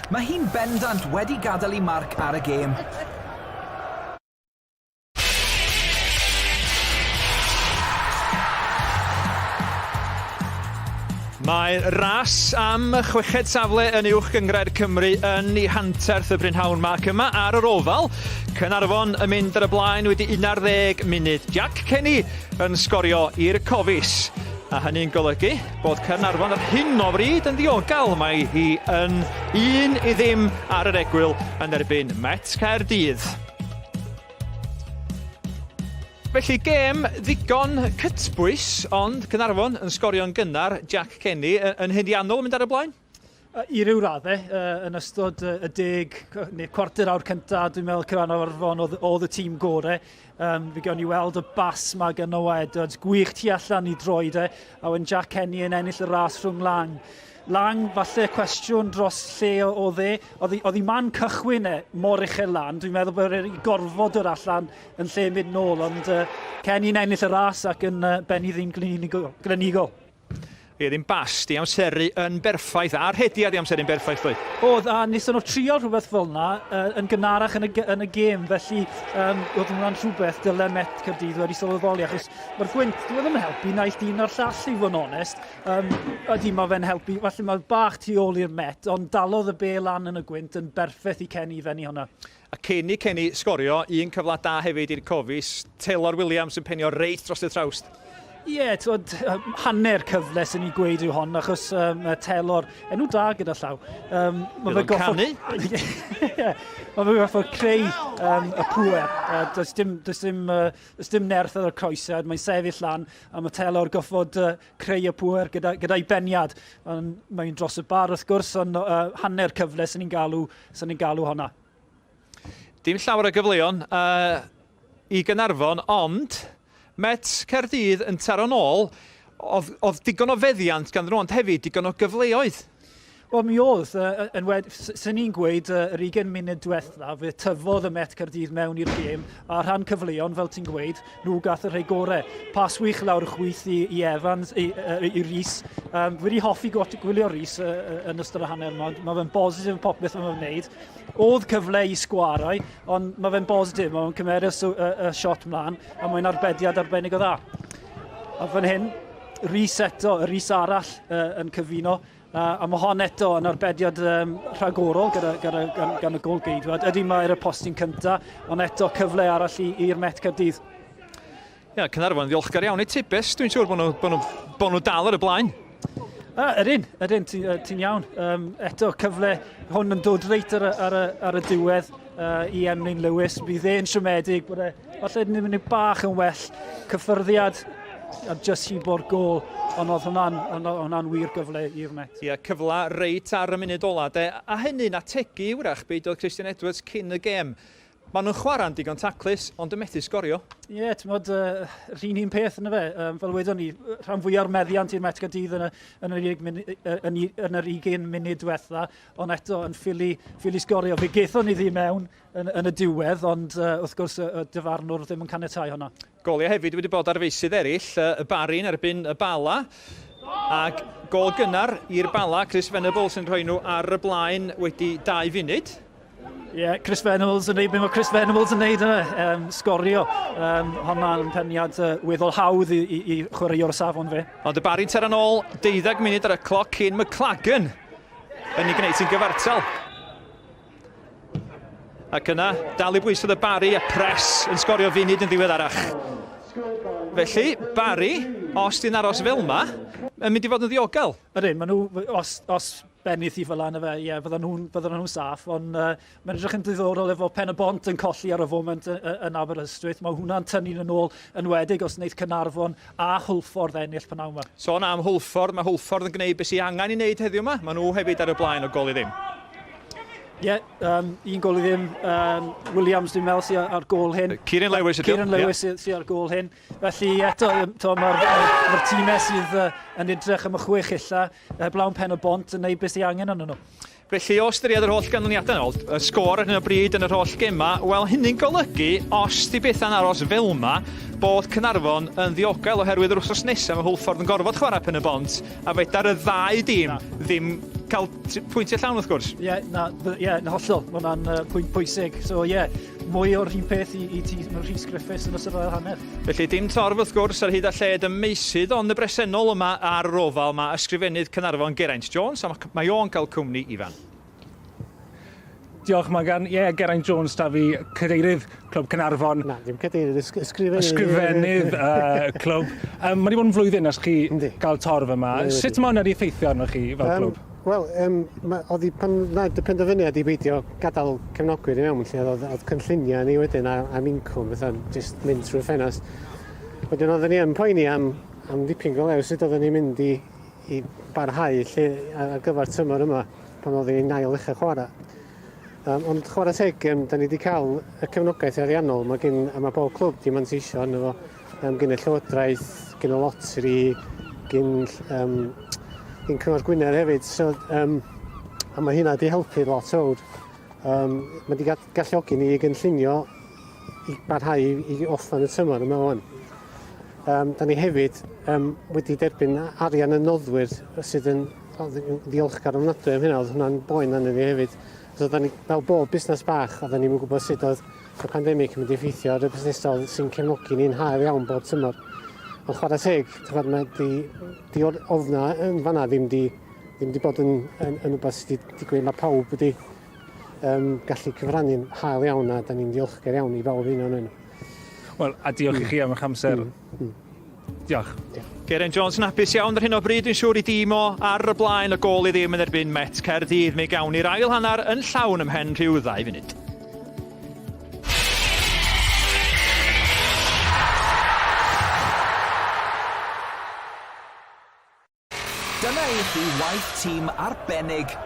Mae hi'n bendant wedi gadael ei marc ar y gêm. Mae'r ras am y chweched safle yn Uwch Gynghrair Cymru yn ei hanterth y prynhawn 'ma ac yma ar yr Ofal, Caernarfon yn mynd ar y blaen wedi 11 munud. Jack Kenny yn sgorio i'r Cofis. A hynny'n golygu bod Caernarfon ar hyn o bryd yn ddiogel. Mae hi yn 1-0 ar yr egwyl yn erbyn Met Caerdydd. Felly gêm ddigon cytbwys, ond Caernarfon yn sgorio'n gynnar, Jack Kenny yn haeddiannol yn mynd ar y blaen? I ryw raddau, yn ystod y deg neu cwarter awr cyntaf, dwi'n meddwl Caernarfon oedd, oedd y tîm gore. Um, fe gawn ni weld y bas ma gan Noah Edwards, gwych tu allan i droed e, a wedyn Jack Kenny yn ennill y ras rhwng Lang. Lang, falle cwestiwn dros lle oedd e, oedd ei man cychwyn e mor uchel lan, dwi'n meddwl bod e'n gorfod dod allan yn lle mynd nôl, ond uh, Kenny'n ennill y ras ac yn uh, benni ddyn glinigol. Ie, ddim bas, di amseru yn berffaith, a'r rhediad di amseru'n berffaith, dwi. Oedd, a wnaethon nhw trio rhywbeth fel yna uh, yn gynharach yn y, yn y gêm, felly um, oedd hwnna'n rhywbeth dyle Met Caerdydd wedi sylweddoli, achos mae'r gwynt, dwi e ddim yn helpu naill dyn na'r llall i fod yn onest. Um, ydy, mae fe'n helpu, falle mae bach tu ôl i'r Met, ond dalodd y bel lan yn y gwynt yn berffaith i Kenny i fenni hwnna. A cyn i Kenny sgorio, un cyfle da hefyd i'r Cofis, Taylor Williams yn penio reit dros y trawst. Ie, yeah, twod, hanner cyfle sy'n ei gweud yw hon, achos um, Taylor, enw da gyda llaw. Um, mae fe goffod... Canu? yeah, mae fe goffod creu um, y pŵer. Uh, does, dim, does, dim, uh, does dim nerth ar y croesiad, mae'n sefyll lan, a mae Taylor goffod uh, creu y pŵer gyda'i gyda, gyda beniad. Mae'n dros y bar wrth gwrs, ond uh, hanner cyfle sy'n ni'n galw, sy'n ni'n galw honna. Dim llawer o gyfleon uh, i Gaernarfon, ond Met Caerdydd yn taro nôl, oedd, oedd digon o feddiant ganddyn nhw, ond hefyd digon o gyfleoedd. Wel, mi oedd, uh, yn wed, sy'n ni'n gweud, uh, yr 20 munud diwetha, fe tyfodd y Met Caerdydd mewn i'r gêm, a rhan cyfleon, fel ti'n gweud, nhw gath y rhai gorau. Pas wych lawr y chwith i, i Evans, i, i, i Rhys. Um, wedi hoffi gwylio Rhys uh, yn ystod y hanner yma, mae fe'n bositif yn popeth mae'n wneud. Oedd cyfle i sgwarau, ond mae fe'n bositif, mae'n cymeru y, y, y shot mlaen, a mae'n arbediad arbennig o dda. A fan hyn, Rhys eto, y Rhys arall uh, yn cyfuno, uh, a mae hon eto yn arbediad um, rhagorol gyda, gyda, gan, gan y gol geidwad. Ydy mae'r postyn cyntaf, ond eto cyfle arall i'r Met Caerdydd. Ia, Caernarfon ddiolchgar iawn i Tibes. Dwi'n siŵr bod nhw, bod nhw, bod nhw dal ar y blaen. Ah, ydyn, ydyn, ti'n ti iawn. Um, eto, cyfle hwn yn dod reit ar, ar, ar y diwedd uh, i Emlyn Lewis. Bydd e'n siomedig bod e, falle yn mynd bach yn well cyffyrddiad a just hibo'r gol, ond oedd hwnna'n hwnna wir gyfle i'r Met. Ie, cyfle reit ar y munud ola, de. A hynny'n ategu, wrach, beth oedd Christian Edwards cyn y gêm. Maen nhw'n chwarae'n digon taclus, ond yn methu sgorio. Ie, yeah, ti'n modd, uh, rhyn un peth yna fe. Um, fel wedon ni, rhan fwyaf o'r meddiant i'r Met Gaerdydd yn, y, yn, yr, yn, yn yr 20 munud diwetha, ond eto yn ffili, ffili sgorio. Fe gaethon ni ddim mewn yn, yn y diwedd, ond uh, wrth gwrs y, y dyfarnwr ddim yn caniatau hwnna. Goliau hefyd wedi bod ar feysydd eraill, y Barri'n erbyn y Bala, ac gol gynnar i'r Bala, Chris Venables yn rhoi nhw ar y blaen wedi 2 funud. Ie, yeah, Chris Venables yn neud beth mae Chris Venables yn neud yna, um, sgorio. Um, hwnna'n peniad uh, weddol hawdd i, i, i chwaraewr safon fe. Ond y Barry tera nôl, 12 munud ar y cloc cyn McLagan yn ei gwneud sy'n gyfartal. Ac yna, dal i bwysodd y Barry a Press yn sgorio funud yn ddiweddarach. Felly, Barry, os di'n aros fel yma, yn mynd i fod yn ddiogel. Ydyn, maen nhw, os, os benith i fel yna fe, ie, fyddan nhw'n fyddan nhw'n saff, ond uh, mae'n edrych yn diddorol efo Pen y Bont yn colli ar y foment yn Aberystwyth. Mae hwnna'n tynnu yn ôl yn wedig os wneith Caernarfon a Hwlffordd ennill pnawn yma. Sôn am Hwlffordd, mae Hwlffordd yn gwneud beth sy'n angen i wneud heddiw yma. Maen nhw hefyd ar y blaen o gol i ddim. Ie, yeah, um, un gol i ddim. Um, Williams, dwi'n meddwl, sy'n ar gol hyn. Kieran Lewis ydy. Kieran Lewis yeah. sy'n ar gol hyn. Felly eto, mae'r ma tîmau sydd yn edrych am y chwech illa, Heblaw Pen y Bont yn neud beth sydd angen arnyn nhw. Felly, o ystyried yr holl ganlyniadau nôl, y sgôr ar hyn o bryd yn yr holl gemau, wel, hynny'n golygu, os di bethau'n aros fel yma, bod Caernarfon yn ddiogel oherwydd yr wythnos nesaf mae Hwlffordd yn gorfod chwarae Pen y Bont, a fedar y ddau dîm ddim cael pwyntiau llawn wrth gwrs. Ie, yeah, na, ie, yeah, na hollol. Mae hwnna'n pwynt pwysig. So ie, yeah, mwy o'r un peth i, i ti, Rhys Griffiths yn ystod yr ail hanner. Felly dim torf wrth gwrs ar hyd a lled y meysydd, ond y bresennol yma ar yr ofal mae ysgrifennydd Caernarfon Geraint Jones, a mae o'n cael cwmni Ifan. Diolch Magan. Ie, yeah, Geraint Jones da fi, cadeirydd Clwb Caernarfon. Na, ddim cadeirydd, ysgrifennydd. Ysgrifennydd clwb. Mae wedi bod yn flwyddyn ers chi gael torf yma. Sut mae hwnna wedi effeithio arnoch chi fel clwb? Wel, um, oedd hi pan wnaed y penderfyniad i beidio gadael cefnogwyr i mewn, lle oedd, oedd cynlluniau ni wedyn am incwm, fatha just mynd trwy'r ffenast. Wedyn oedden ni yn poeni am, am dipyn go lew sut oedden ni'n mynd i, i barhau lle ar gyfer tymor yma pan oedden ni'n ail ddechrau chwarae. Um, ond chwarae teg, um, da ni wedi cael y cefnogaeth ariannol, mae gen, a mae bob clwb di manteisio arno fo, um, gen y llywodraeth, gen y lotri, gen, um, gen Cyngor Gwynedd hefyd. So, um, a mae hynna wedi helpu lot fawr. Um, mae wedi galluogi ni i gynllunio i barhau i, i orffen y tymor yma wan. Um, da ni hefyd um, wedi derbyn arian y noddwyr sydd yn ddiolchgar ofnadwy am hynna, oedd hwnna'n boen arno ni hefyd. So, da ni, fel bob busnes bach, oedden ni'n gwybod sut oedd y pandemig yn mynd i effeithio ar y busnesau sy'n cefnogi ni'n hael iawn bob tymor. Ond chwarae teg, ti'n mae di, di ofna yn fanna ddim di, ddim di bod yn, yn, yn rhywbeth sydd wedi digwydd. Mae pawb wedi um, gallu cyfrannu'n hael iawn a da ni'n ddiolchgar iawn i bawb un o'n nhw. Wel, a diolch i chi am eich amser. Mm. Diolch. Diolch. Geraint Jones yn hapus iawn ar hyn o bryd, dwi'n siŵr i dîm o ar y blaen y gôl i ddim yn erbyn Met Caerdydd. Mi gawn ni'r ail hanner yn llawn ymhen rhyw ddau funud. Dyna i chi waith tîm arbennig.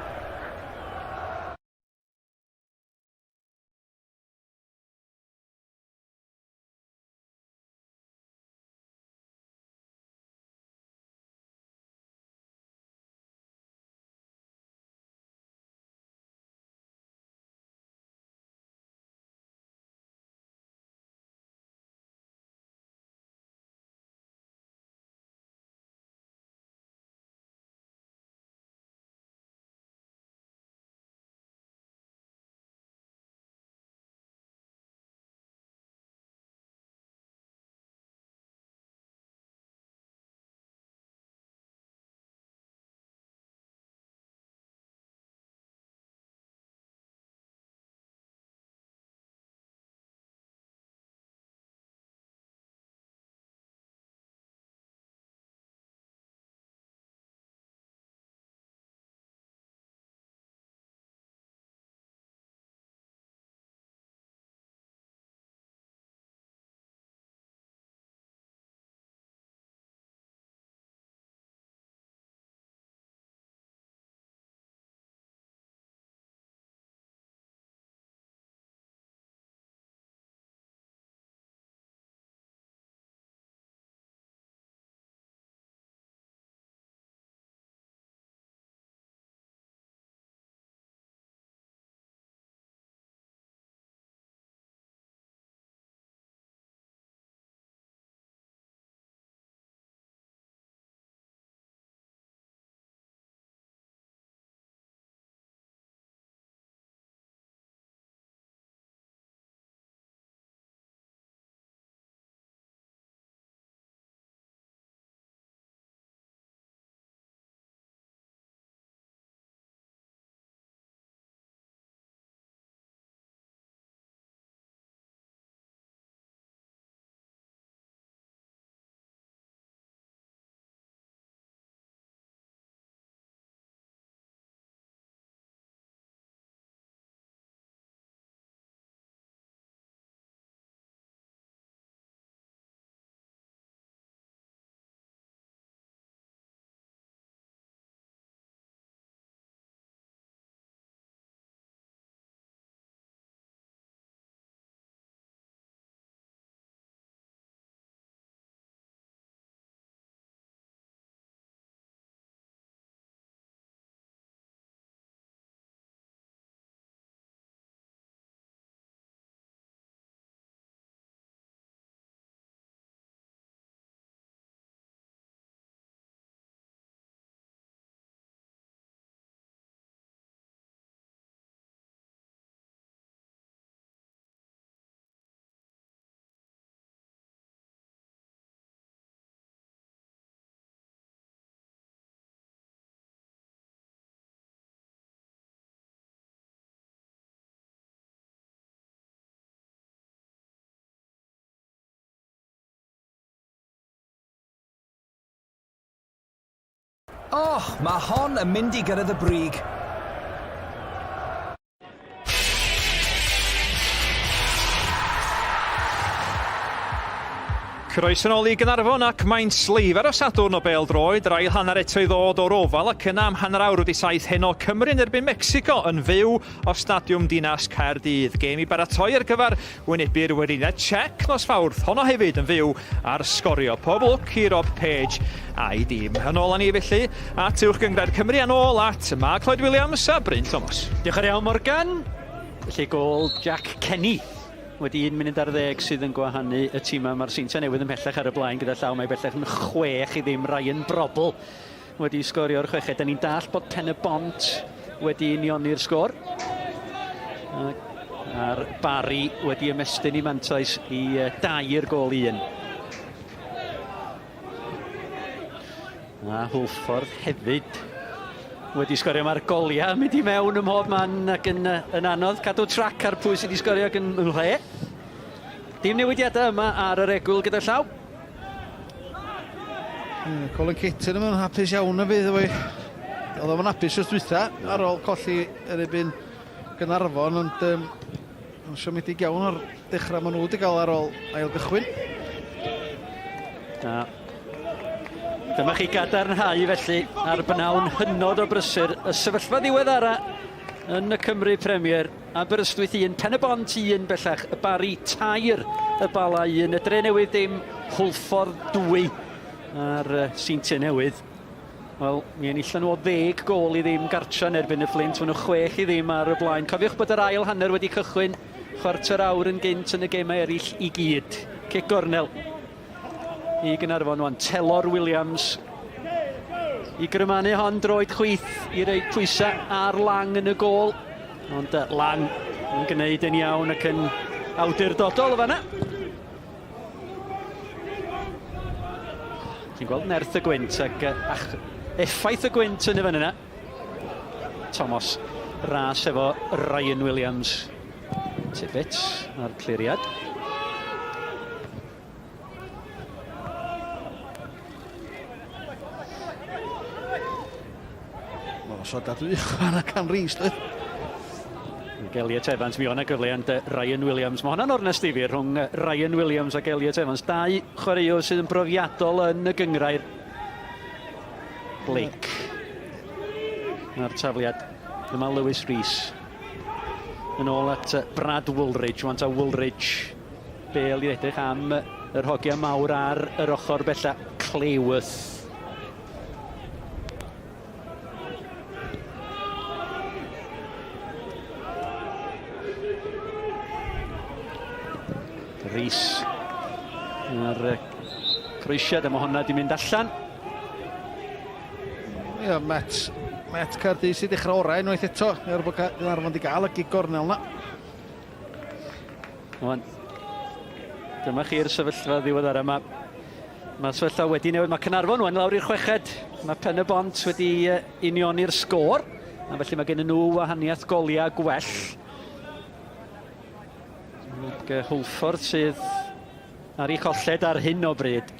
Och, mae hon yn mynd i gyrraedd y brig. Croeso nôl i Gaernarfon ac mae'n sleifar o Sadwrn o bêl droed, yr ail hanner eto i ddod o'r Ofal ac yna am hanner awr wedi saith heno Cymru yn erbyn Mecsico yn fyw o Stadiwm Dinas Caerdydd. Gêm i baratoi ar gyfer wynebu'r Weriniaeth Czech nos Fawrth, honno hefyd yn fyw ar Sgorio. Pob lwc i Rob Page a'i dîm. Yn ôl â ni felly at Uwch Gynghrair Cymru a'n ôl at Mark Lloyd Williams a Bryn Thomas. Diolch yn iawn Morgan. Felly gôl Jack Kenny wedi un munud ar ddeg sydd yn gwahanu y tîmau. Mae'r Seintiau Newydd ymhellach ar y blaen gyda llaw. Mae bellach yn 6-0. Ryan Brobbel wedi sgorio'r chweched. Da ni'n dall bod Pen y Bont wedi unioni'r sgôr. A'r Barry wedi ymestyn i mantais i dair gôl i un. A Hwlffordd hefyd wedi sgorio. Mae'r goliau yn mynd i mewn ym mhob man ac yn, yn anodd cadw trac ar pwy sydd wedi sgorio ac yn mhle. Dim newidiadau yma ar yr egwyl gyda llaw. Colin Kitton yn hapus iawn y fydd efo Oedd o'n hapus wrth dwytha ar ôl colli yr ebyn Gaernarfon, ond um, Yn siomedig iawn o'r dechrau maen nhw wedi cael ar ôl ail gychwyn. Na. Dyma chi gadarnhau felly ar bnawn hynod o brysur y sefyllfa ddiweddara yn y Cymru Premier. Aberystwyth 1, Pen-y-bont 1 bellach, y Barri 3, y Bala 1, y Dre Newydd dim, Hwlffordd 2 a'r Seintiau Newydd. Wel, mi enillon nhw o ddeg gôl i ddim gartra yn erbyn y Fflint. Maen nhw 6-0 ar y blaen. Cofiwch bod yr ail hanner wedi cychwyn chwarter awr yn gynt yn y gemau eraill i gyd. Cic gornel i Gaernarfon wan. Telor Williams i grymanu hon droed chwith i roi pwysau ar Lang yn y gôl. Ond Lang yn gwneud yn iawn ac yn awdurdodol o fanna. Ti'n gweld nerth y gwynt ac ach, effaith y gwynt yn y fan yna. Thomas ras efo Ryan Williams. Tibbet a'r cliriad. Mae'n osod wych chwarae gan Rees, dwi. Ac Elliot Evans, mi o'na gyfle ond Ryan Williams. Mae hwnna'n ornest ddifyr rhwng Ryan Williams ac Elliot Evans. Dau chwaraewr sydd yn brofiadol yn y gynghrair. Blake. Mae'r tafliad. Dyma Lewis Rees. Yn ôl at Brad Woolridge. Wan ta Woolridge. Bale i edrych am yr hogia mawr ar yr ochr bella. Clayworth. Rees. A'r croesiad, a mae hwnna di mynd allan. Ie, yeah, Met, Met Caerdydd sydd dechrau orau unwaith eto, er bod Caernarfon wedi gael y gig gornel na. Wan, dyma chi'r sefyllfa ddiweddara. Mae, mae sefyllfa wedi newid. Mae Caernarfon wan lawr i'r chweched. Mae Pen y Bont wedi unioni'r sgôr. A felly mae gen nhw wahaniaeth goliau gwell. Ac Hwlffordd sydd ar ei cholled ar hyn o bryd.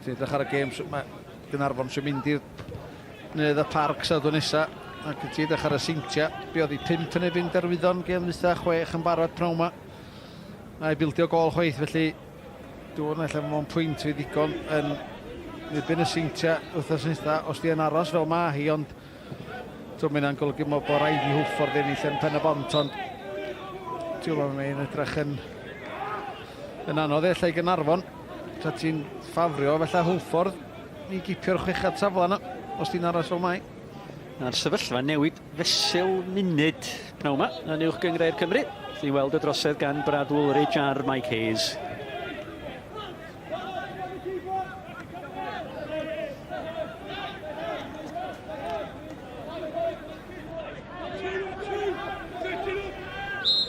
Ti'n edrych ar y gêm, mae Gaernarfon sy'n mynd i'r Neuadd y Parc Sadwrn nesa, ac ti'n edrych ar y Seintiau, be oedd hi, 5 yn erbyn Derwyddon, gêm ddwytha, 6 yn barod pnawn ma. Na i bildio gol chwaith, felly dwi'n ella mewn pwynt fi ddigon yn erbyn y Seintiau wythnos nesa, os di yn aros fel ma hi, ond dwi'n mynd yn golygu bod rhaid i Hwlffordd ennill yn Pen y Bont, ond ti'n gwybod, mae'n edrych yn, yn anodd ella i Gaernarfon. Ta ti'n ffafrio felly Hwlffordd i gipio'r chweched safle yna, os ti'n aros fel mae. A'r sefyllfa newid fesul munud pnawn yma yn Uwch Gynghrair Cymru. Wrth i weld y drosedd gan Brad Woolridge a'r Mike Hayes.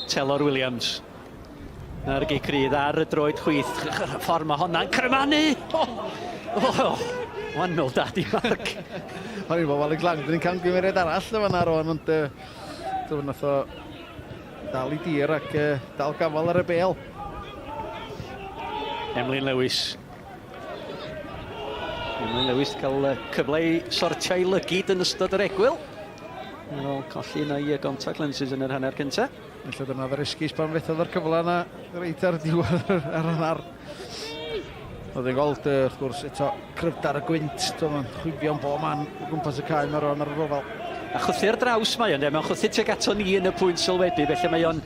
Telor Williams. Na'r gic rydd ar y droed chwith. Ffordd mae honna'n crymanu! Oh, oh, oh. Wahanol dad i Mark. O'n i'n meddwl, Alex Lang, dyn ni'n camgymeriad arall yn fan'na rwan, ond uh, dwi'n nath o dal i dir ac uh, dal gafal ar y bel. Emlyn Lewis. Mae Lewis cael cyfle i sortio ei lygid yn ystod yr egwyl. Ar ôl colli un o'i contact lenses yn yr hanner cyntaf. Felly dyna oedd yr esgus pan fethodd yr cyfle yna reit ar diwedd yr hanner. Oedd e'n gweld, wrth gwrs, eto cryfder y gwynt, mae'n chwifio'n bob man o gwmpas y cae mae'r o'n ar yr ofal. A chwythu ar draws mae o'n, mae'n chwythu tuag ato ni yn y pwynt sylwebu, felly mae o'n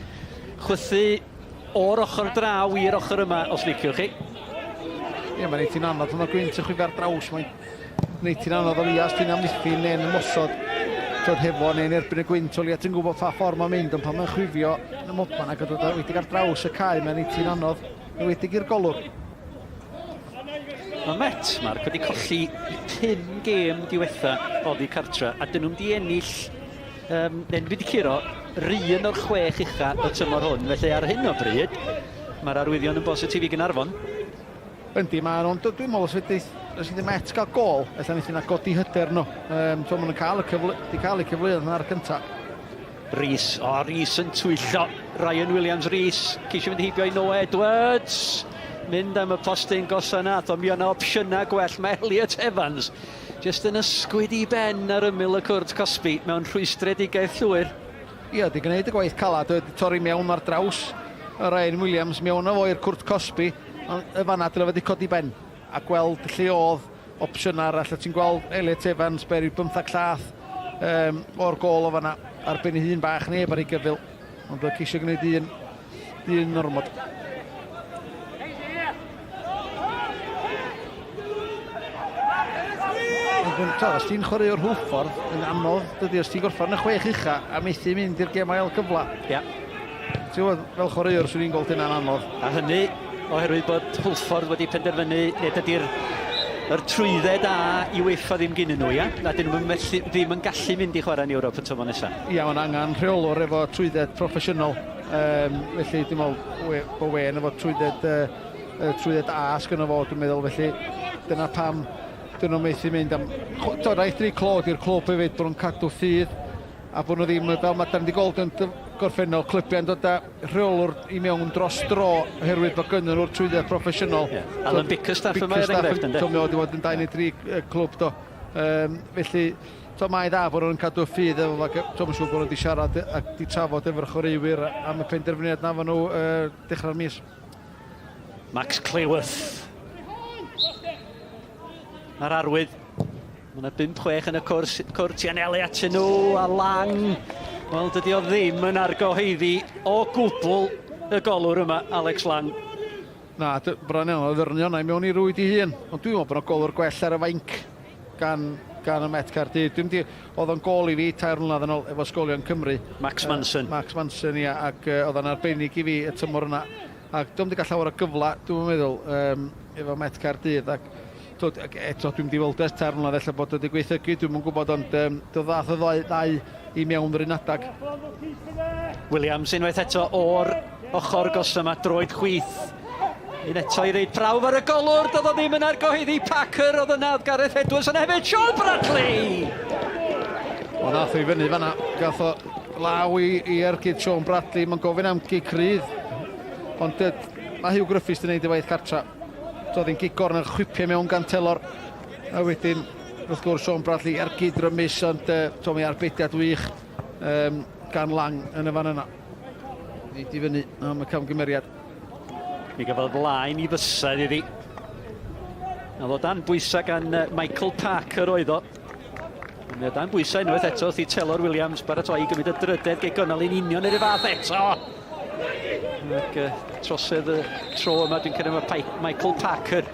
chwythu o'r ochr draw i'r ochr yma, os liciwch chi. Ie, mae'n neud ti'n anodd pan mae'r gwynt yn chwifio ar draws, mae'n neud ti'n anodd o leia os ti'n amddiffyn neu'n ymosod tod hefo neu'n erbyn y gwynt, o leia ti'n gwybod pa ffordd mae'n mynd, ond pan mae'n chwifio yn y mobman ac yn dod wedi ar draws y cae, mae'n neud ti'n anodd, yn wedig i'r golwr. Mae Met, Mark, wedi colli pum gêm diwetha oddi cartra, a dyn nhw'n di ennill um, neu wedi curo run o'r chwech ucha y tymor hwn. Felly ar hyn o bryd, mae'r arwyddion yn bositif i Gynarfon. Yndi, maen nhw'n... Dwi'n meddwl os fedrith os ydy Met gael gol, ella wneith yna godi hyder nhw. Um, so, maen nhw'n cael y cyfle, di cael eu cyfleoedd yna'r cyntaf. Rhys, o oh, Rhys yn twyllo. Ryan Williams Rhys, ceisio mynd heibio i Noah Edwards. Mynd am y postyn gosa na, ond mi o'na opsiynau gwell. Mae Elliot Evans Jyst yn ysgwyd i ben ar ymyl y cwrt cosbi mewn rhwystredigaeth llwyr. Ie, 'di gwneud y gwaith calad, wedi torri mewn ar draws y Ryan Williams, mewn â fo i'r cwrt cosbi, ond y fanna dyle fo 'di codi ben a gweld lle o'dd opsiynau arall, a ti'n gweld Elliot Evans, be, ryw bymthag llath um, o'r gôl o fanna, ar ben ei hun bach, neb ar ei gyfyl, ond oedd ceisio gwneud un, un ormod. Ond os ti'n chwarae o'r Hwlffordd, yn anodd, dydy, os ti'n gorffan y chwech ucha a methu mynd i'r gêm ail gyfle. Ia. Yeah. Ti'n gwybod, fel chwaraewr, swn i'n gweld hynna'n anodd. A hynny, oherwydd bod Hwlffordd wedi penderfynu, neu dydy'r yr trwydded A i UEFA ddim gynnu nhw, ia? Na, dyn nhw'n ddim yn gallu mynd i chwarae yn Ewrop y tymor nesaf. Ia, mae'n angen rheolwr efo trwydded proffesiynol. Um, felly, dwi'n meddwl bod Wayne efo trwydded uh, uh, trwydded A sgynno fo, dwi'n meddwl, felly dyna pam dyn nhw'n methu mynd am... To, rhaid rhaid clod i'r clwb hefyd bod nhw'n cadw ffydd a bod nhw ddim, fel mae dan wedi gweld yn gorffennol, clybiau'n dod â rheolwr i mewn dros dro oherwydd bod gynnyn nhw'r trwydded proffesiynol. Yeah. Alan Bickerstaff yma er enghraifft, ynddo? Mae wedi bod yn dau neu dri clwb do. Um, felly, to, mae dda bod nhw'n cadw ffydd efo fo, to, mae'n siŵr bod nhw wedi siarad ac wedi trafod efo'r chwaraewyr am y penderfyniad na nhw uh, dechrau'r mis. Max Cleworth. Mae'r arwydd. Mae yna 5-6 yn y cwrs, cwrt i anelu atyn nhw, a Lang. Wel, dydy o ddim yn argyhoeddi o gwbl y golwr yma, Alex Lang. Na, bron iawn, oedd ddyrnio yna i mewn i rwyd i hun. Ond dwi'n meddwl bod yna golwr gwell ar y fainc gan, gan y Met Caerdydd. Dwi'n di, oedd o'n gol i fi tair mlynedd yn ôl efo Sgolion Cymru. Max Manson. Max Manson, ia, ac uh, oedd o'n arbennig i fi y tymor yna. Ac dwi'n wedi cael llawer o gyfle, dwi'n meddwl, um, efo Met Caerdydd. Ac, twyd, ac eto, dwi'n wedi weld ers tair mlynedd, ella bod wedi gweithygu, dwi'n yn gwybod, ond um, dod ddath y ddau, ddau i mewn yr un adag. Williams unwaith eto o'r ochr gos yma, droed chwith. Un eto i reid prawf ar y golwr, doedd o ddim yn argyhoeddi Parker, oedd yna, oedd Gareth Edwards yna hefyd, Sean Bradley! O, nath o i fyny fanna, gath o law i, i ergyd Sean Bradley, mae'n gofyn am gic rydd, ond mae Hugh Griffiths wedi gwneud ei waith cartra. Doedd hi'n gic gornel chwipio mewn gan Telor, a wedyn, wrth gwrs, Sean Bradley ergyd rymus, ond uh, Tommy arbediad wych um, gan Lang yn y fan yna. Nid i fyny am y camgymeriad. Mi gafodd flaen i fysedd iddi. Oedd o dan bwysau gan Michael Parker oedd o. Mae o dan bwysau unwaith eto wrth i Telor Williams baratoi i gymryd y drydedd gegynol yn union yr un fath eto. Ac uh, trosedd y tro yma dwi'n credu mae Michael Parker.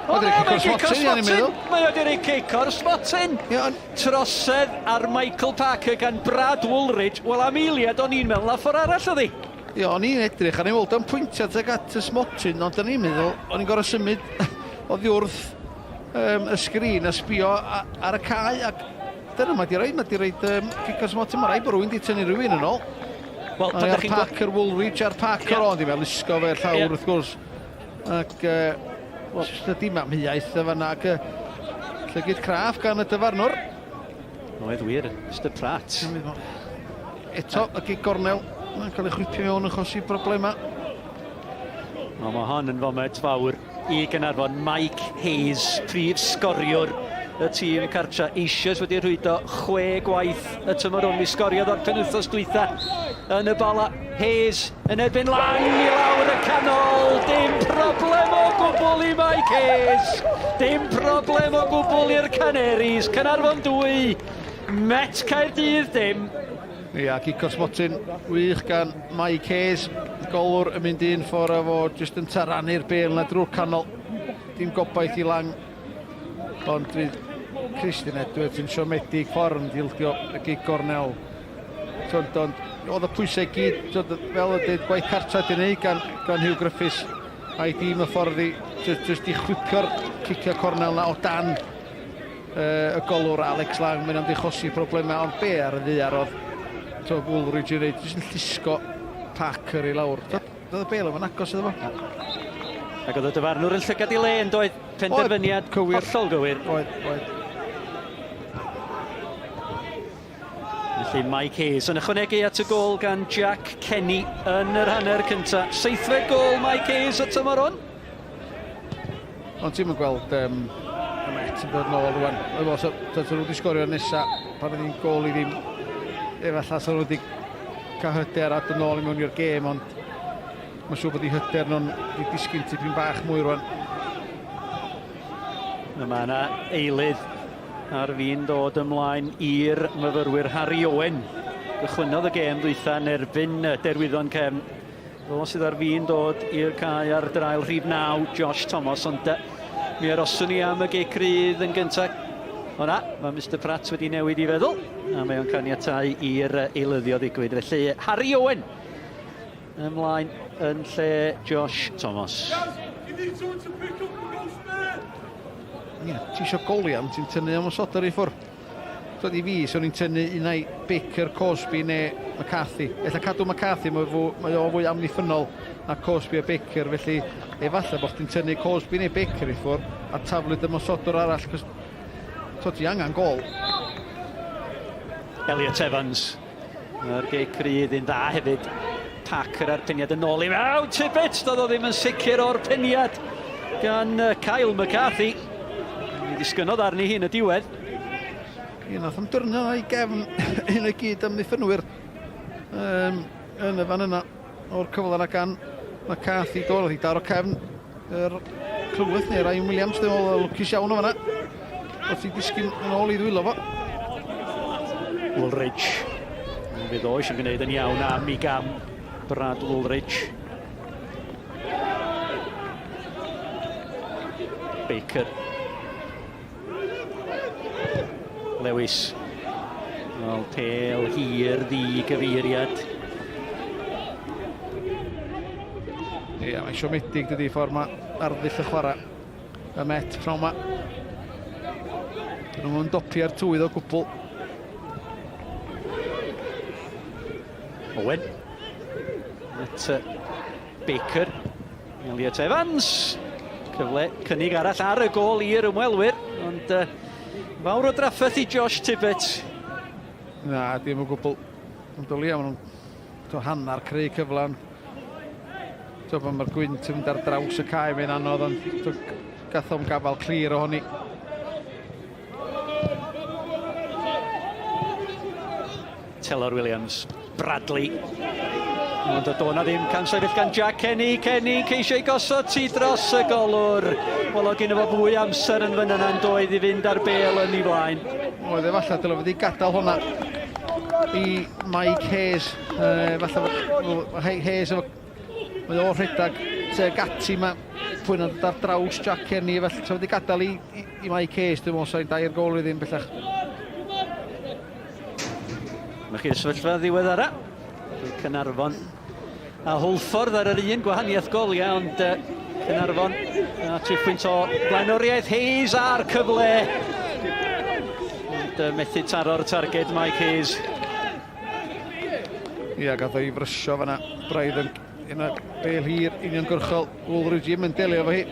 O, na, mae'n cico'r smotyn! Mae o wedi cico'r smotyn! Trosedd ar Michael Parker gan Brad Woolridge. Wel, am eiliad o'n i'n meddwl na ffordd arall oedd hi. Ie, o'n i'n edrych, a ni'n weld o'n pwyntio tuag at y smotyn, ond o'n i'n meddwl, o'n i'n gorfod symud oddi wrth um, y sgrin a sbio ar y cae, ac dyna mae di roed, mae di roed um, cic o'r smotyn, mae rhaid bod rhywun di tynnu rhywun yn ôl. Wel, pan chi'n Parker Woolridge a'r Parker yeah. o'n di fel lusgo fe llawr yeah. wrth gwrs. Ac uh, well, dim amheuaeth y fanna, ac uh, llygyd craff gan y dyfarnwr. Oedd wir, Mr Pratt. Eto, y gig gornel, mae'n cael ei chwipio mewn yn chosi problemau. Wel, mae hon yn foment fawr i Gaernarfon. Mike Hayes, prif sgoriwr y tîm cartra, eisoes wedi rhwydo chwe gwaith y tymor hwn. Mi sgoriodd o'r penwythnos dwytha yn y Bala. Hayes yn erbyn Lang i lawr y canol. Dim problem o gwbl i Mike Hayes. Dim problem o gwbl i'r Canaries. Caernarfon 2, Met Caerdydd dim. Ia, gic o'r smotyn wych gan Mike Hayes. Golwr yn mynd un ffordd a fo jyst yn taranu'r bêl na drwy'r canol. Dim gobaith i Lang. Ond fydd Christian Edwards yn siomedig ffordd yn dildio y gig gornel. Tond, ond oedd y pwysau gyd, tond, fel y dweud, gwaith cartra di wneud gan, gan Hugh Griffiths a'i dîm y ffordd i just, just i chwipio'r cicio cornel na o dan y golwr Alex Lang, mae'n am ddichosi problemau, ond be ar y ddaear oedd to, Woolridge yn neud, jyst yn llusgo Parker i lawr. Yeah. Doedd y bel yn agos iddo fo. Ac oedd y dyfarnwr yn llygad i le yn doedd penderfyniad oedd, cywir. hollol gywir. Oedd, oedd. Felly Mike Hayes yn ychwanegu at y gôl gan Jack Kenny yn yr hanner cyntaf. Seithfed gôl Mike Hayes y tymor hwn. Ond ti'm yn gweld um, y Met yn dod nôl rwan. Oedd os so, nhw wedi sgorio nesa pan oedd hi'n gôl i ddim, efallai sa nhw wedi cael hyder a dod nôl i mewn i'r gêm, ond mae'n siŵr bod eu hyder nhw'n wedi disgyn tipyn bach mwy rwan. Mae yna eilydd ar fin dod ymlaen i'r myfyrwyr Harry Owen. Gychwynnodd y gêm ddwytha yn erbyn Derwyddon Cefn. Fo sydd ar fin dod i'r cae ar draul rhif 9, Josh Thomas, ond mi aroswn ni am y gic rydd yn gyntaf. O na, mae Mr Pratt wedi newid i feddwl, a mae o'n caniatau i'r eilyddio ddigwydd. Felly, Harry Owen ymlaen yn lle Josh Thomas. Ie, ti eisiau goliau, ti'n tynnu am osodwr i ffwrdd. Twod i fi, swn i'n tynnu un ai Baker, Cosby neu McCarthy. Ella cadw McCarthy, mae, fw, mae o fwy amddiffynnol na Cosby a Baker, felly efallai bod chdi'n tynnu Cosby neu Baker i ffwrdd a taflu dy ymosodwr arall, cos twod ti angen gol. Elliot Evans. Mae'r gic rydd yn dda hefyd. Parker a'r peniad yn ôl i mewn. Tibbet, doedd o ddim yn sicr o'r peniad gan Kyle McCarthy. Mi ddisgynnodd arni hi yn y diwedd. Ie, nath o'n dyrnio i gefn un o'i gyd amddiffynwyr um, yn y fan yna o'r cyfle yna gan McCarthy. Do, nath i daro cefn yr clyweth neu Ryan Williams, dwi'n meddwl, lwcus iawn o fanna. Wrth i disgyn yn ôl i ddwylo fo. Woolridge. Fydd o eisiau gwneud yn iawn am i gam Brad Woolridge. Baker. Lewis. Wel, pel hir ddi gyfeiriad. Ie, yeah, mae'n siomedig dydy ffordd mae arddull y chwarae y Met pnawn ma. Dyn nhw'n dopi ar tywydd o gwbl. Owen. At Baker. Elliot Evans. Cyfle cynnig arall ar y gôl i'r ymwelwyr, ond uh, fawr o drafferth i Josh Tibbet. Na, dim o gwbl. Ond o leia, maen nhw'n hanner creu cyfle. Ond pan mae'r gwynt yn mynd ar draws y cae, mae'n anodd, ond gath o'm gafael clir ohoni. Telor Williams, Bradley. Ond do na ddim camsefyll gan Jack Kenny. Kenny ceisio ei gosod ti dros y golwr. Wel, o gyda fo fwy amser yn fyna na'n doedd i fynd ar bel yn ei flaen. Oedd efallai dylai wedi gadael hwnna i Mike Hayes. Uh, falle Hayes efo mae o rhedeg tuag ati mae pwy'n dod ar draws Jack Kenny felly wedi gadael i, i, i Mike Hayes dwi'n meddwl sa'n dair gol i ddim bellach. Mae chi'r sefyllfa ddiweddara. Cynarfon a Hwlffordd ar yr un gwahaniaeth goliau, ond uh, Cynarfon a tri phwynt o blaenoriaeth Hayes a'r cyfle. Ond uh, methu taro'r targed Mike Hayes. Ia, gath o'i frysio fanna. Braidd yn yna bel hir uniongyrchol. Woolridge ddim yn delio efo hi.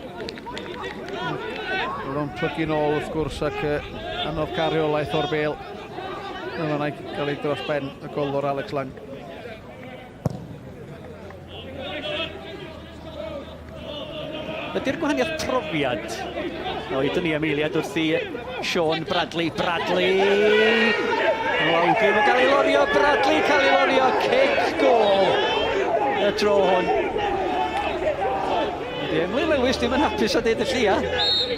Roedd o'n plygu nôl wrth gwrs ac uh, anodd cael rheolaeth o'r bel. Yna fanna gael ei dros ben y golwr Alex Lang. Ydy'r gwahaniaeth profiad? Oedden ni am eiliad wrth i Sean Bradley. Bradley! Lawgrym yn cael ei lorio, Bradley cael ei lorio, cic gol y tro hwn. Ydy Emlyn Lewis ddim yn hapus a deud y llia.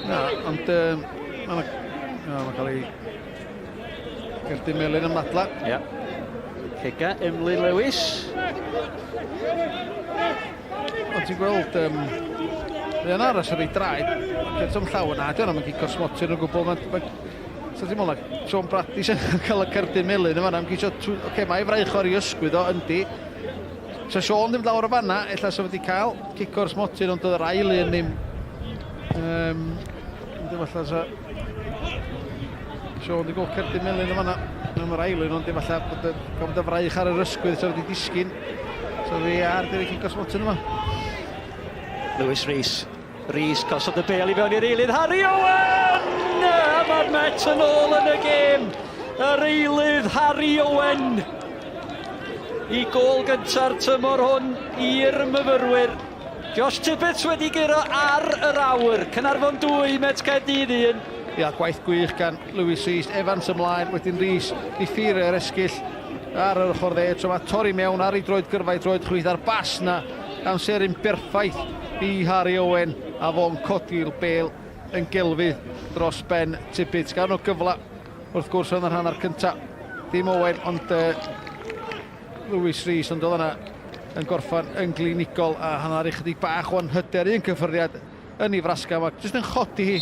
Na, ond um, mae'n no, ma cael ei gerdyn melyn am ddadla. Ia. Cega Emlyn Lewis. Ond ti'n gweld, um, mae o'n aros ar ei draed, ac eto'm llaw yna, di o'n gico smotyn o gwbl, mae'n... Ma, so ti'n meddwl, Sean Bradley sy'n cael y cerdyn melyn yma, am geisio, oce, okay, mae fraich o'r i ysgwydd o, yndi. So Sean ddim lawr o fanna, ella sa wedi cael cico'r smotyn, ond oedd yr ail un ddim... Um, yndi, falle sa... Sean wedi gweld cerdyn melyn yn fanna. Am yr ail un, ond efallai bod y, gan bod y fraich ar yr ysgwydd, so wedi disgyn. So fi ar dyrru cico'r smotyn yma. Lewis Rees. Rees gosod y bel i fewn i'r eilydd. Harry Owen! A mae'r Met yn ôl yn y gêm. Yr eilydd Harry Owen. I gôl gynta'r tymor hwn i'r myfyrwyr. Josh Tibbetts wedi guro ar yr awr. Caernarfon 2, Met Caerdydd 1. Ia, gwaith gwych gan Lewis Rees. Evans ymlaen, wedyn Rees i ffyr yr esgyll ar yr ochr dde. Tro ma torri mewn ar ei droed gyrfa i droed chwith a'r bas na amseru'n berffaith i Harry Owen a fo'n codi'r bel yn gelfydd dros ben Tibbetts. Gan o gyfle wrth gwrs yn yr hanner cyntaf. Dim Owen ond uh, Lewis Rees ond oedd yna yn gorffan yn glinigol a hanner ychydig bach o'n hyder un cyffyrddiad yn ei frasga. Mae jyst yn chodi hi,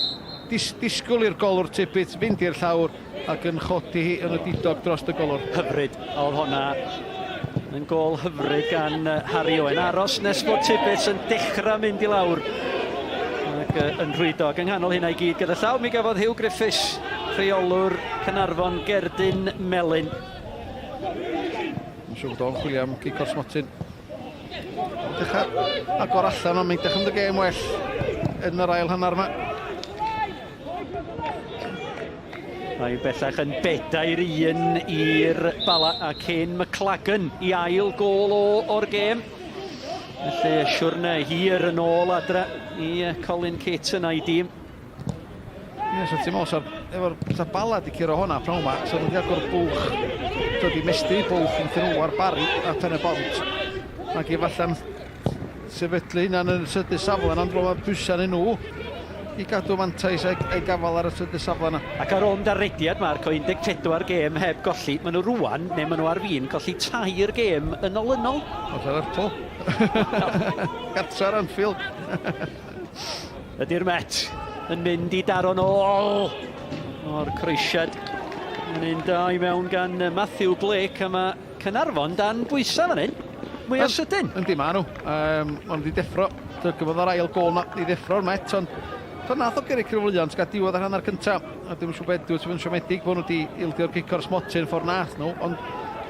dis, disgwyl i'r golwr Tibbet fynd i'r llawr ac yn chodi hi yn y didog dros y golwr. Hyfryd oedd honna yn gol hyfryd gan Harry Owen. Aros nes bod Tibbet yn dechrau mynd i lawr ac yn rhwydo. Ac yng nghanol hynna i gyd gyda llaw mi gafodd Hugh Griffiths, rheolwr Caernarfon, gerdyn melyn. Mae'n siŵr bod o'n chwilio am gic o'r smotyn. Dechrau agor allan, ond mae'n dechrau mynd y gêm well yn yr ail hanner yma. Mae bellach yn bedair un i'r Bala a Kane McLagan i ail gôl o o'r gêm. Felly siwrne hir yn ôl adre i Colin Caton a'i dîm. Ie, so ti'n meddwl, sa'r, efo'r sa Bala di curo hwnna pnawn ma, so nhw wedi agor bwlch, so di mestyn i bwlch yn nhw ar Barry a Pen y Bont, ac efalla'n sefydlu hynna'n yn y trydydd safle, ond roedd pwysau yn nhw i gadw mantais a'i, a'i gafael ar y trydydd safle yna. Ac ar ôl mynd ar rediad, Mark, o 14 gêm heb golli, maen nhw rwan, neu maen nhw ar fin colli tair gêm yn olynol. Oedd Lerpwl. Gartre ar Anfield. Ydy'r Met yn mynd i daro'n ôl o'r croesiad. Yn un da i mewn gan Matthew Blake a mae Caernarfon dan bwysau fan hyn. Mwy o sydyn. Yndi, ma nhw. Um, maen nhw wedi deffro. Dygyfodd yr ail gol na i ddeffro'r Met, ond so nath o gyrru cryfliant gael diwedd yr hanner cyntaf. A dwi'n siŵr beth, dwi'n siomedig bod nhw wedi ildio'r gic o'r smotyn ffordd nath nhw, ond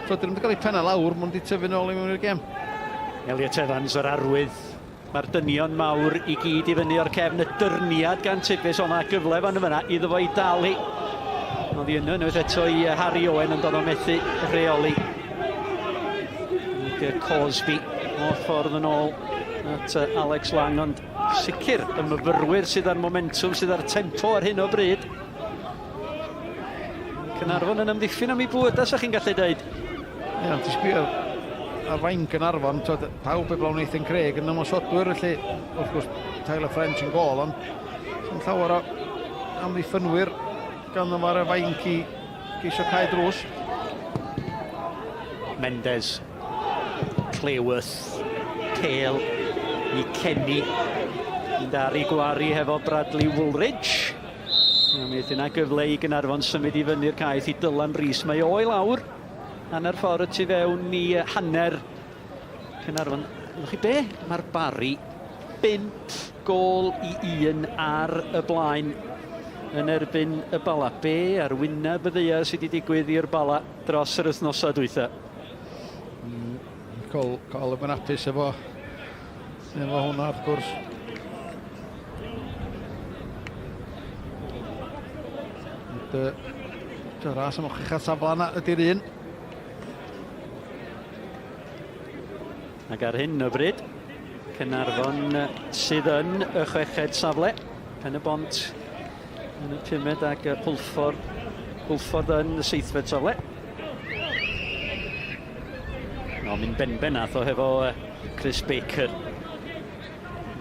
so, dyn nhw wedi cael eu penna lawr, maen nhw wedi tyfu nôl i mewn i'r gem. Elliot Evans, yr arwydd. Mae'r dynion mawr i gyd i fyny o'r cefn, y dyrniad gan Tibbetts, ond mae gyfle fan yma iddo fo i dal hi. Ond i yno unwaith eto i Harry Owen, ond oedd o'n methu rheoli. Ac Cosby o'r ffordd yn ôl at Alex Lang, ond sicr y myfyrwyr sydd â'r momentum, sydd â'r tempo ar hyn o bryd. Caernarfon yn amddiffyn am ei bwyd, os chi'n gallu dweud. Ie, ond ti'n sbio ar fain Gaernarfon, twod, pawb eblaw Nathan Craig yn ymosodwyr, felly wrth gwrs Tyler French yn gôl, ond sy'n llawer o amddiffynwyr ganddo fo ar y fainc i geisio cael drws. Mendes, Clayworth, Cale i Kenny, yn ar ei gwaru hefo Bradley Woolridge. Mi aeth yna gyfle i Gaernarfon symud i fyny'r caeth i Dylan Rees. Mae o i lawr, hanner ffordd y tu fewn i hanner Caernarfon. Ydych chi be? Mae'r Barri 5 gôl i 1 ar y blaen yn erbyn y Bala. Be ar wyneb y ddaear sydd wedi digwydd i'r Bala dros yr wythnosau dwytha? Col, col yn hapus efo, efo hwnna wrth gwrs. Ond, uh, ras am o'ch safle yna ydy'r un. Ac ar hyn o bryd, Caernarfon sydd yn y chweched safle. Pen y Bont yn y pumed ac Hwlffordd, Hwlffordd yn y seithfed safle. No, mynd benben nath o hefo Chris Baker.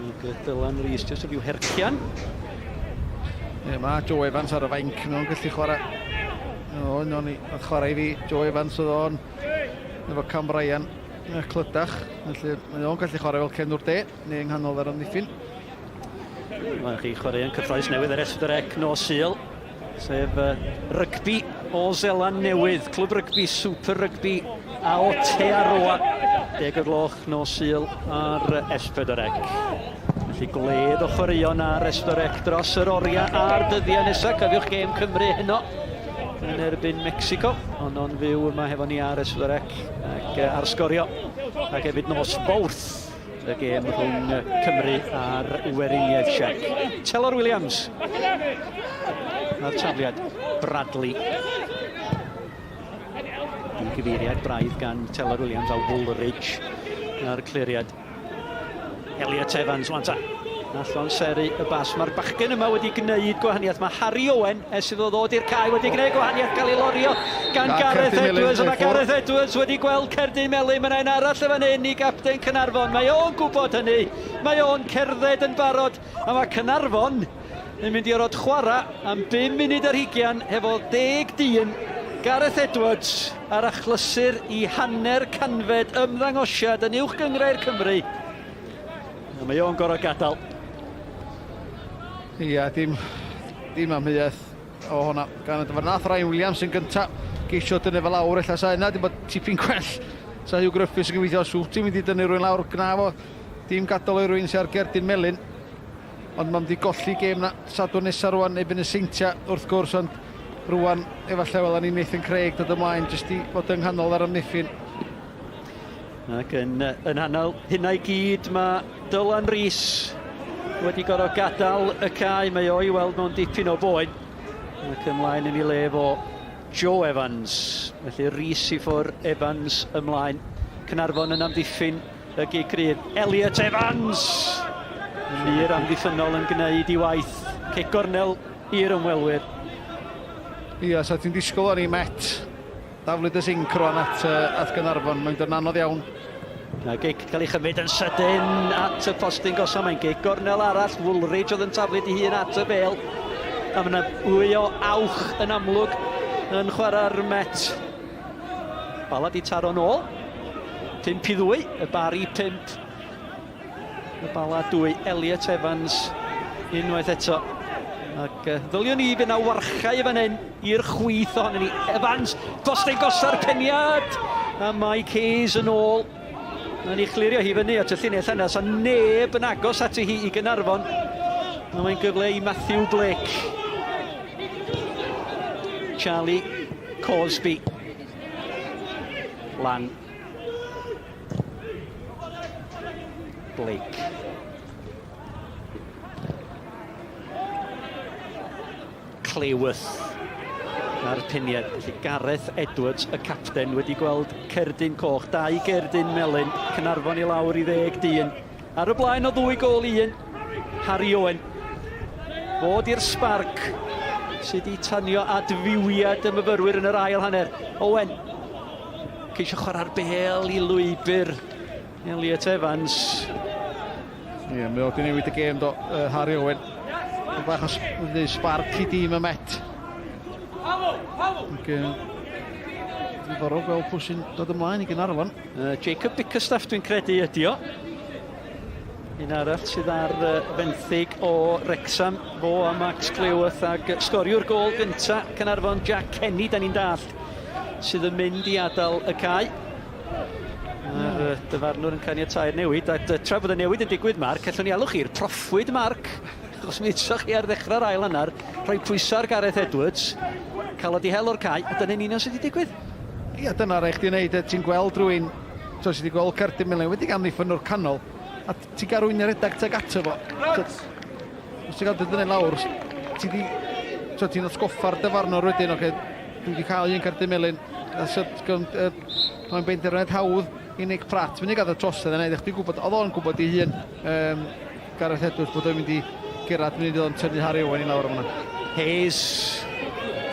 Ac Dylan Rees jyst rhyw hercian. Ie, mae Joe Evans ar y fainc, mae'n gallu chwarae. O, un o'n i, chwarae i fi, Joe Evans oedd o'n efo Cam Bryan y Clydach. Felly mae o'n gallu chwarae fel cefnwr de, neu yng nghanol yr amddiffyn. Mae chi chwaraeon cyffroes newydd ar S4C nos Sul, sef uh, rygbi o Zeland Newydd, clwb rygbi Super Rugby Aotearoa, deg o'r gloch nos Sul ar S4C. Felly gwledd o chwaraeon ar S4C dros yr oriau a'r dyddiau nesaf. Cofiwch gêm Cymru heno yn erbyn Mexico, ond o'n fyw yma hefo ni ar S4C ac ar sgorio. Ac hefyd nos Fawrth y gêm rhwng Cymru a'r Weriniaeth Siec. Telor Williams a'r tafliad Bradley. Di gyfeiriad braidd gan Telor Williams a Woolridge a'r cliriad. Elliot Evans, wan ta. Allan seru y bas. Mae'r bachgen yma wedi gwneud gwahaniaeth. Mae Harry Owen, ers iddo ddod i'r cae, wedi gwneud gwahaniaeth, cael ei lorio gan Gareth Edwards. A mae Gareth Edwards wedi gweld cerdyn melyn. Mae yna un arall y fan hyn i gapten Caernarfon. Mae o'n gwybod hynny. Mae o'n cerdded yn barod. A mae Caernarfon yn mynd i orfod chwarae am 5 munud ar hugian hefo deg dyn. Gareth Edwards ar achlysur i hanner canfed ymddangosiad yn Uwch Gynghrair Cymru. A mae o'n gorfod gadael. Ia, dim, dim amheuaeth o hwnna. Gan y dyfar nath Ryan Williams yn gynta geisio dynnu fe lawr, ella sa yna dim bod tipyn gwell. Sa Hugh Griffiths yn gobeithio, os wyt ti'n mynd i dynnu rhywun lawr, gna fo. Dim gadael i rywun sy ar gerdyn melyn. Ond mae'n mynd i golli gêm na Sadwrn nesa rwan, erbyn y Seintiau wrth gwrs, ond rwan efallai wela ni Nathan Craig dod ymlaen jyst i fod yng nghanol yr amddiffyn. Ac yn, yn hanol hynna i gyd mae Dylan Rees wedi gorfod gadael y cae. Mae o i weld mewn dipyn o boen. Ac ymlaen yn ei le fo Joe Evans. Felly Rees i ffwr, Evans ymlaen. Cynarfon yn amddiffyn y gig cryf. Elliot Evans! Y mur amddiffynnol yn gwneud i waith. Cic gornel i'r ymwelwyr. Ia, sa ti'n disgwyl o'n i Met daflud y sinc rwan at, uh, at Gaernarfon. Mae'n dod yn anodd iawn. Mae gic cael ei chymryd yn sydyn at y postyn gosa. Mae'n gic gornel arall. Woolridge oedd yn taflu ei hun at y bel. A mae yna fwy o awch yn amlwg yn chwarae'r Met. Bala di taro nôl. 5 i 2, y Bari 5. Y Bala 2, Elliot Evans unwaith eto. Ac uh, ddyliwn ni fynd â warchau fan hyn i'r chwith ohonyn ni. Evans, postyn gosa'r peniad! A Mike Hayes yn ôl. Mae'n ei chlirio hi fyny at y llinell yna, sa neb yn agos ati hi i Gynarfon. A mae'n gyfle i Matthew Blake. Charlie Cosby. Lan. Blake. Clayworth a'r peniad. Felly Gareth Edwards, y capten, wedi gweld cerdyn coch, dau gerdyn melyn, Caernarfon i lawr i ddeg dyn. Ar y blaen o ddwy gôl i un, Harry Owen. Fod i'r sbarc sydd wedi tanio adfywiad y myfyrwyr yn yr ail hanner. Owen, ceisio chwarae'r bêl i lwybr Elliot Evans. Ie, yeah, mae o wedi newid y gêm do, uh, Harry Owen. Dwi'n bach o sbarc i dîm y Met. Ac, uh, diddorol gweld pwy sy'n dod ymlaen i Gaernarfon. Uh, Jacob Bickerstaff dwi'n credu ydi o. Un arall sydd ar uh, fenthyg o Wrexham, fo a Max Cleworth ag sgoriwr gôl gynta Caernarfon Jack Kenny, da ni'n dallt, sydd yn mynd i adael y cae. Mae'r uh, dyfarnwr yn caniatau'r newid, a tra bod y newid yn digwydd, Mark, allwn ni alw chi'r proffwyd, Mark, achos mi eto chi ar ddechrau'r ail hanner, rhoi pwysau ar Gareth Edwards, cael o di hel o'r cae, a dyna'n union sydd wedi digwydd. Ia, dyna rhaid chdi wneud, ti'n gweld rhywun, so sydd wedi gweld cerdyn melyn, wedi amddiffyn o'r canol, a ti'n gael rhywun yn rhedeg tuag ato fo. Os ti'n cael dy dynnu lawr, ti di, so ti'n atgoffa'r dyfarnwr wedyn, oce, dwi wedi cael un cerdyn melyn, a so, mae'n benderfyniad hawdd. i Nick Pratt. Mynd i gael y trosedd yna, iddo chdi gwybod, oedd o'n gwybod ei hun, um, Gareth Edwards, bod o'n mynd i gyrraedd, mynd i ddod yn tynnu Harry Owen i lawr yma. Hayes,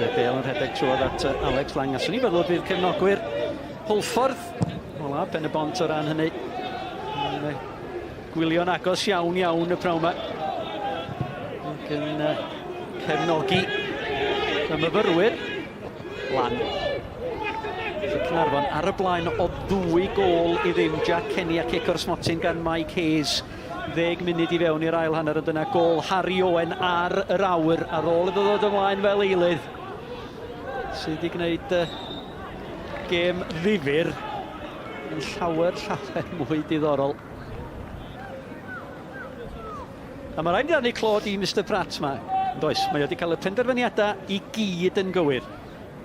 y bel yn rhedeg trwodd at Alex Lang, a swn i'n feddwl bydd cefnogwyr Hwlffordd, ola, pen y bont o ran hynny, yn gwylio'n agos iawn iawn y prawn yma. Ac yn cefnogi y myfyrwyr lan. Caernarfon ar y blaen o ddwy gôl i ddim. Jack Kenny a cic o'r smotyn gan Mike Hayes. Ddeg munud i fewn i'r ail hanner, ond dyna gôl Harry Owen ar yr awyr ar ôl iddo ddod ymlaen fel eilydd. Sydd wedi gwneud uh, gêm ddifyr yn llawer, llawer mwy diddorol. A mae rhaid i rannu clod i Mister Pratt ma, does? Mae o wedi cael y penderfyniadau i gyd yn gywir.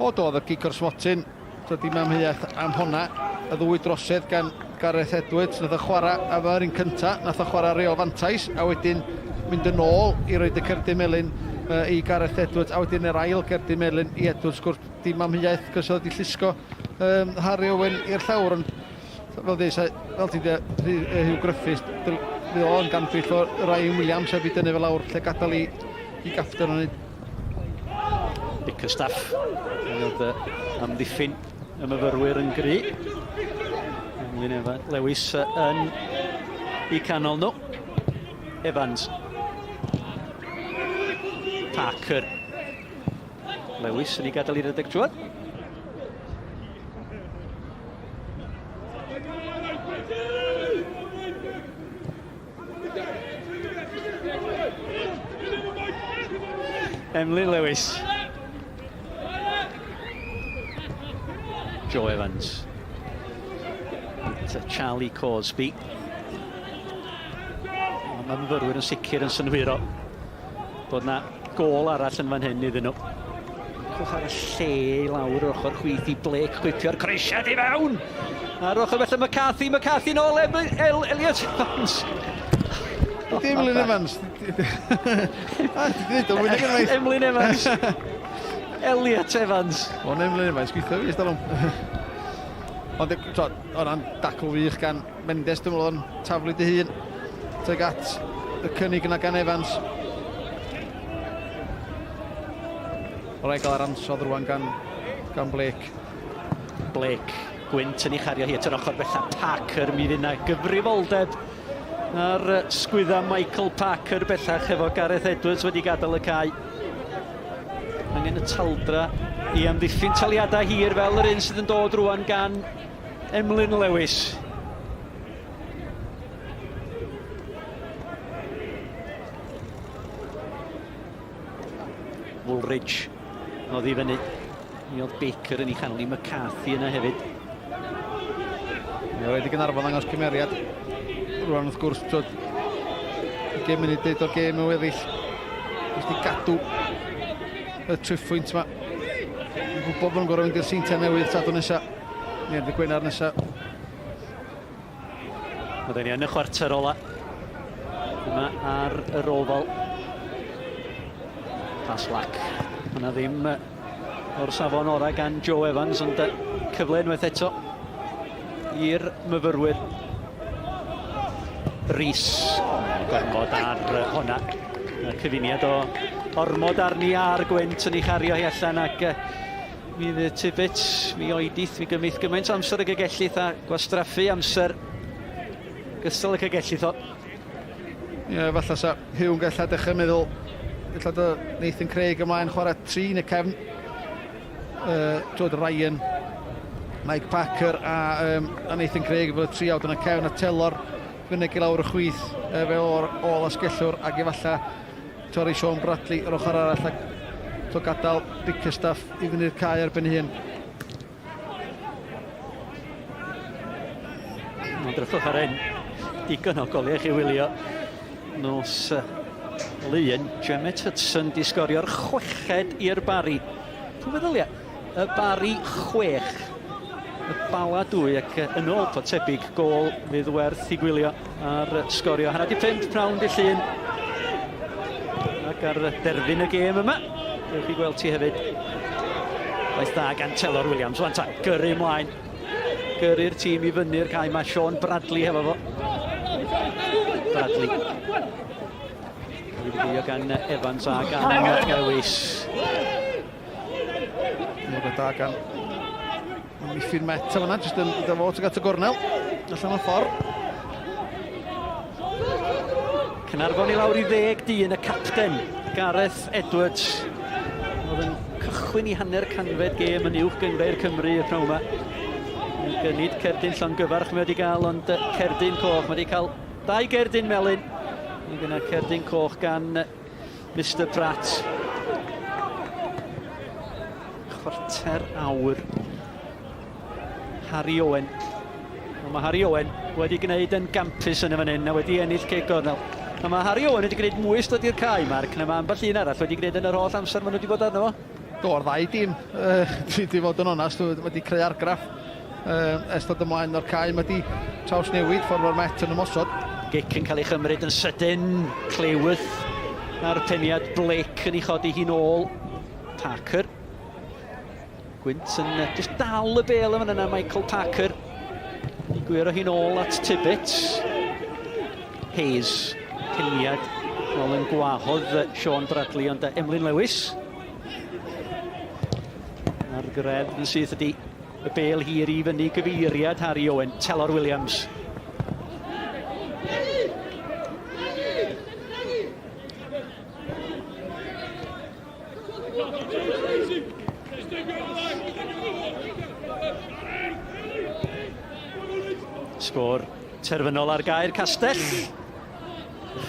O, do, oedd y gic o'r smotyn, so dim amheuaeth am honna. Y ddwy drosedd gan Gareth Edwards, nath o chwarae am yr un cynta, nath o chwarae reol fantais, a wedyn mynd yn ôl i roed y cerdyn melyn uh, i Gareth Edwards, a wedyn yr ail gerdyn melyn i Edwards, gwrs dim amheuaeth, cos oedd wedi llusgo um, Harry Owen i'r llawr, ond Fel dweud, fel ti'n dweud, Hugh Griffiths, fydd o'n gandryll o Ryan Williams heb i dynnu fe lawr lle gadael i, i gapten o'n neud. Bickerstaff, oedd amddiffyn y myfyrwyr yn gry. Emlyn Evans, Lewis yn i canol nhw. Evans. Parker. Lewis yn ei gadael i redeg trwad. Emlyn Lewis. Joe Evans. To Charlie Cosby. Mae myfyrwyr yn sicr yn synhwyro bod na Gôl arall yn fan hyn iddyn nhw. Cwch ar y lle i lawr yr ochr chwith i Blake chwipio'r croesiad i fewn! A'r ochr felly McCarthy, McCarthy nôl El, El, Elliot Evans. Ydy Emlyn Evans. Ah, ti 'di dweud o fwy nag unwaith. Emlyn Evans. Elliot Evans. O'n Emlyn Evans, gweithio fi, ystalwm. Ond, o'n dacl wych gan Mendes, dwi'n meddwl, o'n taflu dy hun tuag at y cynnig yna gan Evans. O rhaid gael yr ansodd rwan gan, gan Blake. Blake, gwynt yn ei chario hi at yr ochr bella Parker, mi fydd yna gyfrifoldeb ar sgwydda Michael Parker bellach efo Gareth Edwards wedi gadael y cae. Angen y taldra i amddiffyn taliadau hir fel yr un sydd yn dod rwan gan Emlyn Lewis. Woolridge oedd i fyny. Mi oedd Baker yn ei chanol i McCarthy yna hefyd. Mi oedd i Gaernarfon ddangos cymeriad. Rwan wrth gwrs, twyd, gêm munud deud o'r gêm yn weddill. Jyst i gadw y triphwynt yma. Yn gwybod bod nhw'n gorfod mynd i'r Seintiau Newydd Sadwrn nesaf. Neu ar ddydd Gwener nesaf. Byddwn ni yn y chwarter ola. Yma ar yr ofal. Pas lac. Hwna ddim o'r safon orau gan Joe Evans, ond cyfle unwaith eto i'r myfyrwyr. Rhys, gormod ar honna. Y cyfuniad o ormod arni a'r gwynt yn ei chario hi allan ac Mi fydd Tibbets, mi oedith, mi gymith gymaint o amser ag y gellith a gwastraffu amser gystal ag y gellith o. Ie, yeah, falle sa Huw yn gallu dechrau meddwl, ella dy Nathan Craig ymlaen chwarae tri yn y cefn. Uh, George Ryan, Mike Parker a, um, a Nathan Craig efo tri awd yn y cefn a Taylor fyneg i lawr y chwith uh, fe o'r ôl asgellwr ac efallai Torri Sean Bradley yr ochr arall ac to gadael Bickerstaff i fyny'r cae ar ben ei hun. Ond drychwch ar hyn. Digon o goliau chi wylio. Nos Lun, Jemmet Hudson di sgorio'r chweched i'r Barri. Pwy feddylia? Y Barri chwech. Y Bala dwy ac yn ôl po tebyg gôl fydd werth i gwylio ar sgorio. Hanner di pump pnawn di llun. Ac ar derfyn y gêm yma. Dewch i gweld ti hefyd. Daeth da gan Telor Williams. Wan ta, gyrru ymlaen. Gyrru'r tîm i fyny'r cae. Mae Sean Bradley hefo fo. Bradley. Wedi gwylio gan Evans a gan Lewis. Mor da gan amddiffyn Met o fanna, jyst yn iddo fo tuag at y gornel. Allan o'r ffordd. Caernarfon i lawr i ddeg dyn, y capten, Gareth Edwards. Oedd yn cychwyn i hanner canfed gêm yn uwch gynghrair Cymru y pnawn yma. Yn gynid cerdyn llongyfarch mae wedi cael, ond cerdyn coch. Mae wedi cael dau gerdyn melyn. Mae gyda cerdyn coch gan Mister Pratt. Chwarter awr. Harry Owen. Wel, mae Harry Owen wedi gwneud yn gampus yn y fan hyn a wedi ennill cic gornel. A mae Harry Owen wedi gwneud mwy ystod i'r cae, Mark, na mae ambell un arall wedi gwneud yn yr holl amser maen nhw wedi bod arno fo. Do, o'r ddau dîm, uh, dwi wedi fod yn onast, wedi creu argraff uh, ers dod ymlaen o'r cae. Mae wedi trawsnewid ffordd o'r Met yn ymosod. Gic yn cael ei chymryd yn sydyn, Clayworth a'r peniad Blake yn ei chodi hi'n ôl. Parker. Gwynt yn just dal y bel yn fan yna, Michael Parker. I gwyro hi'n ôl at Tibbets. Hayes, peniad, ôl yn gwahodd Sean Bradley, ond Emlyn Lewis. A'r greddf yn syth ydy y bel hir i fyny gyfeiriad Harry Owen, Telor Williams. Sgôr terfynol ar gair Castell.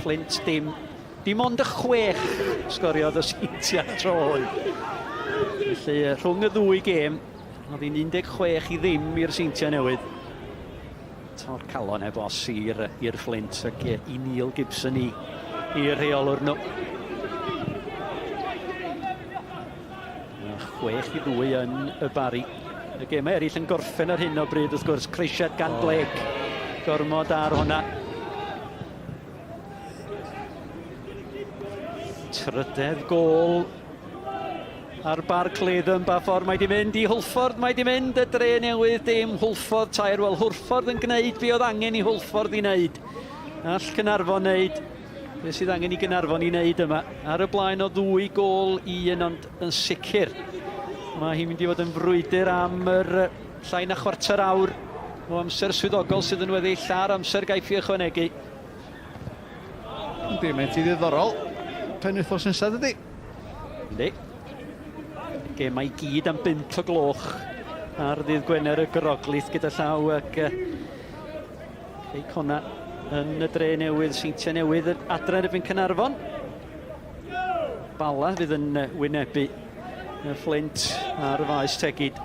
Flint dim. Dim ond y chwech sgoriodd y Seintiau tro hwn. Felly rhwng y ddwy gêm, oedd hi'n 16 i ddim i'r Seintiau newydd. Tor calon heb os i'r i'r Flint ac i Neil Gibson i i'r rheolwr nhw. 6-2 yn y Barri. Y gemau eraill yn gorffen ar hyn o bryd wrth gwrs. Croesiad gan Blake. Gormod ar hwnna. Trydedd gôl ar Barc Latham, ba ffordd mae di mynd i Hwlffordd, mae di mynd y dre newydd, dim Hwlffordd tair, wel Hwlffordd yn gwneud be oedd angen i Hwlffordd i wneud. All Caernarfon wneud be sydd angen i Gaernarfon i wneud yma. Ar y blaen o ddwy gôl i un, ond yn sicr mae hi'n mynd i fod yn frwydr am yr llai na chwarter awr o amser swyddogol sydd yn weddill a'r amser gaiff ei ychwanegu. Yndi, mae'n ti ddiddorol. Penwythnos nesaf, dydy? Yndi. Gemau i gyd am 5 o gloch ar ddydd Gwener y Groglith gyda llaw ac uh, Cei Conna yn y dre newydd, Seintiau Newydd yn adre yn erbyn Caernarfon. Bala fydd yn wynebu y Fflint ar y faes tegid.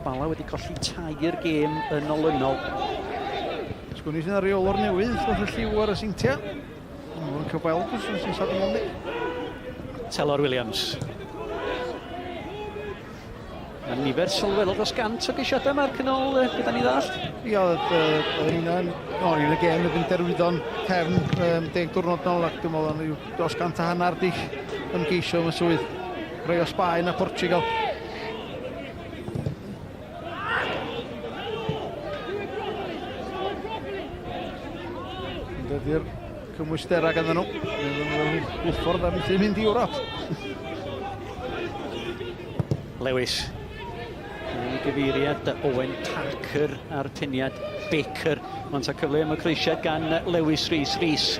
Bala wedi colli tair gêm yn olynol. Sgwn i sy'n ar reolwr newydd wrth y lliw ar y Seintiau. Mae'n cael gweld wrth sy'n sadwrn yndi. Telor Williams. Mae nifer sylweddol dros gant o geisiadau Mark yn ôl gyda ni ddallt. Ia, oedd oedd hynna'n... O'n i'n y gêm yn derwyddon cefn um, deg diwrnod nôl ac dwi'n meddwl o'n dros gant a hanner di ymgeisio am y swydd. Rhai o Sbaen a Portugal. Dydy'r cymwysterau ganddyn nhw. Hwlffordd am methu mynd i Ewrop. Lewis. Yn gyfeiriad Owen Parker a'r peniad Baker. Ond ta cyfle am y croesiad gan Lewis Rees. Rees.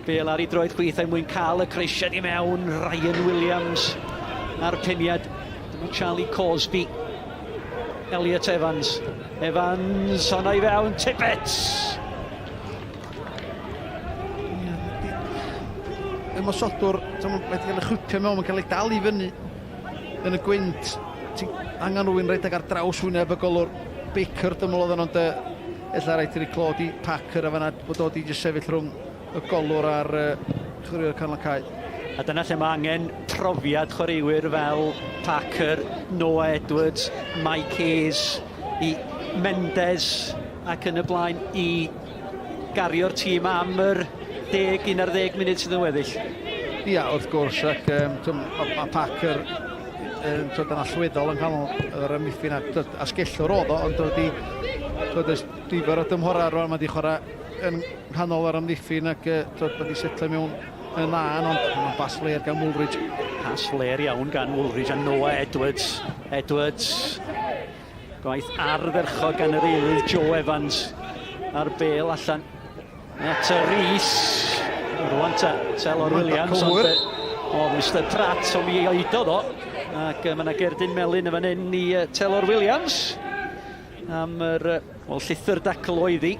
Bel ar ei droed chwith er mwyn cael y croesiad i mewn. Ryan Williams a'r peniad. Dyma Charlie Cosby. Elliot Evans. Evans, honna i fewn, Tibbets! Ymosodwr, mae wedi cael ei chwipio mewn, mae'n cael ei dal i fyny yn y gwynt. Ti angen rhywun redeg ar draws wyneb y golwr. Baker, dwi'n meddwl oedd yn, ond ella rhaid i'r clod i Packer a fanna bod o di jyst sefyll rhwng y golwr a'r uh, chwaraewr canol cae. A dyna lle mae angen profiad chwaraewyr fel Parker, Noah Edwards, Mike Hayes, i Mendes ac yn y blaen i gario'r tîm am yr 10-11 munud sydd yn weddill. Ia, wrth gwrs, ac um, mae Parker yn twyd, yn allweddol yng nghanol yr amddiffyn a twyd, asgellwr oedd o, ond wedi twyd, ers nifer o dymhorau rwan mae wedi chwarae yn nghanol yr amddiffyn ac twyd, mae wedi setlo mewn yn dda, ond mae'n bas fler gan Woolridge. Pas fler iawn gan Woolridge a Noah Edwards. Edwards Gwaith ardderchog gan yr eilydd Joe Evans a'r bel allan at Rees. Rwan ta, Telor Williams. Ond, o, Mr Pratt, o mi oedodd o. Ac mae yna gerdyn melyn yn fan hyn i Telor Williams am yr, wel, llithr dacl oedd hi.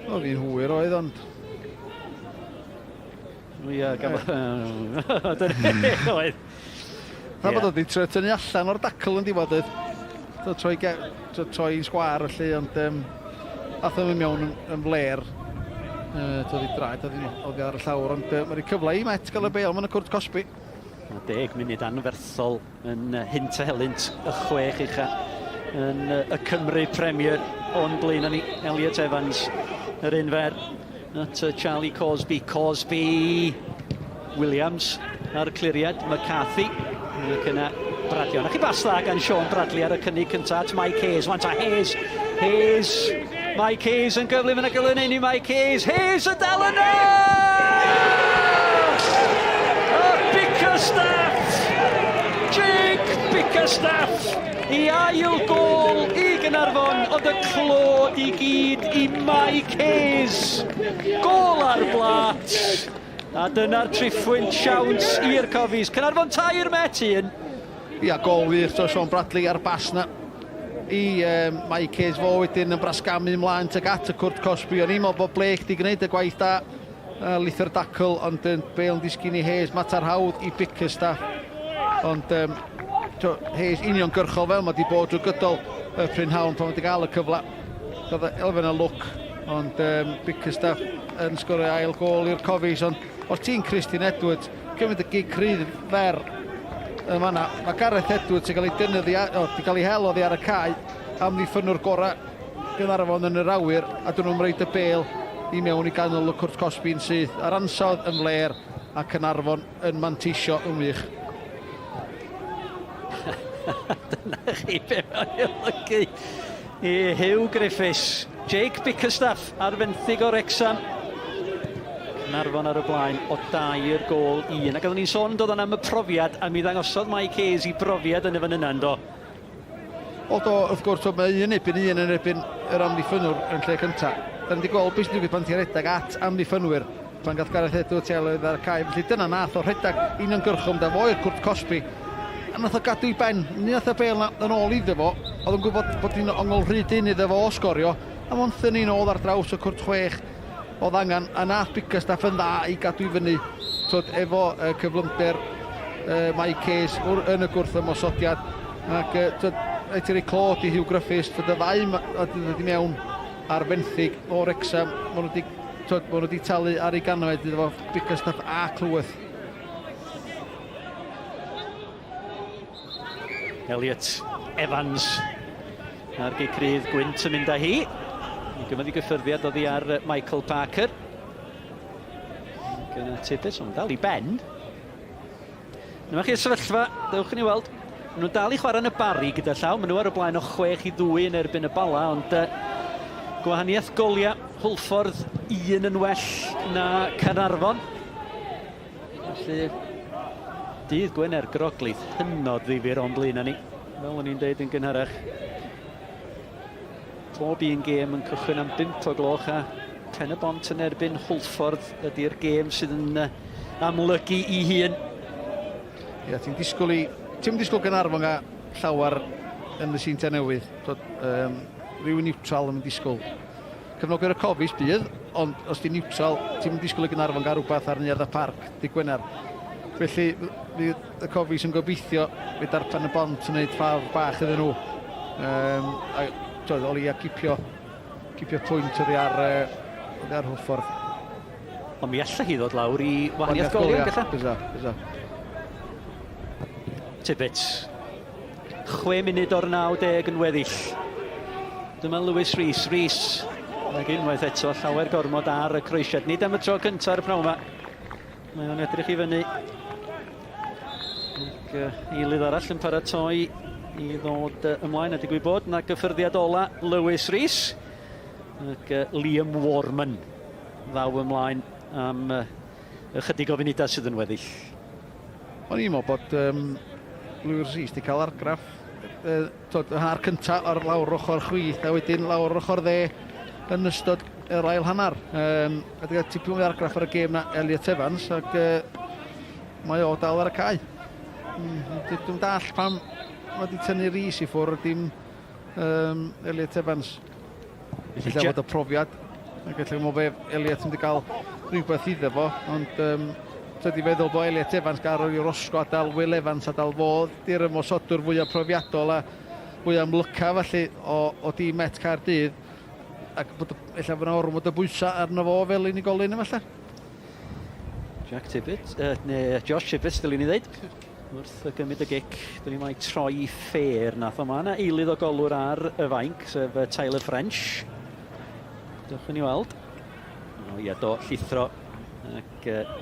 Oedd hi'n hwyr oedd, ond... Ia, gafodd... Oedd. Na bod wedi trio tynnu allan o'r dacl yn diwedd oedd. Troi, troi sgwar felly, ond um, ath o'n mewn yn, yn fler. Uh, Doedd i draed, oedd ar y llawr, ond uh, mae'n cyfle i Met gael y bel mewn y cwrt cosbi. Mae deg munud anferthol yn hynt a helynt y chwech ucha yn y Cymru Premier o'n blaen ni. Elliot Evans, yr un fer at Charlie Cosby. Cosby, Williams ar cliriad, McCarthy. Ac yna Bradley. Ond chi bas dda gan Sean Bradley ar y cynnig cyntaf at Mike Hayes. Wan ta Hayes, Hayes, Mike Hayes yn gyflym yn y gyflym i Mike Hayes. Hayes yn dal yna! A Bickerstaff! Jake Bickerstaff i ail gol i Gynarfon, ond y clod i gyd i Mike Hayes. Gol ar blat. A dyna'r triphwynt siawns i'r Cofis. Caernarfon tair Met un. Ia, gol wych to Sean Bradley ar bas na i um, Mike Hayes fo wedyn yn brasgamu ymlaen tuag at y cwrt cosbi. O'n i'n meddwl bod Blake di gwneud y gwaith da, uh, lithr dacl, ond yn Bale yn disgyn i Hayes, mater hawdd i Bickerstaff. Ond um, to, Hayes uniongyrchol fel mae di bod drwy gydol y prynhawn pan mae wedi gael y cyfle. Roedd elfen o lwc, ond um, Bickerstaff yn sgorio ail gol i'r Cofis, ond os ti'n Christian Edwards, cymryd y gig rhydd fer yn fanna, mae Gareth Edwards yn cael ei dynnu, o, di cael ei hel oddi ar y cae am ddiffynwr gorau Gaernarfon yn yr awyr, a dyn nhw'n rhaid y bel i mewn i ganol y cwrt cosbi'n syth, a'r ansawdd yn fler a Caernarfon yn manteisio yn wych. Dyna chi be mae'n olygu i Huw Griffiths. Jake Bickerstaff ar fenthyg o Wrecsam. Caernarfon ar y blaen o dair gol i un. Ac oeddwn ni'n sôn dod am y profiad, a mi ddangosodd Mike Hayes i brofiad yn y fan yna, yndo? O do, wrth gwrs, mae un ebyn un yn erbyn yr amddiffynnwr yn lle cyntaf. Da ni wedi gweld beth sy'n digwydd pan ti'n rhedeg at amddiffynwyr, pan gath Gareth Edwards ei alw ar y cae. Felly dyna nath o rhedeg uniongyrchol mynd â fo i'r cwrt cosbi. A nath o gadw i ben, ni nath y bel na yn ôl iddo fo, oedd yn gwybod bod hi'n ongl rhy dynn iddo fo o sgorio, a fo'n thynnu nôl ar draws y cwrt chwech oedd angen, a nath Bickerstaff yn dda i gadw i fyny twyd, efo uh, cyflymder uh, Mike Hayes yn y gwrth ymosodiad, ac uh, twyd, rhaid ti roi clod i Hugh Griffiths, twyd, y ddau wedi dod i mewn ar fenthyg o Wrexham, maen nhw wedi, twyd, maen nhw wedi talu ar ei ganfed iddo fo Bickerstaff a Clyweth. Elliot Evans a'r gic rydd gwynt yn mynd â hi. Mi gymryd i gyffyrddiad oddi ar Michael Parker. Gyda Tibbetts, ond dal i ben. Dyma chi'r sefyllfa, dewch i ni weld. Maen nhw'n dal i chwarae yn y bari gyda llaw. Maen nhw ar y blaen o 6 i 2 yn erbyn y Bala, ond uh, gwahaniaeth goliau Hwlffordd un yn well na Caernarfon. Felly, dydd Gwener Groglith hynod ddifyr o'n blaen ni. Fel o'n i'n deud yn gynharach, pob un gêm yn cychwyn am 5 o gloch a Pen y Bont yn erbyn Hwlffordd ydy'r gêm sydd yn amlygu i hun. Ia, ti'n disgwyl i... Ti'n disgwyl Gaernarfon ga llawer yn y Seintiau Newydd. Twod, um, rhywun neutral yn disgwyl. Cefnogwyr y Cofis bydd, ond os ti'n niwtral, ti'n mynd disgwyl i Gaernarfon gael rhywbeth ar Neuadd y Parc dydd Gwener. Felly, fydd y Cofis yn gobeithio fydd darpan y bont yn gwneud ffafr bach iddyn nhw. Um, a, twyd, o leia cipio, cipio pwynt oddi ar, uh, oddi ar Hwlffordd. Ond mi allai hi ddod lawr i wahaniaeth goliau, galla? Bysa, bysa. Tibbets. 6 munud o'r 90 yn weddill. Dyma Lewis Rees. Rees. Ac unwaith eto, llawer gormod ar y croesiad. Nid am y tro cyntaf ar y pnawn yma. Mae o'n edrych i fyny. Ac eilydd arall yn paratoi i ddod ymlaen a digwydd bod na gyffyrddiad ola Lewis Rees ac Liam Warman ddaw ymlaen am ychydig o funudau sydd yn weddill. O'n i'n meddwl bod um, Lewis Rees wedi cael argraff uh, tod, y hanner cyntaf ar lawr ochr chwith a wedyn lawr ochr dde yn ystod yr ail hanner. Um, a wedi cael tipyn mwy argraff ar y gêm na Elliot Evans ac uh, mae o dal ar y cae. Mm, Dwi'n dall pam mae wedi tynnu Rees i ffwrdd dim um, Elliot Evans. Felly fod y profiad, ac felly mae fe Elliot yn wedi cael rhywbeth iddo fo, ond um, tydi feddwl bod Elliot Evans gael rhoi Rosco a dal Will Evans a dal fo di'r ymosodwr fwyaf profiadol a fwyaf amlyca felly o, o dîm Met Caerdydd ac bod ella bod yna ormod o bwysau arno fo fel unigolyn efallai. Jack Tibbett, uh, neu Josh Tibbett, dylwn i ddeud. Wrth gymryd y gic, dyn ni mai troi ffêr nath o. Mae yna eilydd o golwr ar y fainc, sef Tyler French. Dewch i ni weld. O ia, do, llithro ac uh,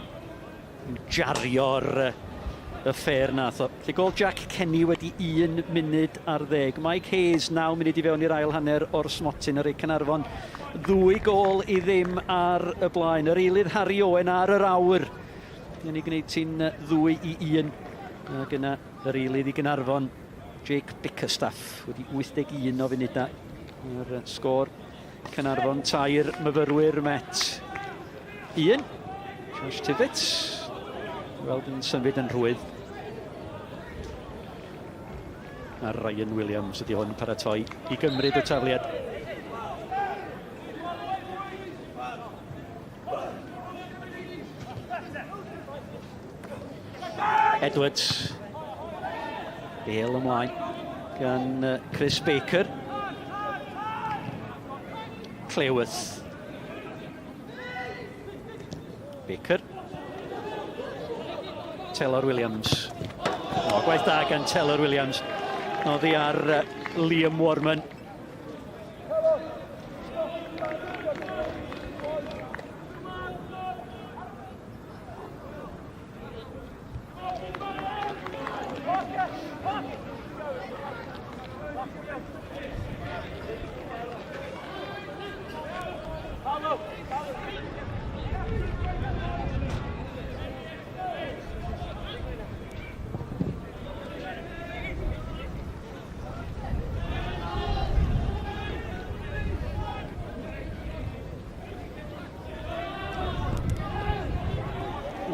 jario'r uh, y ffêr nath o. Lle gol Jack Kenny wedi 1 munud ar ddeg. Mike Hayes, 9 munud i fewn i'r ail hanner o'r smotyn ar ei Caernarfon. Ddwy gol i ddim ar y blaen. Yr eilydd Harry Owen ar yr awr. Yn ei gwneud ti'n ddwy i un. Ac yna yr eilydd i Gynarfon, Jake Bickerstaff, wedi 81 o funudau. Yr sgôr Cynarfon tair myfyrwyr Met 1. Josh Tibbetts, weld yn symud yn rhwydd. A Ryan Williams ydy hwn paratoi i gymryd y tafliad. Edwards. Bale ymlaen gan Chris Baker. Cleworth. Baker. Taylor Williams. O, gwaith da gan Taylor Williams. Noddi ar Liam Warman.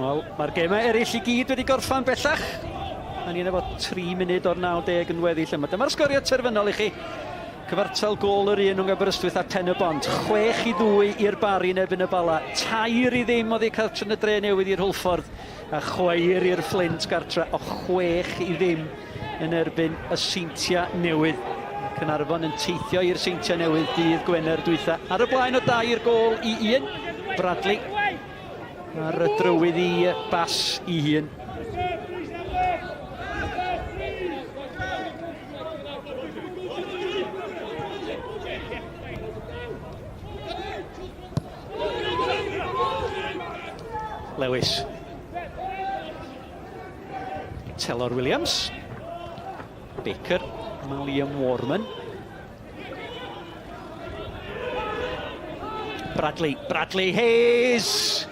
Wel, mae'r gemau eraill i gyd wedi gorffan bellach. A ni'n efo 3 munud o'r 90 yn weddill yma. Dyma'r sgorio terfynol i chi. Cyfartal gôl yr un rhwng Aberystwyth a Pen y Bont. 6 i 2 i'r Barri yn erbyn y Bala. 3 i ddim oddi cartref yn y dre newydd i'r Hwlffordd. A chweir i'r Fflint gartre o 6 i ddim yn erbyn y Seintiau Newydd. Caernarfon yn teithio i'r Seintiau Newydd dydd Gwener dwytha. Ar y blaen o dair gôl i un, Bradley ar y drywydd i bas i hun. Lewis. Telor Williams. Baker. Mae Liam Warman. Bradley. Bradley Hayes!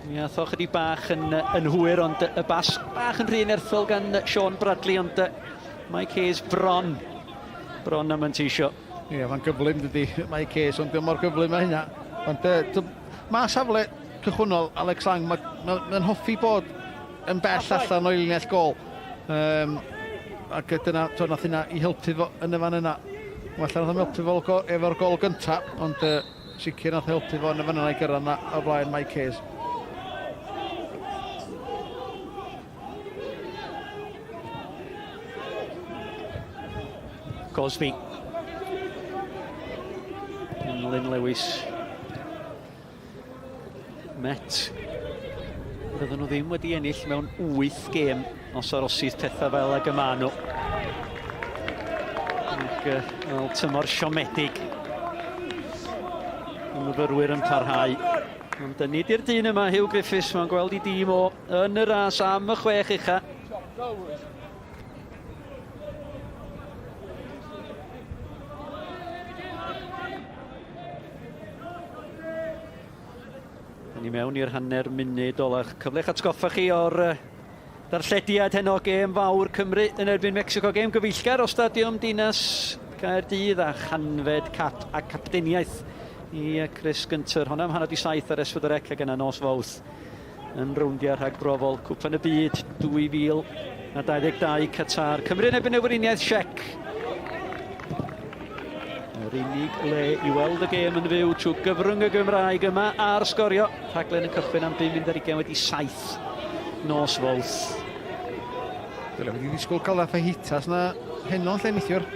Mi ath o chydig bach yn, yn hwyr, ond y bas bach yn rhy nerthol gan Sean Bradley, ond Mike Hayes bron, bron am manteisio. Ie, yeah, mae'n gyflym dydy Mike Hayes, ond dim mor gyflym â hynna. Ond uh, mae safle cychwynnol Alex Lang, mae'n ma, ma hoffi bod yn bell allan o'i linell gol. Um, ac dyna, to, nath hynna i helpu fo yn y fan yna. Wel, nath o'n helpu fo efo'r gol gynta, ond uh, sicr nath helpu fo yn y fan yna i gyrraedd yna o flaen Mike Hayes. Cosby. Lynn Lewis. Met. Fydden nhw ddim wedi ennill mewn 8 gêm os arosith pethau fel ag y maen nhw. Ac, uh, wel, tymor siomedig. myfyrwyr yn parhau. Ond nid i'r dyn yma, Hugh Griffiths, mae'n gweld i dîm o yn y ras am y chwech ucha. Da ni mewn i'r hanner munud olach. Cyfle i'ch atgoffa chi o'r darllediad heno, gêm fawr Cymru yn erbyn Mexico, gêm gyfeillgar o Stadiwm Dinas Caerdydd a chanfed cap a capteniaeth i Chris Gunter. Honna am hanner di saith ar S4C ac yna nos Fawrth yn rowndiau rhagbrofol Cwpan y Byd 2022 Qatar. Cymru yn erbyn y Weriniaeth Siec. Yr unig le i weld y gêm yn fyw trwy gyfrwng y Gymraeg yma ar sgorio. Rhaglen yn cychwyn am 5 mynd ar 20 wedi 7 nos Fawrth. Dyle wedi ddisgwyl cael y fajitas na heno yn lle neithiwr.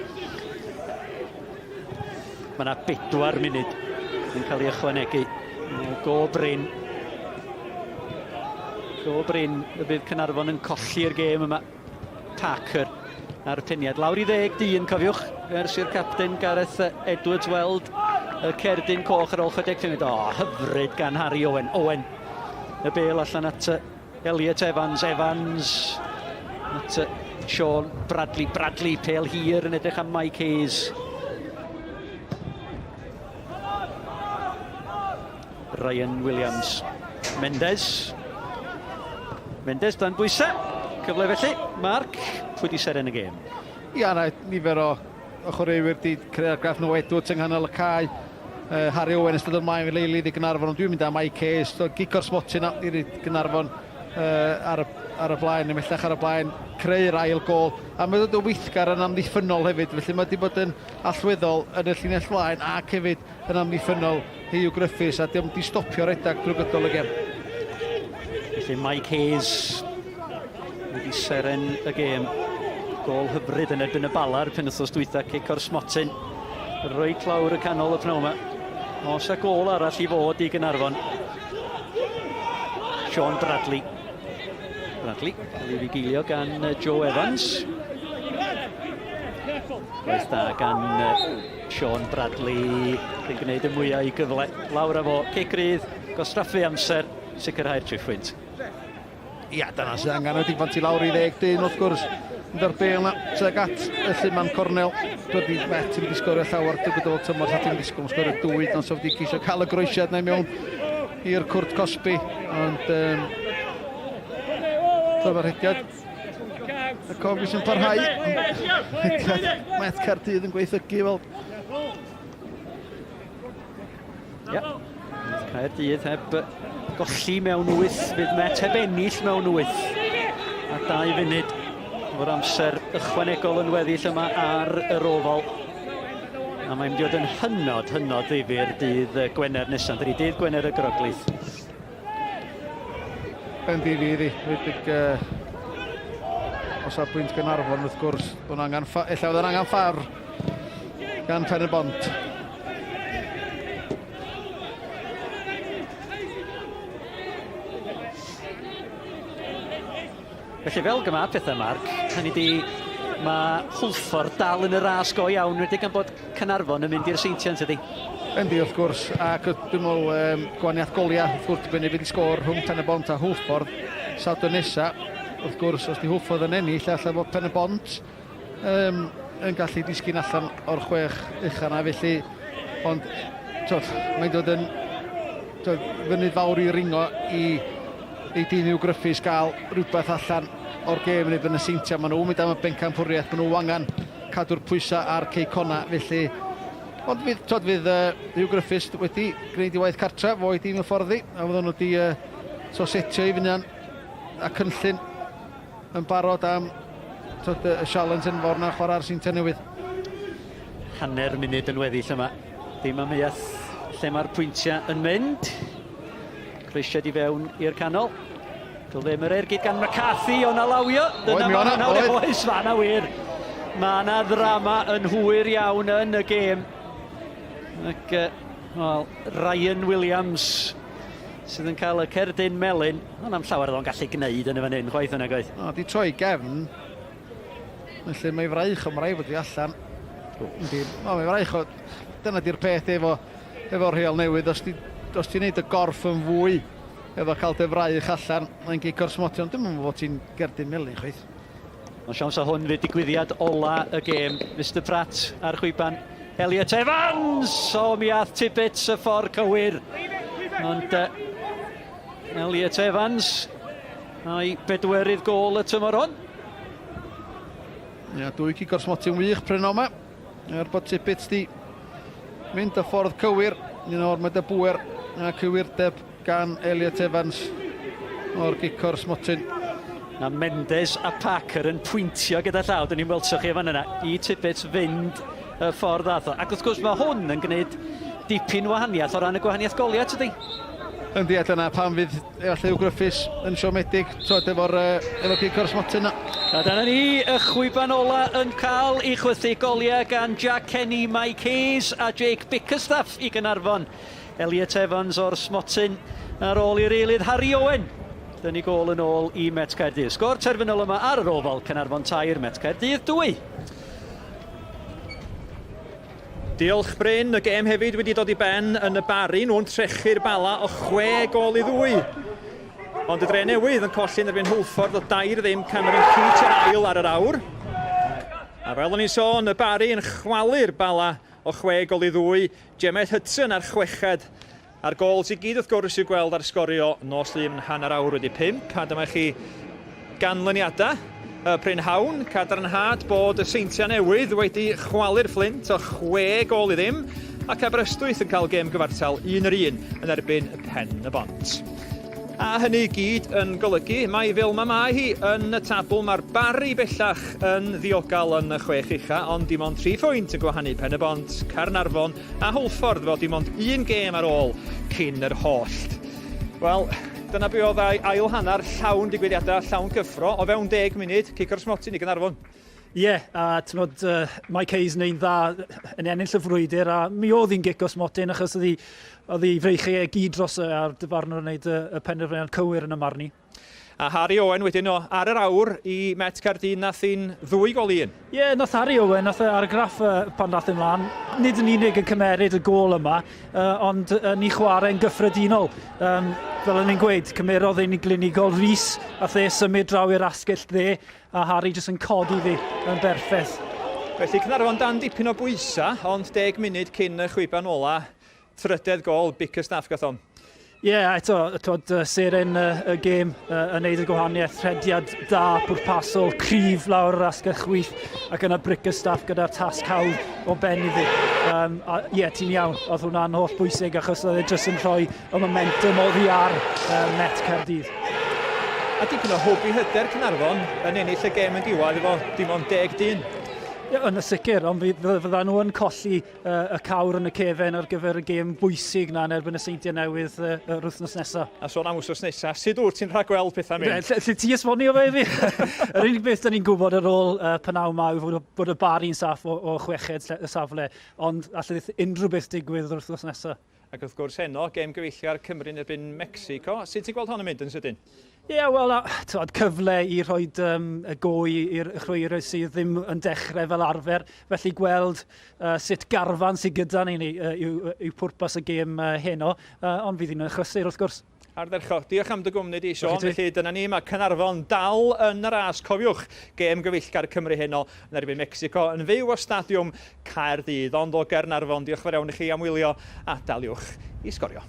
Mae yna bedwar munud yn cael ei ychwanegu. Go brin. Go brin y bydd Caernarfon yn colli'r gêm yma. Parker a'r peniad. Lawr i ddeg dyn, cofiwch, ers i'r capten Gareth Edwards weld y cerdyn coch ar ôl 65 munud. O, hyfryd gan Harry Owen. Owen, y bel allan at Elliot Evans, Evans at Sean Bradley, Bradley, pêl hir yn edrych am Mike Hayes. Ryan Williams. Mendes. Mendes dan bwysau. Cyfle felly. Mark, pwy di seren y gêm? Ia, na, nifer o o chwaraewyr di creu argraff nhw Edwards yng nghanol y cae. Uh, Harry Owen ystod ymlaen fel eilydd i Gynarfon, ond dwi'n mynd am Mike Hayes, so gic o'r smotyn i'r Gynarfon uh, ar, y, ar y blaen, ymhellach ar y blaen, creu'r ail gol. A mae dod yn weithgar yn amddiffynnol hefyd, felly mae wedi bod yn allweddol yn y llinell flaen ac hefyd yn amddiffynnol Huw Griffiths, a diolch di stopio redag drwy gydol y gem. Felly Mike Hayes wedi seren y gêm. Gol hyfryd yn erbyn y Bala'r penwythnos dwytha, cic o'r smotyn. Reit lawr y canol y pnawn yma. Os a gol arall i fod i Gynarfon. Sean Bradley. Bradley, cael ei fugeilio gan Joe Evans. Gwaith da gan Sean Bradley yn gwneud y mwyaf i gyfle. Lawr â fo, cic rydd, gwastraffu amser, sicrhau'r triphwynt. Ia, dyna sydd angen wedi bod ti lawr i ddeg dyn wrth gwrs. Mynd o'r bel na tuag at y lluman cornel. Dydy Met yn disgorio llawer drwy gydol y tymor, sa ti'n disgwyl sgorio dwy, ond so wedi ceisio cael y groesiad na i mewn i'r cwrt cosbi, ond um, dyma'r rhediad. Y Cofis yn parhau. Rhediad Met Caerdydd yn gweithygu fel Ie. Caerdydd heb golli mewn wyth, fydd Met heb ennill mewn wyth. A dau funud o'r amser ychwanegol yn weddill yma ar yr ofal. A mae'n mynd i fod yn hynod, hynod ddifyr dydd Gwener nesaf. Dydy dydd Gwener y Groglith. Yndi, fydd hi. Rhedeg uh, o safbwynt Gaernarfon wrth gwrs. Bod angen, ella oedd angen ffar gan Pen y Bont. Felly fel gyma pethau Mark, hynny di mae Hwlffordd dal yn y ras go iawn, wedi gan bod Caernarfon yn mynd i'r Seintiau yn tydi? Yndi wrth gwrs, ac dwi'n meddwl um, gwaniaeth goliau, wrth gwrs dibynnu beth i sgôr rhwng Pen y Bont a Hwlffordd Sadwrn nesa, wrth gwrs os di Hwlffordd yn ennill, alla fod Pen y Bont um, yn gallu disgyn allan o'r chwech ucha na felly ond twod, mae'n dod yn twod, fynydd fawr i ringo i i dîm Hugh Griffiths gael rhywbeth allan o'r gêm yn erbyn y Seintiau. Maen nhw'n mynd am y bencampwriaeth, maen nhw angen cadw'r pwysau ar Cei Connah, felly Ond fydd, twod, fydd uh, Hugh Griffiths wedi gwneud i waith cartref, fo i dîm y fforddi, a fydden nhw wedi uh, so setio i fynian a cynllun yn barod am twod, y sialens enfawr na chwarae'r Seintiau Newydd. Hanner munud yn weddill yma. Dim amheuaeth lle mae'r pwyntiau yn mynd. Croesiad i fewn i'r canol. Dyl ddim yr ergyd gan McCarthy, o'na lawio. Dyna mae hwnna, oes, mae yna wir. Mae yna ddrama yn hwyr iawn yn y gêm. Ac, wel, Ryan Williams sydd yn cael y cerdyn melyn. Ond am llawer oedd o'n gallu gwneud yn y fan hyn, chwaith yna gwaith. O, di troi gefn. Felly mae fraich o, mae rai fod i allan. Yndi, o, mae fraich o. Dyna di'r peth efo efo'r rheol newydd, os ti, os ti'n neud y gorff yn fwy efo cael dy fraich allan, mae'n gic o'r smotyn, ond dwi'n meddwl fod ti'n gerdyn melyn chwaith. Ond siawns o hwn fydd digwyddiad ola y gêm. Mister Pratt ar chwiban. Elliot Evans! O, mi ath Tibbets y ffordd cywir. Ond uh, Elliot Evans a'i bedwerydd gôl y tymor hwn. Ia, dwy cic o'r smotyn wych pryn yma. Er bod Tibbets di mynd y ffordd cywir, un o'r mae dy bŵer a cywirdeb gan Elliot Evans o'r gic o'r smotyn. Mae Mendes a Parker yn pwyntio gyda llaw, dyn ni'n weld chi fan yna, i Tibbets fynd y ffordd ath o. Ac wrth gwrs mae hwn yn gwneud dipyn wahaniaeth o ran y gwahaniaeth goliau, tydi? Yndi, a dyna pam fydd efallai Huw Griffiths yn siomedig, twod, efo'r uh, efo gic o'r smotyn na. A dyna ni, y chwiban ola yn cael ei chwythu goliau gan Jack Kenny, Mike Hayes a Jake Bickerstaff i Gaernarfon. Elliot Evans o'r smotyn ar ôl i'r eilydd Harry Owen dynnu gôl yn ôl i Met Caerdydd. Sgôr terfynol yma ar yr Oval, Caernarfon 3, Met Caerdydd 2. Diolch Bryn, y gêm hefyd wedi dod i ben yn y Barri, nhw'n trechu'r Bala o 6 gôl i ddwy. Ond y Dre Newydd yn colli yn erbyn Hwlffordd o dair ddim Cameron Keach yr ail ar yr awr. A fel o'n i'n sôn, y Barri yn chwalu'r Bala o 6 gôl i ddwy, Jemeth Hudson ar chweched A'r gols i gyd wrth gwrs i'w gweld ar Sgorio nos Lun hanner awr wedi pump, a dyma chi ganlyniadau y prynhawn. Cadarnhad bod y Seintiau Newydd wedi chwalu'r Fflint o chwe gôl i ddim, ac Aberystwyth yn cael gêm gyfartal un yr un yn erbyn Pen y Bont. A hynny i gyd yn golygu mai fel ma mae hi yn y tabl mae'r Barri bellach yn ddiogel yn y chwech ucha, ond dim ond tri phwynt yn gwahanu Pen y Bont, Caernarfon a Hwlffordd fel dim ond un gêm ar ôl cyn yr hollt. Wel, dyna be oedd ail hanner llawn digwyddiadau, llawn cyffro, o fewn deg munud, cic o'r smotyn i Gaernarfon. Ie, yeah, a t'mod, uh, Mike Hayes yn ein dda yn ennill y frwydr, a mi oedd hi'n gic o smotyn achos oedd hi, oedd hi freichiau e gyd dros y, a'r dyfarnwr yn gwneud y, y penderfyniad cywir yn y marn i. A Harry Owen wedyn o ar yr awr i Met Caerdydd nath hi'n ddwy gol i un. Ie, yeah, nath Harry Owen, nath e argraff uh, pan nath e mlaen, nid yn unig yn cymeryd y gôl yma, uh, ond yn ei chwarae'n gyffredinol. Um, fel o'n i'n gweud, cymerodd ein glinigol Rhys, a the symud draw i'r asgell dde, A Harry jyst yn codi fi yn berffeth. Felly Caernarfon dan dipyn o bwysa, ond deg munud cyn y chwiban ola, trydedd gôl Bickerstaff gath o. Ie, yeah, eto, twod, seren y, y gêm yn neud y gwahaniaeth, rhediad da, pwrpasol, cryf lawr yr asgell chwith, ac yna Bickerstaff gyda'r tasg hawdd o ben iddi. Um, a ie, yeah, ti'n iawn, oedd hwnna'n holl bwysig achos oedd e jyst yn rhoi y momentum oddi ar uh, Met Caerdydd. A dipyn o hwb i hyder Caernarfon yn ennill y gêm yn diwedd efo dim ond deg dyn. Ie, yn y sicr, ond fydda nhw yn colli uh, y cawr yn y cefen ar gyfer y gêm bwysig na yn erbyn y Seintiau Newydd uh, yr wythnos nesaf. A sôn am wythnos nesaf, sut wyt ti'n rhagweld pethau mynd? Lle, lle ti esbonio fe i fi? Yr unig beth da ni'n gwybod ar ôl uh, pynawn ma yw fod, bod y Bari'n saff o, o chweched y safle, ond allai unrhyw beth digwydd yr wythnos nesaf. Ac wrth gwrs heno, gêm gyfeillgar Cymru yn erbyn Mecsico. Sut ti'n gweld hon yn mynd yn sydyn? Ie, yeah, wel, twod, cyfle i rhoi um, y go i'r chwaraewyr sydd ddim yn dechrau fel arfer. Felly gweld uh, sut garfan sydd gyda ni uh, yw, yw pwrpas y gêm uh, heno, uh, ond fydd hi'n achlysur wrth gwrs. Ardderchog. Diolch am dy gwmni di, Siôn. Felly dyna ni, mae Caernarfon dal yn y ras. Cofiwch, gêm gyfeillgar Cymru heno yn erbyn Mecsico yn fyw o Stadiwm Caerdydd. Ond o Gaernarfon, diolch yn fawr iawn i chi am wylio a daliwch i sgorio.